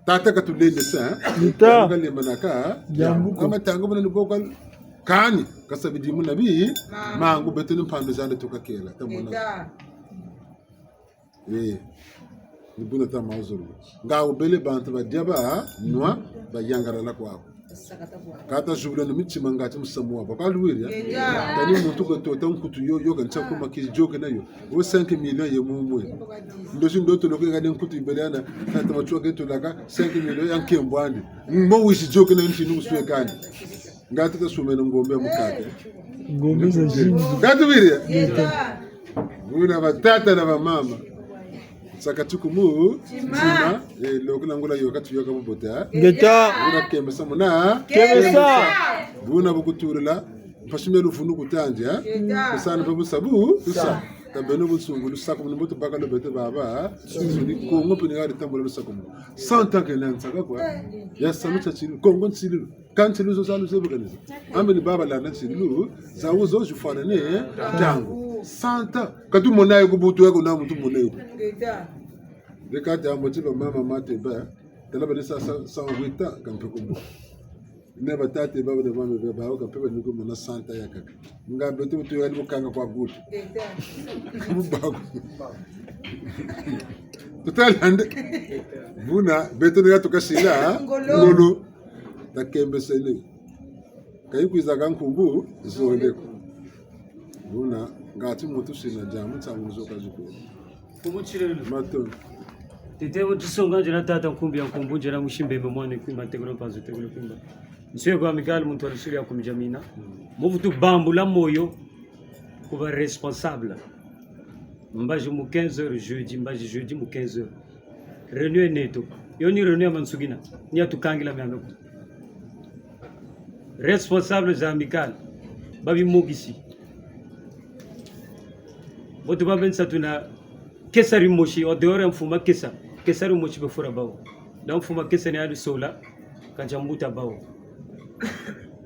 Tata ka tulendesa, hein? Nta. Ka lembanaka, hein? Diambu ko. Kama tango bana ni bo ka, kani, ka sabidi muna bi, mangu beto ni mpandu zandi tuka kela, ta mona. Nta. Eh, ni buna ta mazolo. Nga wubele bantu badia banwa, bayangalala kwaku. Kata zibula no mitima ngati musamu wa baka luwiri, eh? Kani muntu ko tota nkutu yo, yo ka ntia kuma kizi yoke nayo. Wo cinq millions ye mumwe. Ndosi ndo toloke kani nkutu yibele yana. Kata matwa ke tolaka cinq millions ya nkembo andi. Mo wizi yoke nayo ntinu uswekani. Ngati ta sumena ngombe ya mukate. Ngombe za zingi. Ngati wiri, eh? Buna batata na bamama. Saka tukumu, tima. Eh, lokola ngula yo kati yo ka bubote, eh? Ngeta. Buna kembesa muna. Kembesa. Buna bu kuturila, mpasi mia luvunu kutandi, eh? Ngeta. Kusana mpe busa bu, busa. Tabeno bunsungu, lusaka muna mbutu baka lo beto baba, eh? Suni Kongo mpe ni ngari tambula lusaka muna. Cent ans ke na nsaka kwa. Ya sanu tia tini, Kongo nsilulu. Ka nsilulu zo za luzebi kani zo. Ambe ni baba landa nsilulu, zawu zo zifwanane, eh, ntangu. Cent ans. Ka tumona yo ku butu yako na muntu mona yo. Leka ta mbo ti bamama mate ba, tala ba ni sa, sa, cent huit ans, ka mpe kumbo. Ni batata baba na bamama ba, ba, ka mpe ba ni kumona cent ans ya kaka. Nga beto butu ya ni bukanga kwa gutu. Bubaku. Tutalande. Buna, beto ni ya tukasila, ngolo. Ngolo. Takembesele. Ka yi kwiza ka nkumbu, zole ko. Buna, ngati muntu sina diambu, nsangu zo ka zikwe. Matondo. Tete, wo tusonga nzena tata nkumbu ya nkumbu, nzena musi Mbemba mwana Nkumba, tekolo Mpanzu, tekolo Nkumba. Monsieur kwa Amicale, muntu wa lusulu ya kumi dia mina. Mu vutu bambula moyo ku ba responsable. Mbazi mu quinze heures jeudi, mbazi jeudi mu quinze heures. Réunion neto. Yo ni réunion ya mansukina. Ni ya tukangila miamiaku. Responsable za Amicale. Ba bimokisi. Bo tu ba bensatu na kesa dimosi, en dehors ya mfuma kesa. Kesa dimosi befura bawu. Donc mfuma kesa ni ya lusola, ka ntia mbuta bawu.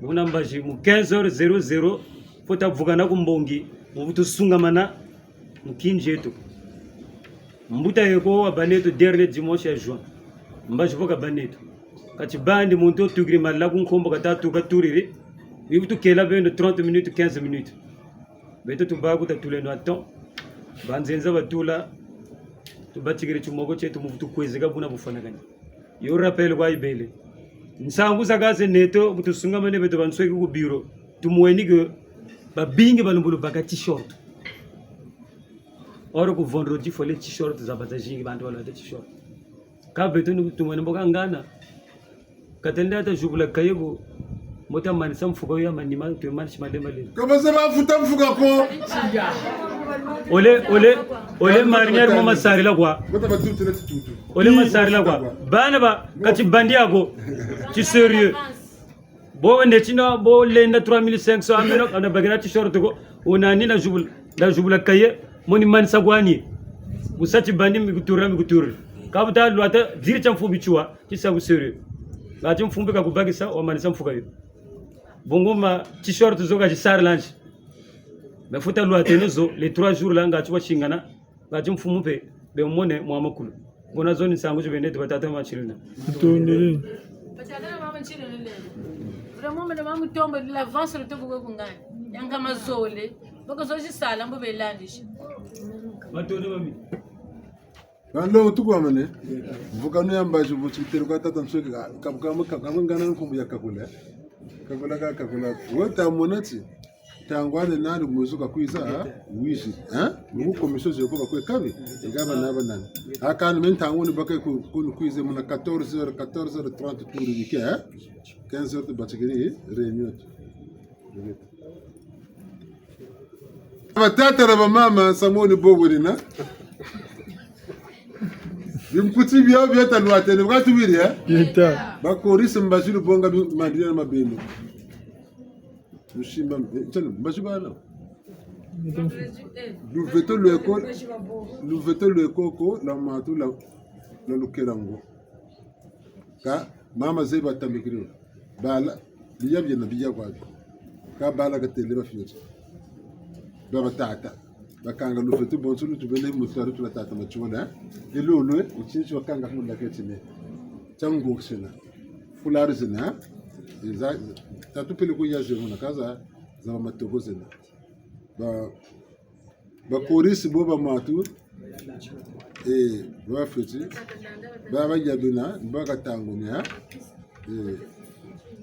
Buna mbazi mu quinze heures zéro zéro, faut tavukana ku mbongi, mu vutu sungamana, mu kinzi eto. Mbuta yeko wabâ neto dernier dimanche ya juin. Mbazi vo kabâ neto. Kati bandi muntu tukiri malila ku nkombo kata tuka turiri. Wi vutu kela beno trente minutes, quinze minutes. Beto tubâ ku ta tuleno à temps. Banzenza batula. Tubatikiri timoko tieto mu vutu kwezeka buna bufwanakani. Yo rappel kwa yibele. Nsangu zakaka ze neto, bu tusungamane beto bansweki ku bureau. Tumweni ke babingi balembolo baka t-shirt. Or ku vendredi fallait t-shirt zabâ zazingi, bantu balwata t-shirt. Ka beto ni tumweni mbo ka ngana. Ka tenda ta zibula kaye ko, mbo ta manisa mfuka yo ya manima, tumanisi malembe malembe. Ka baza bafuta mfuka ko. Ole, ole, ole marinière mo masarila kwa. Mbo ta batutila titutu. Ole masarila kwa. Bana ba, kati bandi ako. Ti sérieux. Bo wende tina, bo lenda trois mille cinq cents amino, kana bakira t-shirt ko. Ona ni na zibula, na zibula kaye, mo ni manisa kwani. Mu sa ti bandi mi kuturila, mi kuturila. Ka bu ta lwata, diri tia mfumbi tiwa, ti sa ku sérieux. Ngati mfumbi kakubakisa, wamanisa mfuka yo. Bungu ma t-shirt zo ka zisarila nsi. Mais faut ta lwateno zo, les trois jours là, ngati wasingana, ngati mfumu mpe, bemone mwa makulu. Bona zo ni nsangu zi bene ti batata na bamama nsilulu. Ntondele. Batata na bamama nsilulu lelo. Vraiment, madame, mamu tombe de l'avance, le tobo ko ngani. Yanga mazole. Boko zo zisala mbo belandisi. Matondo mami. Bando tukwamane. Mvukano ya mbazi bu titelo kwa tata nsweki ka, ka, ka, ka, ka, ngana nkumbu ya kakula. Kakula ka, kakula. Wo ta mona ti. Ntangu ane nani mwezo kakwiza, wizi, hein? Nuku commission zeko bakwe kabi, ngaba naba nani. Akani me ntangu ni baka ku, ku, kwize muna quatorze heures, quatorze heures trente tour yike, hein? Quinze heures tubatikiri réunion. Batata na bamama, samoni bobo dina. Bimputi bio, bio ta lwatene, bwa tubiri, eh? Yeta. Ba choriste mbazi lu bonga bi, mandria na mabeno. Lusimba, eh, ntanu, mbazi bana. Luveto lweko, luveto lweko ko, lwa matu, lwa, lwa lukela ngo. Ka, mama zebi batambikiri. Bala, biya biena biya kwa. Ka bala katêle bafioti. Ba batata. Bakanga luveto bonso lutubele mu tatu tula tata Matsoua, eh? E lolo, eh? Mu tini ti bakanga ku munda keti ne. Tia ngokisena. Foulard zena, eh? Eza, tatu pele ku ya ze muna kaza, za ba matoko zena. Ba, ba choriste bo ba matu, eh, ba fioti, ba ba yabina, ba katangunia, eh.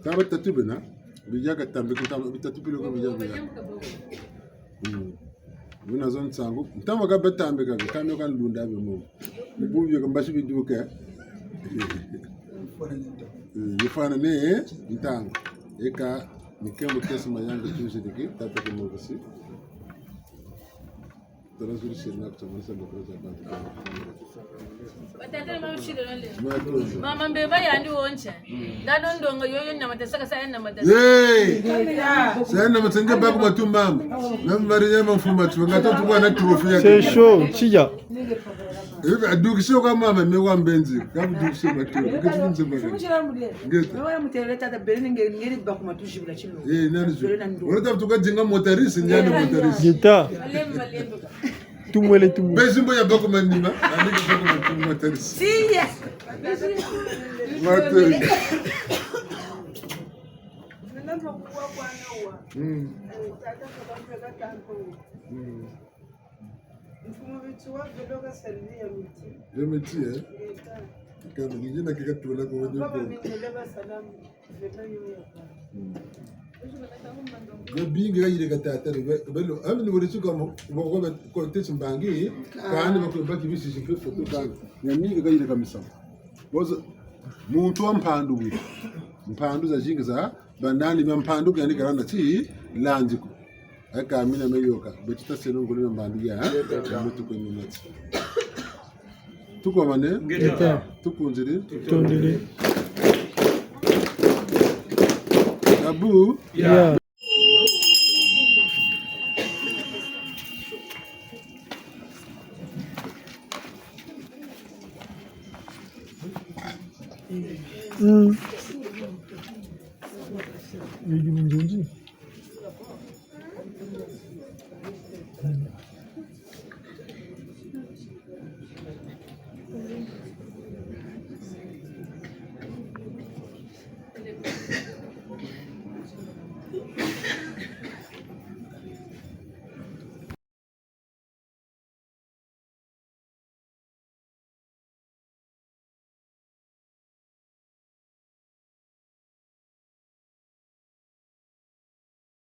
Taba tatu bena, bidia katambika, taba bitatu pilo ko bidia bena. Mm. Buna zo nsangu, ntama ka batambika, ka mio ka nlunda bia mo. Ni bubu bia ka mbasi biduka. Mm, bifwana ni, eh, ntangu. Eka, ni kembo kiasi mayanga tuzidiki, tata ke mo kasi. Tala zuri sirina kutamani sa bakura za bantu. Batata na mama shilo nale. Mama mbeba yandi wonse. Ndado ndonga yoyo na matasaka sa na matasaka. Hey! Sa na matasaka bako matu mama. Na mari ya mafuma tu. Ngata tu kwa na trophée ya. C'est chaud, tiya. Ebe adukisio kwa mama me wa mbenzi. Kabu dukisio kwa tu. Ngeta. Mama ya mutele tata bele nge ngeri bako matu jibula tilo. Eh, nani zo. Wala tafutuka dinga motarisi, nyani motarisi. Ngeta. Tumwele tumu. Bezi mbo ya bako manima, ani bako manima tari. Siya. Matari. Mm. Mm. Ya miti, eh? Kana ngina kika tula kwa wadi kwa. Babingi kayirika tata, be, belo, ami ni wele suka mo, mo ko be, ko tesi mbangi, kani ba ko baki bisi si pe foto kani. Nyamingi kayirika misamu. Bozo, muntu wa mpandu wi. Mpandu zazingi za, banani ba mpandu kani karanda ti, lanzi ko. Aka mina meyoka, beto taseno ngolo na mbandu ya, mutu kwe ni mati. Tukwamane? Ngeta. Tukunziri? Tutondele. Abu? Ya.